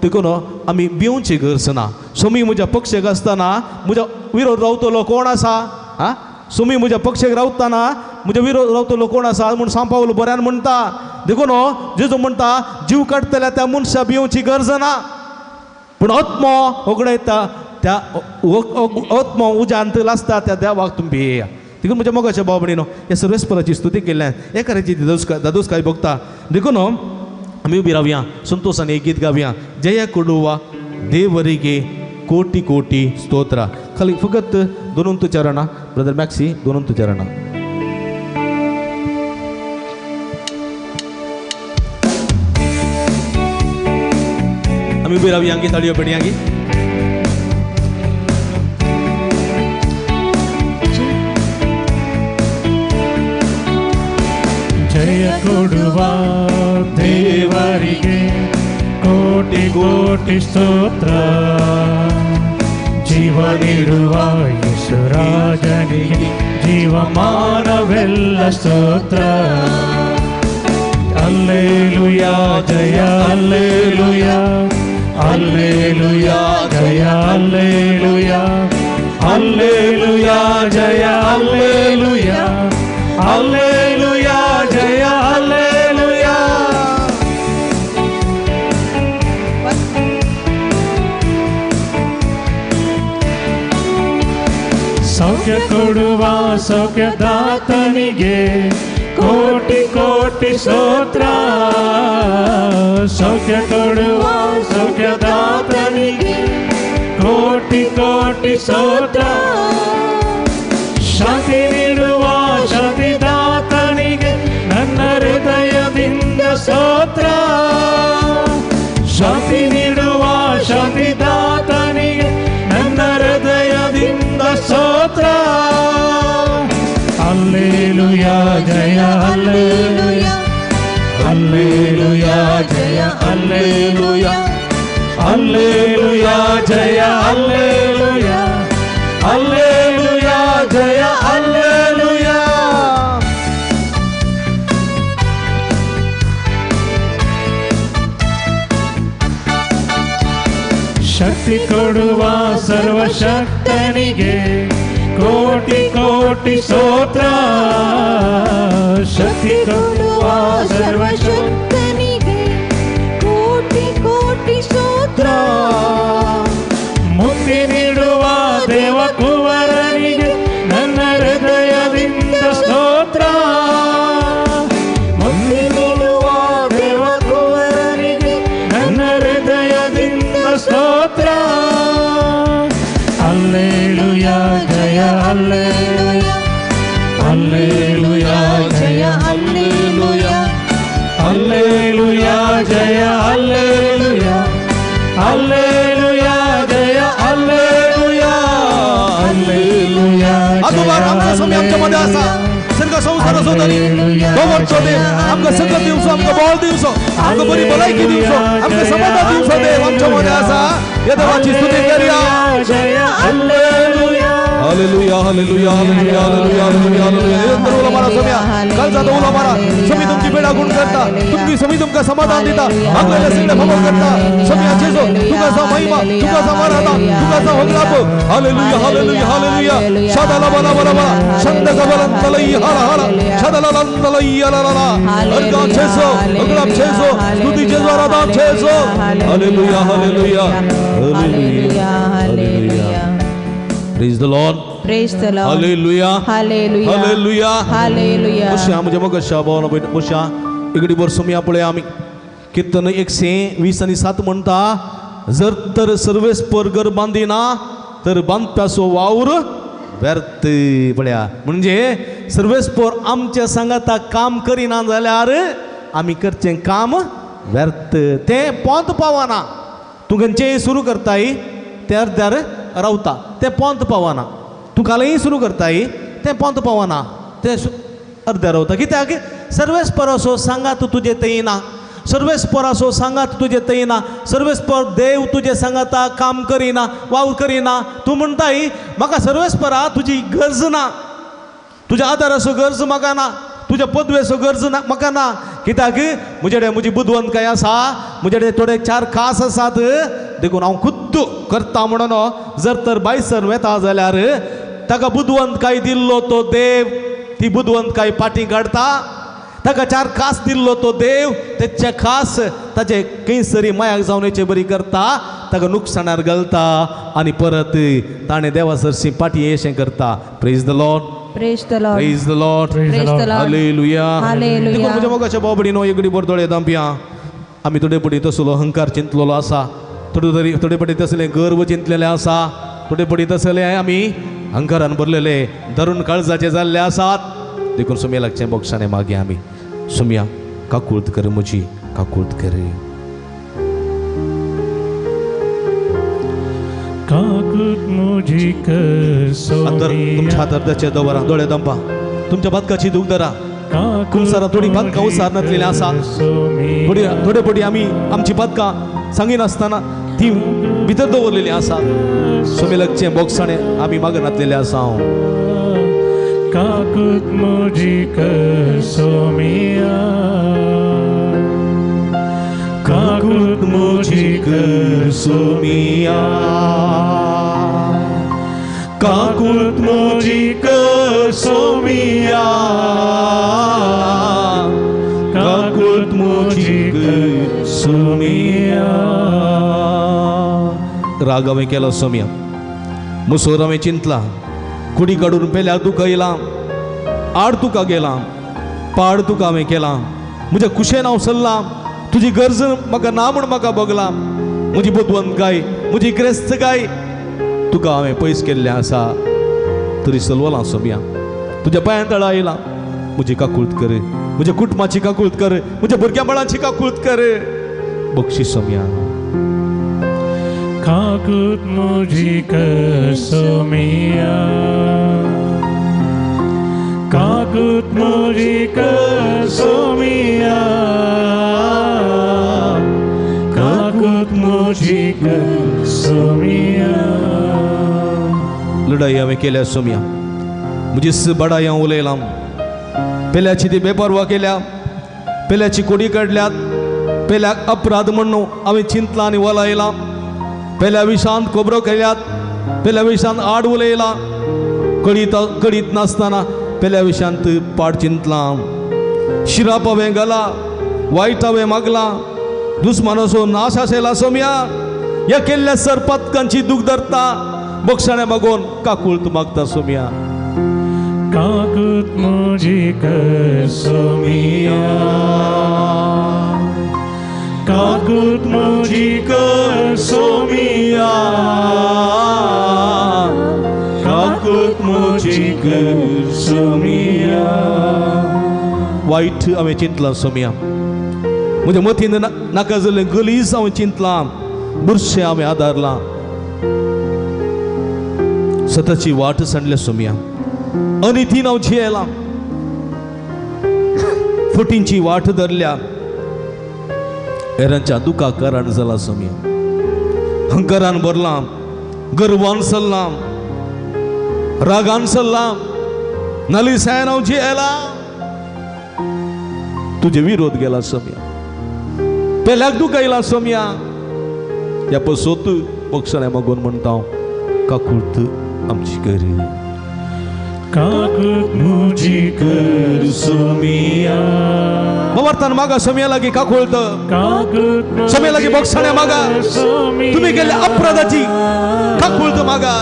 देखून आमी भिवची गरज ना. सोमी म्हज्या पक्षेक आसतना म्हज्या विरोध रावतलो कोण आसा? हा सोमी म्हज्या पक्षेक रावतना म्हज्या विरोध रावतलो कोण आसा म्हूण सांपावलो बऱ्यान म्हणटा. देखून जेजू म्हणटा जीव काडटल्या त्या मनशा भिवची गरज ना, पूण आत्मो ओगडायता त्या आत्मो उज्यांत लासता त्या देवाक तुमी भियेया. देखून म्हज्या मोगाच्या भाव भयणीनो ह्या सर्वेस्पराची स्तुती केल्ल्यान एकाची दादोसकाय भोगता. देखून आमी उबी रावया, संतोषान एक गीत गावया. जय कुडुवा देवरिगे कोटी कोटी स्तोत्रा. खाली फकत दोनून चरणा ब्रदर मॅक्सी दोनून चरणा. आमी उबी रावया गी ताळयो पेटया गी. ಜಯ ಕೊಡುವ ದೇವರಿಗೆ ಕೋಟಿ ಕೋಟಿ ಸ್ತೋತ್ರ, ಜೀವ ನೀಡುವ ಯೇಸುರಾಜನಿಗೆ ಜೀವಮಾನವೆಲ್ಲ ಸ್ತೋತ್ರ. ಅಲ್ಲೇಲುಯಾ ಜಯ ಅಲ್ಲೇಲುಯಾ, ಅಲ್ಲೇಲುಯಾ ಜಯ ಅಲ್ಲೇಲುಯಾ, ಅಲ್ಲೇಲುಯಾ ಜಯ ಅಲ್ಲೇಲುಯಾ, ಅಲ್ಲೇಲುಯಾ ಜಯ ಅಲ್ಲೇಲುಯಾ. ಸೌಖ್ಯ ಕೊಡುವ ಸೌಖ್ಯದಾತನಿಗೆ ಕೋಟಿ ಕೋಟಿ ಸ್ತೋತ್ರ, ಸೌಖ್ಯ ಕೊಡುವ ಸೌಖ್ಯದಾತನಿಗೆ ಕೋಟಿ ಕೋಟಿ ಸ್ತೋತ್ರ, ಶಾಂತಿ ನೀಡುವ ಶಾಂತಿದಾತನಿಗೆ ನನ್ನ ಹೃದಯದಿಂದ ಸ್ತೋತ್ರ, ಶಾಂತಿ ನೀಡುವ ಶಾಂತಿದಾತನಿಗೆ ನನ್ನ ಹೃದಯದಿಂದ ಸ್ತೋತ್ರ. ಅಲ್ಲೇಲುಯಾ ಜಯ ಅಲ್ಲೇಲುಯಾ, ಅಲ್ಲೇಲುಯಾ ಜಯ ಅಲ್ಲೇಲುಯಾ, ಅಲ್ಲೇಲುಯಾ ಜಯ ಅಲ್ಲೇಲುಯಾ, ಅಲ್ಲೇಲುಯಾ ಜಯ ಅಲ್ಲೇಲುಯಾ. ಶಕ್ತಿ ಕೊಡುವ ಸರ್ವಶಕ್ತನಿಗೆ ಕೋಟಿ ಕೋಟಿ ಸ್ತೋತ್ರ, ಶಕ್ತಿ ಕೊಡುವ ಸರ್ವಶಕ್ತನಿಗೆ ಕೋಟಿ ಕೋಟಿ ಸ್ತೋತ್ರ, ಮುಕ್ತಿ ನೀಡುವ ದೇವಕುವರನಿಗೆ ನನ್ನ ಹೃದಯದಿಂದ ಸ್ತೋತ್ರ, ಮುಕ್ತಿ ನೀಡುವ ದೇವಕುವರನಿಗೆ ನನ್ನ ಹೃದಯದಿಂದ ಸ್ತೋತ್ರ. दवरचो देव आमकां सकत दिवचो, आमकां बळ दिवचो, आमकां बरी भलायकी दिवचो, आमकां समाधान दिवचो देव आमच्या मदें आसा. ह्या देवाची स्तुती करया. Hallelujah, hallelujah, hallelujah, hallelujah, hallelujah, hallelujah. निरंतर उलो मारा सोम्या, कालजाचो उलो मारा. सोमी तुमची बेडा गुण करता, तुमची सोमी तुमकां समाधान दिता, मागलेले सगळे खबर करता. सोम्या जेजो तुका सा महिमा, तुका सा माराता, तुका सा होगलाप. Hallelujah, hallelujah, hallelujah. शदला बला बला बला शंद कबलन तलई हरा हरा शदला तलई ला ला ला. अर्गा जेजो, होगलाप जेजो, स्तुति Jeju, Aradhana Jeju. Hallelujah, hallelujah, hallelujah, hallelujah. Praise the Lord. Praise the Lord. Hallelujah. Hallelujah. Hallelujah. Hallelujah. मुशा मुझे मगशा भावना मुशा इगडी बर सोमया पळय आमी कीर्तन 120 आणि 7 म्हणता, जर तर सर्वेस्पर घर बांदिना तर बांदप्याचो वावर व्यर्थ. पळया म्हणजे सर्वेस्पर आमच्या सांगाता काम करिना जाल्यार आमी करचें काम व्यर्थ, तें पोंत पावना. तूं खंयचेंय सुरू करताय तें अर्द्यार रावता, तें पोंत पावना. तूं कालय सुरू करताय तें पोंत पावना, तें अर्द्यार रावता. कित्याक सर्वेस्पराचो सांगात तुजे थंय ना, सर्वेस्पराचो सांगात तुजे थंय ना, सर्वेस्पर देव तुजे सांगाता काम करिना, वावर करिना. तूं म्हणटाय म्हाका सर्वेस्परा तुजी गरज ना, तुज्या आदाराचो गरज म्हाका ना, तुज्या पदवेचो गरज ना म्हाका ना. कित्याक म्हजे कडेन म्हजी बुदवंतकाय आसा, म्हजे कडेन थोडे चार खास आसात, देखून हांव खुद्द करता म्हणून जर तर बायसर वेता जाल्यार ताका बुदवंतकाय दिल्लो तो देव ती बुदवंतकाय पाटी काडटा. ताका चार खास दिल्लो तो देव तेचे खास ताचे खंयसरी मायाक जावन हेचे बरी करता, ताका नुकसाणार घालता आनी परत ताणें देवा सरशी पाटी येशें करता. Praise the Lord. Praise the Lord. Praise the Lord. Praise the Lord. Hallelujah. Hallelujah. देखून म्हज्या मोगाच्या भाव भयणीनो एगडी बर दोळे दांपया. आमी थोडे पटी तसलो अहंकार चिंतलेलो आसा, थोडे तरी थोडे पटी तसले गर्व चिंतलेले आसा, थोडे पटी तसले आमी अहंकारान भरलेले धरून काळजाचे जाल्ले आसात. देखून सुमया लागचें बोक्षाने मागीर आमी सुमया काकूळत कर, म्हजी काकूळत कर. काकूत म्हजी कर तुमच्या हातार त्याचे दवरा, दोळे दंपा, तुमच्या बातकाची दूख धरा. कुमसारां थोडी बातकां उसार आसा, थोडी थोडे पटी आमी आमची बातकां सांगिनासतना ती भितर दवरलेली आसा. सुमी लागचें बोगसाणें आमी मागनातलेले आसा. हांव काकूत म्हजी कर सोमिया, काकूत म्हजी कर सोमिया, काकूत म्हजी कर सोमिया, काकूत म्हजी कर सोमिया. राग हांवें केलो सोमिया, मुसोर हांवें चिंतला, कुडी काडून पेल्याक दुखयलां, आड तुका गेलां, पाड तुका हांवें केलां, म्हज्या कुशेन हांव सरलां, तुजी गरज म्हाका ना म्हूण म्हाका भोगलां, म्हजी बुदवंतकाय म्हजी ग्रेस्तकाय तुका हांवें पयस केल्लें आसा. तरी सलवलां सोमिया, तुज्या पांयां तळा आयलां, म्हजी काकूळत कर, म्हज्या कुटुंबाची काकूळत कर, म्हज्या भुरग्यां बाळांची काकूळत कर, बक्षीस सोमिया. काकूत म्हजी कर सोमिया, काकूत म्हजी कर सोमिया, काकूत म्हजी कर सोमिया. लढाई हांवें केल्या सोमिया, म्हजी बडाय हांव उलयलां, पेल्याची ती बेपरवा केल्या, पेल्याची कोडी काडल्यात, पेल्याक अपराध म्हणून हांवें चिंतलां आनी वलायलां, पेल्या विशांत खबरो केल्यात, पेल्या विशांत आड उलयलां, कळीत कळीत नासतना पेल्या विशांत पाड चिंतलां, शिराप हांवें घाला, वायट हांवें मागलां, दुस्मानाचो नाश आशेला सोम्या. ह्या केल्ल्या सरपातकांची दूख धरता, बक्षाणे मागून काकूळत मागता सोम्या. काकूत म्हजी कर सोमिया, काकूत म्हजी कर सोमिया, काकूत म्हजी कर सोमिया. वायट हांवें चिंतलां सोमिया, म्हज्या मतीन नाका जाल्लें गलीज हांवें चिंतलां, बुरशें हांवें आदारलां, सताची वाट सांडल्या सोमिया, अनितीन हांव जियेलां. फटींची वाट धरल्या, हेरांच्या दुखा कारण जाला सोम्या, हंकारान भरलां, गर्वान चल्लां, रागान चल्लां, नलिसायन हांव जियेला, तुजे विरोध गेला सोम्या, पेल्याक दुखयला सोम्या. ह्या पसोत बक्षण्या मागून म्हणटा काकूर्त आमची कर, काकूत मुजी कर सोमिया. वर्तन मागा सोम्या लागी काकूर्त, काकूत सोम्या लागी बक्षण्या मागा, तुम्ही केल्ल्या अपराधाची काकूर्त मागा,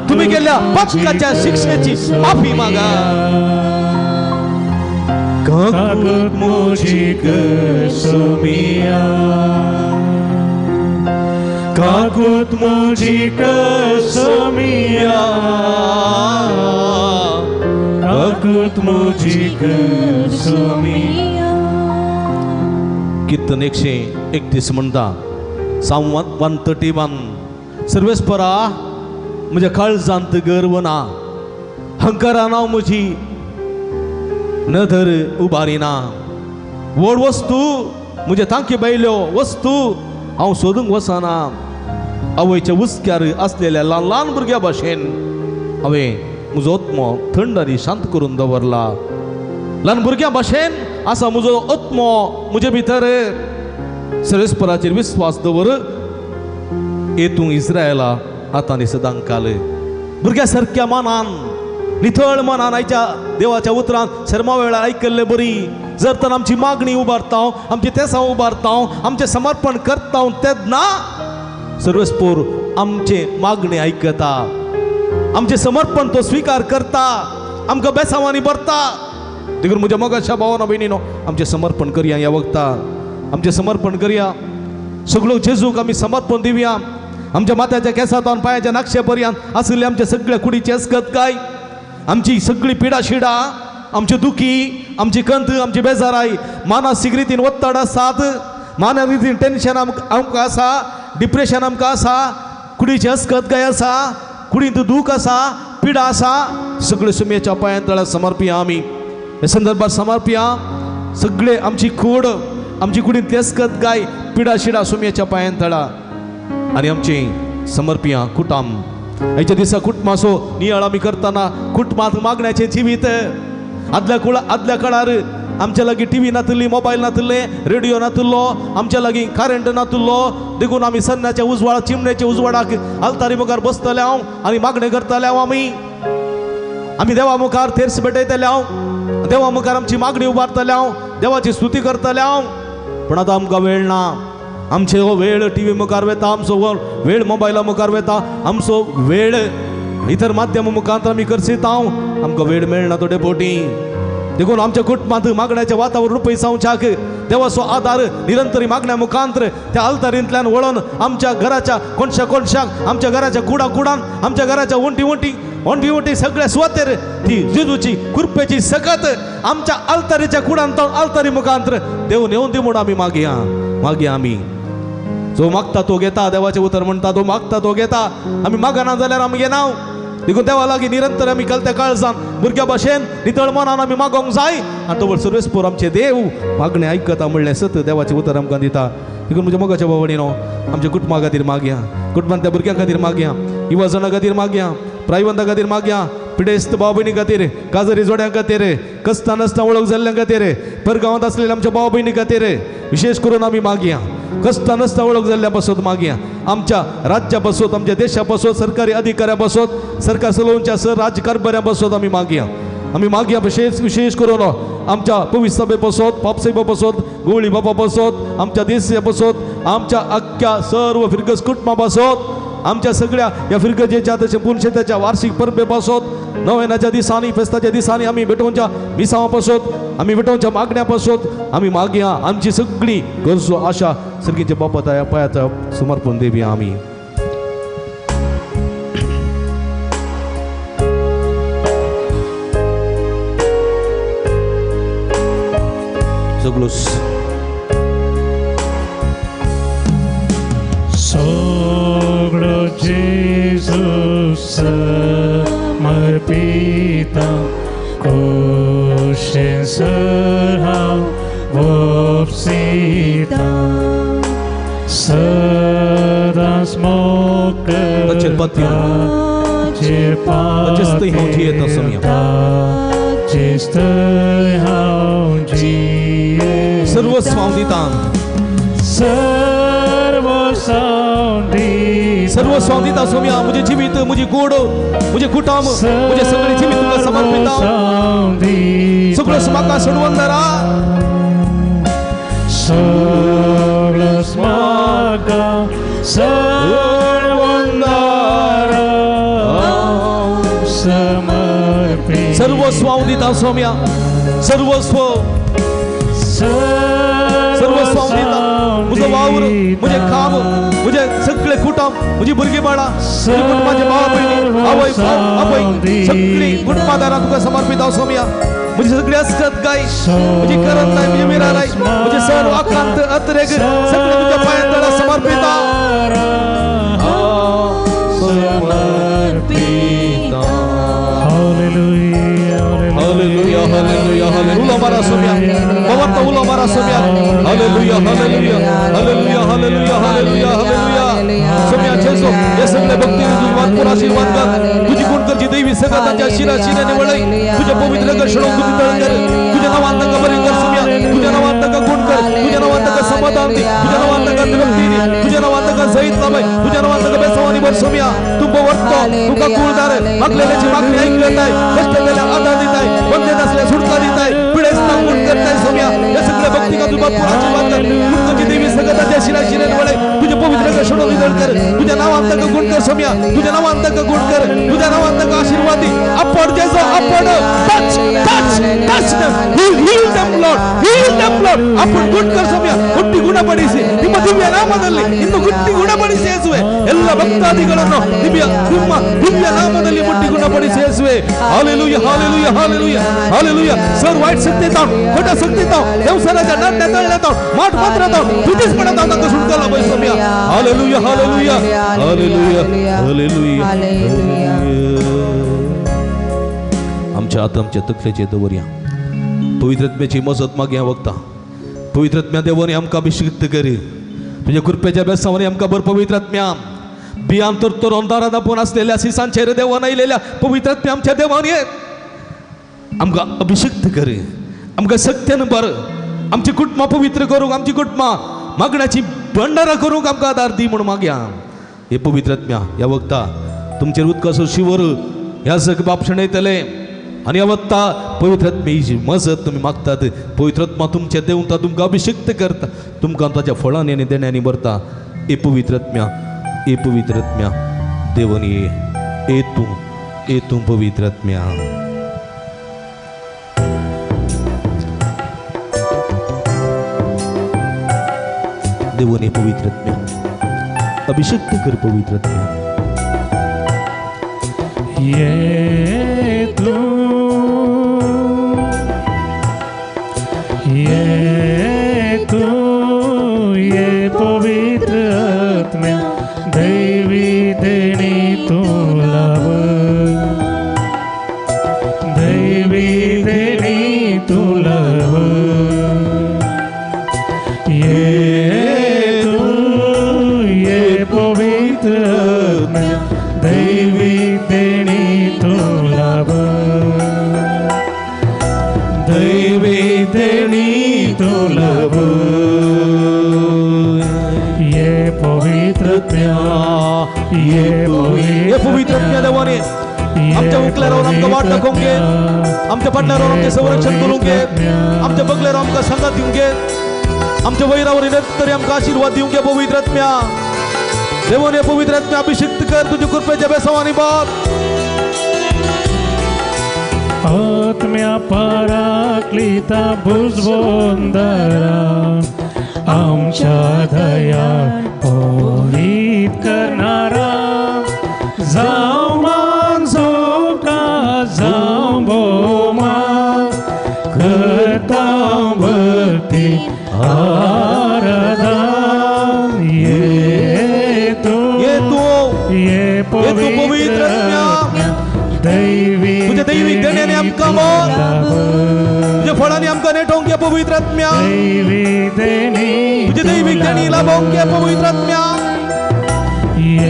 तुम्ही केल्ल्या पातकाच्या शिक्षेची माफी मागा. काकूत मुजी कर सोमिया, काकूत मुजी कर सोमिया, काकूत मुजी कर सोमिया. कीर्तन 131 म्हणटा, साम 131, सर्वेस्परा म्हज्या काळजांत गर्व ना, हंकारान हांव म्हजी नदर उबारिना, व्हड वस्तू म्हज्या तांकी भायल्यो वस्तू हांव सोदूंक वचना, आवयच्या हुस्क्यार आसलेल्या ल्हान ल्हान भुरग्या भाशेन हांवें म्हजो आत्मो थंड आनी शांत करून दवरला. ल्हान भुरग्यां भाशेन आसा म्हजो आत्मो म्हजे भितर. सर्वेस्पराचेर विस्वास दवर, येतूं इस्रायला आतां आनी सदां काल. भुरग्या सारक्या मनान, नितळ मनान आयच्या देवाच्या उतरान शर्मा वेळार आयकल्ले बरी जर तर आमची मागणी उबारता, आमची तेसां उबारता, आमचें समर्पण करता तेन्ना सर्वेस्पोर आमचे मागणी आयकता, आमचें समर्पण तो स्विकार करता, आमकां बेसांवांनी भरता. देखून म्हज्या मोगाच्या भावानो भयणीनो, आमचें समर्पण करया ह्या वखता, आमचें समर्पण करया. सगळो जेजूक आमी समर्पण दिवया. आमच्या माथ्याच्या केंसांत पांयाच्या नाक्षे पर्यंत आशिल्ले आमच्या सगळ्या कुडीची असकत काय, आमची सगळी पिडा शिडा, आमची दुखी, आमची कंत, आमची बेजाराय, मानसीक रितीन ಒತ್ತಡ आसात, मानसीक रितीन टेन्शन आमकां आसा, डिप्रेशन आमकां आसा, कुडीची असकत काय आसा, कुडींत दूख आसा, पिडा आसा, सगळे सुमयेच्या पांयां तळा समर्पिया आमी. हे संदर्भात समर्पिया सगळे आमची कूड, आमची कुडींतली असकत काय, पिडा शिडा सुमयेच्या पांयां तळा आनी आमची समर्पिया कुटाम. आयच्या दिसा कुटुंबाचो नियाळ आमी करतना कुटुंबांत मागण्याचें जिवीत आदल्या काळार आमच्या लागीं टी व्ही नातिल्ली, मोबायल नातिल्ले, रेडियो नातिल्लो, आमच्या लागीं करंट नातिल्लो, देखून आमी सन्नाच्या उजवाडा, चिमण्याच्या उजवाडाक आल्तारी मुखार बसतले हांव आनी मागणें करतले हांव. आमी आमी देवा मुखार थेर्स भेटयतले हांव, देवा मुखार आमची मागणी उबारतले हांव, देवाची स्तुती करतले हांव. पूण आतां आमकां वेळ ना. आमचे हो वेळ टी व्ही मुखार वता, आमचो वेळ मोबायला मुखार वता, आमचो वेळ इतर माध्यम मुखार आमी करसीत हांव, आमकां वेळ मेळना थोडे बोटी. देखून आमच्या कुटुंबांत मागण्याचें वातावरण पयसावच्याक देवाचो आदार निरंतर मागण्या मुखांतर त्या आल्तारींतल्यान वळोन आमच्या घराच्या कोणशा कोणशाक, आमच्या घराच्या कुडा कुडान, आमच्या घराच्या वंटी वंटी वंटी वंटी सगळ्या सुवातेर ती जेजूची कृपेची सकत आमच्या आल्तारीच्या कुडान आल्तारी मुखांतर देव नेवन दी म्हूण आमी मागया, मागया. आमी जो मागता तो घेता, देवाचें उतर म्हणटा, तो मागता तो घेता. आमी मागना जाल्यार आमी घेना. देखून देवा लागीं निरंतर आमी कलत्या काळजान भुरग्या भाशेन नितळ मनान आमी मागोंक जाय आनी तो सर्वेस्पोर आमचे देव मागणें आयकता म्हणलें सत देवाचें उतर आमकां दिता. देखून म्हज्या मोगाच्या भावणीनो, आमच्या कुटुंबा खातीर मागया, कुटुंबांतल्या भुरग्यां खातीर मागया, युवा खातीर मागया, प्रायवंता खातीर मागया, पिडेस्त भाव भयणी खातीर, काजरी जोड्यां खातीर, कसता नासतना वळख जाल्ल्यां खातीर, परगांवांत आसलेल्या आमच्या भाव भयणी खातीर विशेष करून आमी मागया, कसता नासतना वळख जाल्ल्या पासत मागया, आमच्या राज्या पासत, आमच्या देशा पासत, सरकारी अधिकाऱ्या पासत, सरकार चलोवच्या सर राजकारभाऱ्या पासत आमी मागया. आमी मागया विशेष विशेष करून आमच्या पवित्र सभे पासत, पापसाहेबा पासत, गोवळी बापा पासत, आमच्या देशा पासत, आमच्या अख्ख्या सर्व फिरगस कुटुंबा पासत, आमच्या सगळ्या ह्या फिरगजेच्या तशें पुनशेताच्या वार्षिक परबे पासत, नव्यानाच्या दिसांनी, फेस्ताच्या दिसांनी आमी भेटोवच्या मिसांवा पासत, आमी भेटोवच्या मागण्या पासत आमी मागया. आमची सगळी गरजो आशा सर्गीच्या बापा तया पायाचा समर्पण देवया आमी. सगळोस सगळो जेजू समर्पिता, कुशेन सर भोगसिता सदांच मोग ताचेर पातयेवन ताचेच थंय हांव जियेतां सोम्या. ताचेच थंय हांव जियेतां. सर्वस्व हांव दितां. सर्वस्व हांव दितां. सर्वस्व हांव दितां सोम्या. म्हजें जिवीत, म्हजी गोड, म्हजें कुटुंब, म्हजें सगळें जिवीत तुका समर्पितां. सगळो म्हाका सोडवून धरा. सगळोच म्हाका सोडवून धरा. समर्पित. सर्वस्व हांव दितां सोम्या. सर्वस्व, सर्वस्व हांव दितां. म्हजो वावर, म्हजें काम, म्हजें सगळें कुटुंब, म्हजी भुरगीं बाळां, म्हज्या कुटुंबाचे भाव भयणी, आवय भाव आवय, सगळीं कुटुंबादारां तुका समर्पित हांव सोम्या. म्हजी सगळी अस्कत गाय, म्हजी करंताय, म्हजी मिराराय, म्हजे सर्व आकांत अत्रेग सगळें तुज्या पांयां तळा समर्पित. Hallelujah, hallelujah, hallelujah. उलो मारा सोम्या. भगवंत उलो मारा Saumya. Hallelujah, hallelujah, hallelujah, hallelujah, hallelujah, hallelujah. Saumya जेजू, हे सगळे भक्तीने तुझी भरपूर आशीर्वाद कर. तुझी गुण करची दैवी सगळ्यांच्या शिरा शिराने वळई. तुझ्या पवित्र दर्शनावर तुझी तळ कर. तुझ्या नावान तांकां बरें कर सोम्या. तुझ्या नावान तांकां गुण कर. तुझ्या नावान तांकां समाधान दी. तुझ्या नावान तांकां तृप्ती दी. तुझ्या नावान तांकां जैत लाभय. तुझ्या नावान तांकां बेसवानी भर सोम्या. तूं वर्तो तुका कुळदार मागलेल्याची मागणी ऐकलेताय. कष्ट केल्यार आधार दिताय. बंदेत असल्या सुटका दिताय. पिडेस्तांक गुण करताय सोम्या. हे सगळे भक्ती का तुझा भरपूर आशीर्वाद कर. गुणकरची देवी सगळ्यांच्या शिरा शिराने वळई. तुझ्या पवित्र दर्शनावर निदळ कर. तुझ्या नावान तांकां गुण कर सोम्या. तुझ्या नावान तांकां गुण कर. तुझ्या नावान तांकां आशीर्वाद दी. आपण जेजू आपण touch touch touch them. Heal, heal them Lord. Heal them Lord. आपण ಗುಣ ಕರ್ ಸೌಮ್ಯ. ಹುಟ್ಟಿ ಗುಣಪಡಿಸಿ ನಿಮ್ಮ ದಿವ್ಯ ನಾಮದಲ್ಲಿ ಇನ್ನು ಗುಟ್ಟಿ ಗುಣಪಡಿಸಿ ಯೇಸುವೆ. ಎಲ್ಲ ಭಕ್ತಾದಿಗಳನ್ನು ನಿಮ್ಮ ದಿವ್ಯ ನಾಮದಲ್ಲಿ ಮುಟ್ಟಿ ಗುಣಪಡಿಸಿ ಯೇಸುವೆ. Hallelujah, hallelujah, hallelujah, hallelujah. Sir white ಶಕ್ತಿ ತಾವ್, ಖೋಟ ಶಕ್ತಿ ತಾವ್, ದೇವಸರಾಜ ನನ್ನೆ ತಳ್ಳೆ ತಾವ್, ಮಾಟ್ ಮಾತ್ರ ತಾವ್, ತುತಿಸ್ ಪಡ ತಾವ್ ತಂಗ ಸುಡ್ಕಲ್ಲ ಬೈ ಸೌಮ್ಯ. Hallelujah, hallelujah, hallelujah, hallelujah. आमच्या आत्मच्या तकलेचे दवरया. पवित्रत्म्याची मजत मागया वक्ता. पवित्रत्म्या देवाने आमकां अभिषिक्त करी. तुज्या कृपेच्या बेसावानी आमकां भर पवित्रत्म्या. बियान तर तर अंधारात आपून आसलेल्या सिसांचेर देवान आयलेल्या पवित्रत्म्या आमच्या देवान ये आमकां अभिषिक्त करी. आमकां सत्यान भर. आमची कुटुंबां पवित्र करूंक, आमची कुटुंबां मागण्याची भंडारा करूंक आमकां आदार दी म्हूण मागया. हे पवित्रत्म्या ह्या वक्ता तुमचेर उदकाचो शिवर ह्या सगळें बाप शणयतले. आनी ह्या वक्ता पवित्रत्म्याची मजत तुमी मागतात. पवित्रत्मा तुमचे देवता तुमकां अभिषिक्त करता. तुमकां ताच्या फळांनी आनी देण्यांनी भरता. ए पवित्रत्म्या, ए पवित्रत्म्या देवन ये. ए तूं, ए तूं पवित्रत्म्या. देवन ये पवित्रत्म्या अभिषिक्त कर पवित्रत्म्या. ये तू, ये तू, ये पवित्र आत्म्या दैवी देणी तू लाभ. दैवी देणी तू लाभ. ये तू, ये पवित्र आत्म्या दैवी देणी तू लाभ. दैवी देणी तू लाभ. ये पवित्रत्म्या, ये पवित्रत्म्या देवाने आमच्या उकल्यावर आमकां वाट दाखोवंक घे. आमच्या पाटल्यावर आमचें संरक्षण करूंक घे. आमच्या बगल्यार आमकां सांगात दिवंक घे. आमच्या वैरावर तरी आमकां आशीर्वाद दिवंक घे पवित्रत्म्या. देवाने पवित्रत्म्या अभिषिक्त कर तुझ्या कृपेच्या बेसवानी बाप. आत्म्या पराक्लिता भुजबोंदरा आमच्या दया पोरीत करणारा. जाव मानसोका जाव भोमा करता भक्ती आराधन. ये तू, ये तू, ये पवित्र दैवी तुझ्या दैवीक देण्याने आमकां भर. तुझ्या फळांनी आमकां नेटोवंक. घे पवित्र आत्म्या, तुझे दैवीक देणी लाभोवंक घे पवित्र आत्म्या,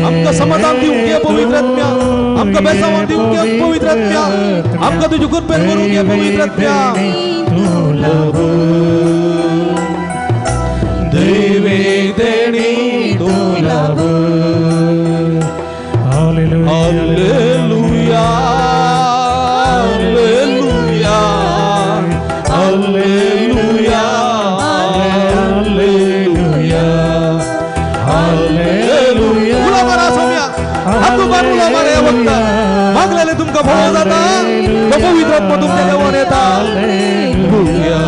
आमकां समाधान दिवंक घे पवित्र आत्म्या, आमकां बेसावान दिवंक घे पवित्र आत्म्या, आमकां तुजे कृपेन भरूंक घे पवित्र आत्म्या. दैवीक देणी तूं लाभ. Hallelujah, hallelujah, hallelujah, hallelujah, hallelujah. उलो मारा सोम्या, हातू मार उलो मारा ह्या वक्ता मागलेले तुमकां भोव जाता, तो पवित्र आत्मो तुमच्या देवान येता. Hallelujah,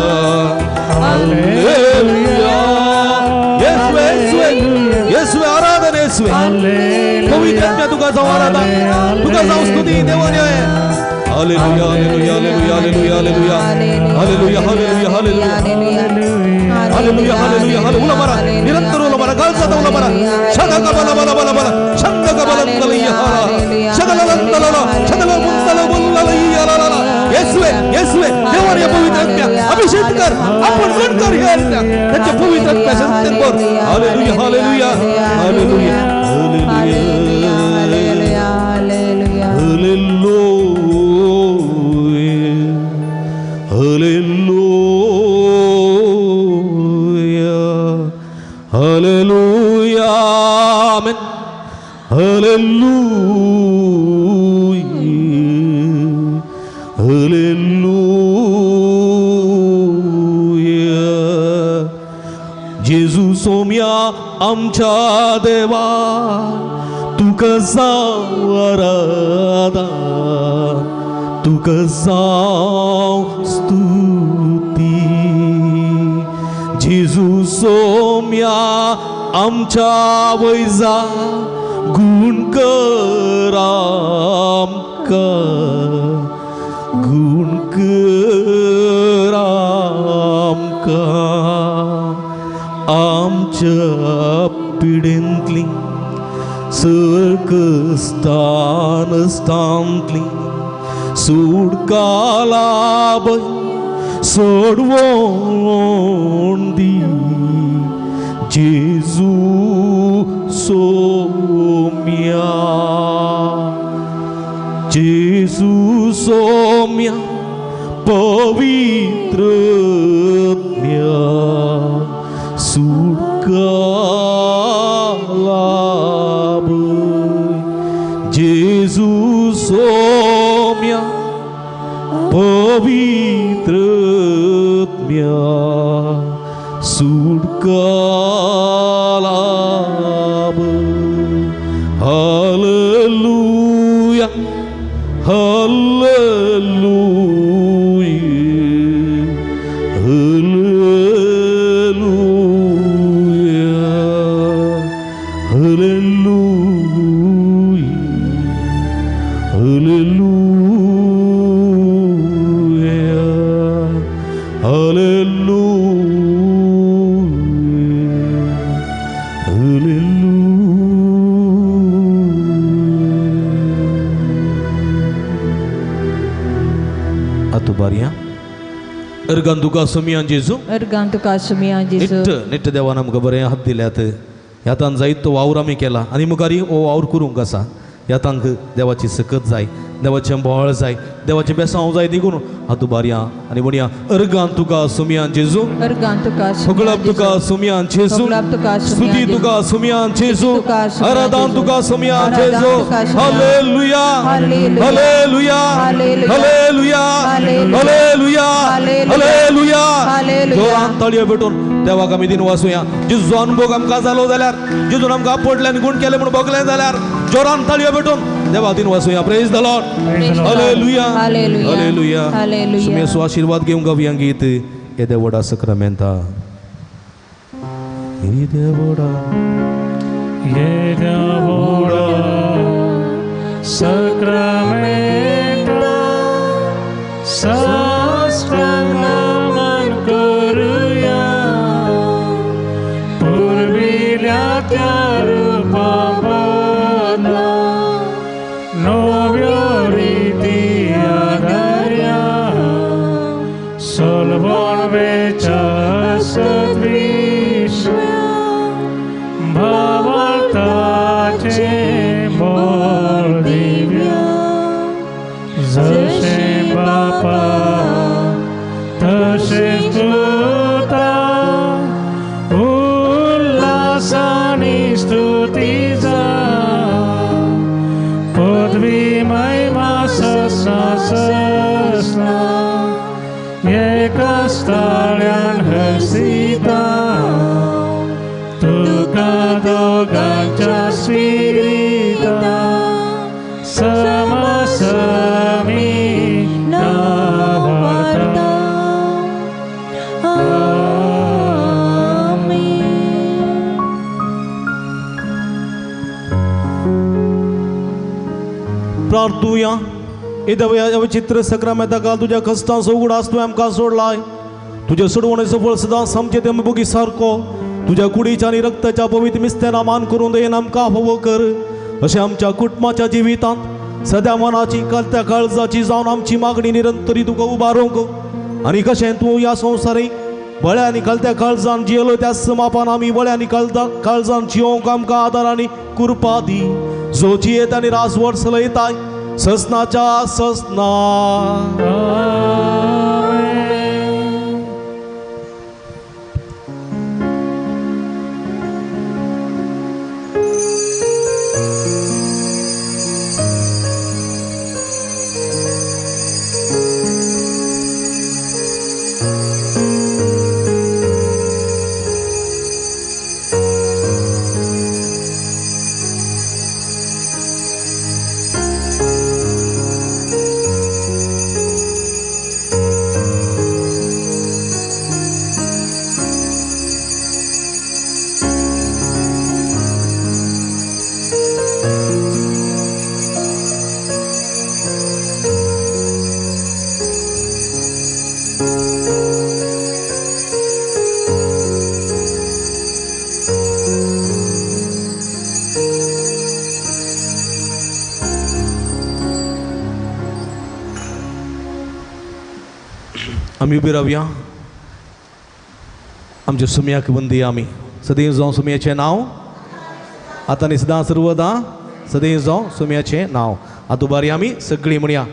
hallelujah. येसुवे, येसुवे, येसुवे आराधन येसुवे. पवित्र आत्म्या तुका जावं आराधन, तुका जावं स्तुती देवान ये. Hallelujah, hallelujah, hallelujah, hallelujah, hallelujah, hallelujah, hallelujah, hallelujah, hallelujah, hallelujah. उलो मारा, निरंतर उलो मारा, गाल जाता उलो मारा. शगल बला बला बला बला, शंद बलंतलय्या हाला, शगललंतलला, शगलमुंतलमुल्ललय्या ला ला. येसुवे, येसुवे, देवान या पवित्र आत्म्या अभिषेक कर, आपण गण कर ह्या आत्म्या त्यांच्या पवित्र आत्म्या शक्तीन भर. Hallelujah, hallelujah, hallelujah, hallelujah, hallelujah, hallelujah, hallelujah, amen, hallelujah, hallelujah. जेजू सोम्या आमच्या देवा, तुका जावं आराधन, तुका जावं स्तुती. जेजू सोम्या आमच्या वैजा, गुण कर आमकां, गुण कर आमकां. आमच्या पिडेंतली सरकस्तानस्तांतली सुटका लाभ सोडवोन दी. जेजू सोम्या, जेजू सोम्या पवित्र आत्म्या सुटका लाभ. जेजू सोम्या पवित्र आत्म्या सुटका लाभ. Hallelujah, hallelujah, hallelujah, hallelujah, hallelujah, hallelujah, hallelujah. आतां बारया अर्गान तुका सुमियान जेजू, अर्गान तुका सुमियान जेजू. निट्ट निट्ट देवान आमकां बरें हात दिल्यात. ह्या तान जायत तो वावर आमी केला आनी मुखार हो वावर करूंक आसा. ह्या तांक देवाची सकत जाय, देवाचें बळ जाय, देवाचें बेसांव जाय. देखून आतां बारया आनी म्हणया अर्गान तुका सुमियान जेजू, अर्गान तुका सगळाप तुका सुमियान जेजू, स्तुती तुका सुमियान जेजू, आराधन तुका सुमियान जेजू. Hallelujah, hallelujah, hallelujah, hallelujah, hallelujah. जोरान ताळयो भेटून देवाक आमी दिन वासूया. जेजूचो अनुभव आमकां जालो जाल्यार, जेजून आमकां आपडलें आनी गूण केलें म्हूण भोगलें जाल्यार जोरान ताळयो भेटून देवाक दिन वासूया. Praise the Lord. Hallelujah, hallelujah. सुमेसो आशीर्वाद घेवंक गावया गीत येदे व्हडा सक्रामेंता. येदे व्हडा, येद्या व्हडा सक्रामेंता साष्टांग नमन करुया. पुर्विल्या त्या रुपा बदला नव्यो रिती आदार्या. सलवण वेच्या आशेच्या सद्विश्व्या भावार्थाचे मोल दिव्या जशें बापा तशें पुता उल्हासानी स्तुती जा पदवी महिमा ससना ससना एका स्थाळ्यान हसिता तुका दोगांच्या स्पिरिता समसमी नावार्ता. प्रार्थुया. येद्या विचित्र सक्रामेता काल तुज्या कश्टांचो उगडास तुवें आमकां सोडलाय. तुज्या सोडवणेचो फळ सदांच आमचे ते बोगी सारको तुज्या कुडीच्या आनी रक्ताच्या पवित्र मिस्तेना मान करून दयेन आमकां फावो कर. अशें आमच्या कुटुंबाच्या जिवितांत सद्या मनाची कळत्या काळजाची जावन आमची मागणी निरंतरी तुका उबारूंक आनी कशें तूं ह्या संवसारीक बळ्या आनी कळत्या काळजान जियेलो त्या समापान आमी बळ्या आनी काळजान जियोंक आमकां आदार आनी कृपा दी. जो जियेत आनी राजवट चलयताय ससनाच्या ससना. आमी उबी रावया. आमच्या सुम्याक वंदी आमी सदैव जावं सुम्याचें नांव आतां न्ही सदां सर्वदां सदैव जावं सुम्याचें नांव. आतां उबारी आमी सगळीं म्हणया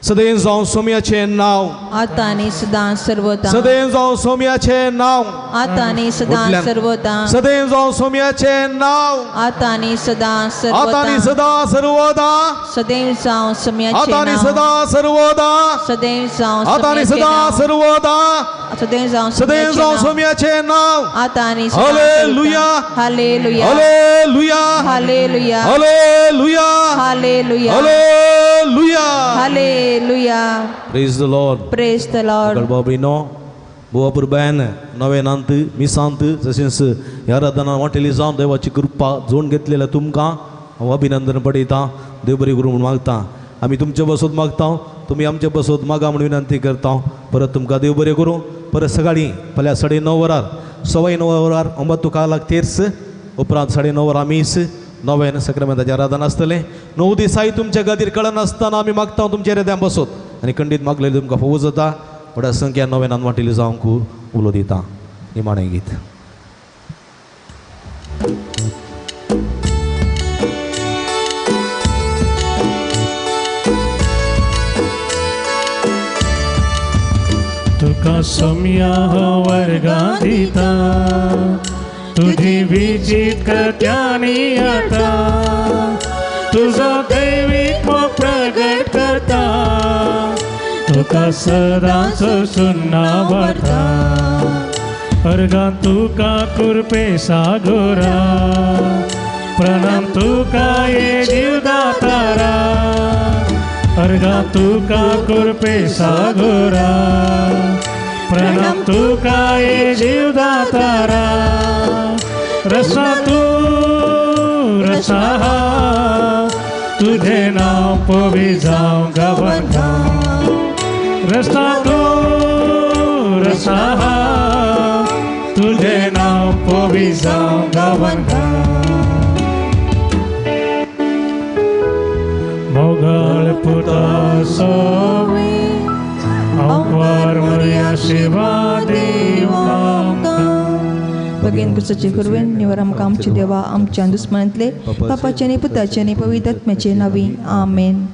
सदैव जावं सोम्याचें नांव आतां आनी सदां सर्वदां सदैव जावं सोम्याचें नांव आतां आनी सदां सर्वदां सदैव जावं सोम्याचें नांव आतां आनी सदां आतां आनी सर्वदां सदां सर्वदां सदैव जावं सोम्याचें आतां आनी नांव सदां सर्वदां सदैव जावं आतां आनी सोम्याचें सदां नांव सर्वदां सदैव जावं सदैव सोम्याचें जावं नांव सोम्याचें नांव. आतां आनी सदां hallelujah. Hallelujah. Hallelujah. Hallelujah. Hallelujah. Hallelujah. Hallelujah. Hallelujah. Praise the Lord. Praise the Lord. बाबीनो बोवा पुरबायन नवेनांत मिसांत तशेंच ह्या राधाना वांटेली जावन देवाची कृपा जोड घेतलेल्या तुमकां हांव अभिनंदन पडयतां. देव बरी करूं म्हूण मागता. आमी तुमचे बसोत मागता, तुमी आमचे बसोत मागा म्हूण विनंती करता. परत तुमकां देव बरें करूं. परत सकाळीं फाल्यां 9:30 वरार 9:15 वरार 9 कालाक तेर्स उपरांत 9:30 वरां मीस नव्यान सक्रामेंताचें आराधन आसतलें. 9 दिसाय तुमच्या खातीर कळनासतना आमी मागता तुमच्या हृदयान बसोत आनी खंडीत मागलें तुमकां फोव जाता. व्हडा संख्या नव्यान वांटेली जावंक उलो दिता. निमाणें गीत. तुका सोम्या वर्गां दिता तुजी विजीत कृत्यांनी आतां तुजो दैवीक मोग प्रगट करता तुका सदांच सोसून व्हरता अर्गां तुका कृपे सागोरा प्रणाम तुका ये जीवदातारा अर्गां तुका कृपे सागोरा प्रणाम तुका ये जीवदातारा रसा तू रसा तुझे नाव पवी जावं गावंता रसा तू रसा तुझे नाव पवी जावं गावंता मोगाळ पुता सोवी अंवार मर्या शिवा देवा. बगेन क्रिस्ताचे कुरवेन निवर आमकां आमचे देवा आमच्या दुस्मनांतले पापाचे आनी पुताचे आनी पवित्र आत्म्याचे नावी आमेन.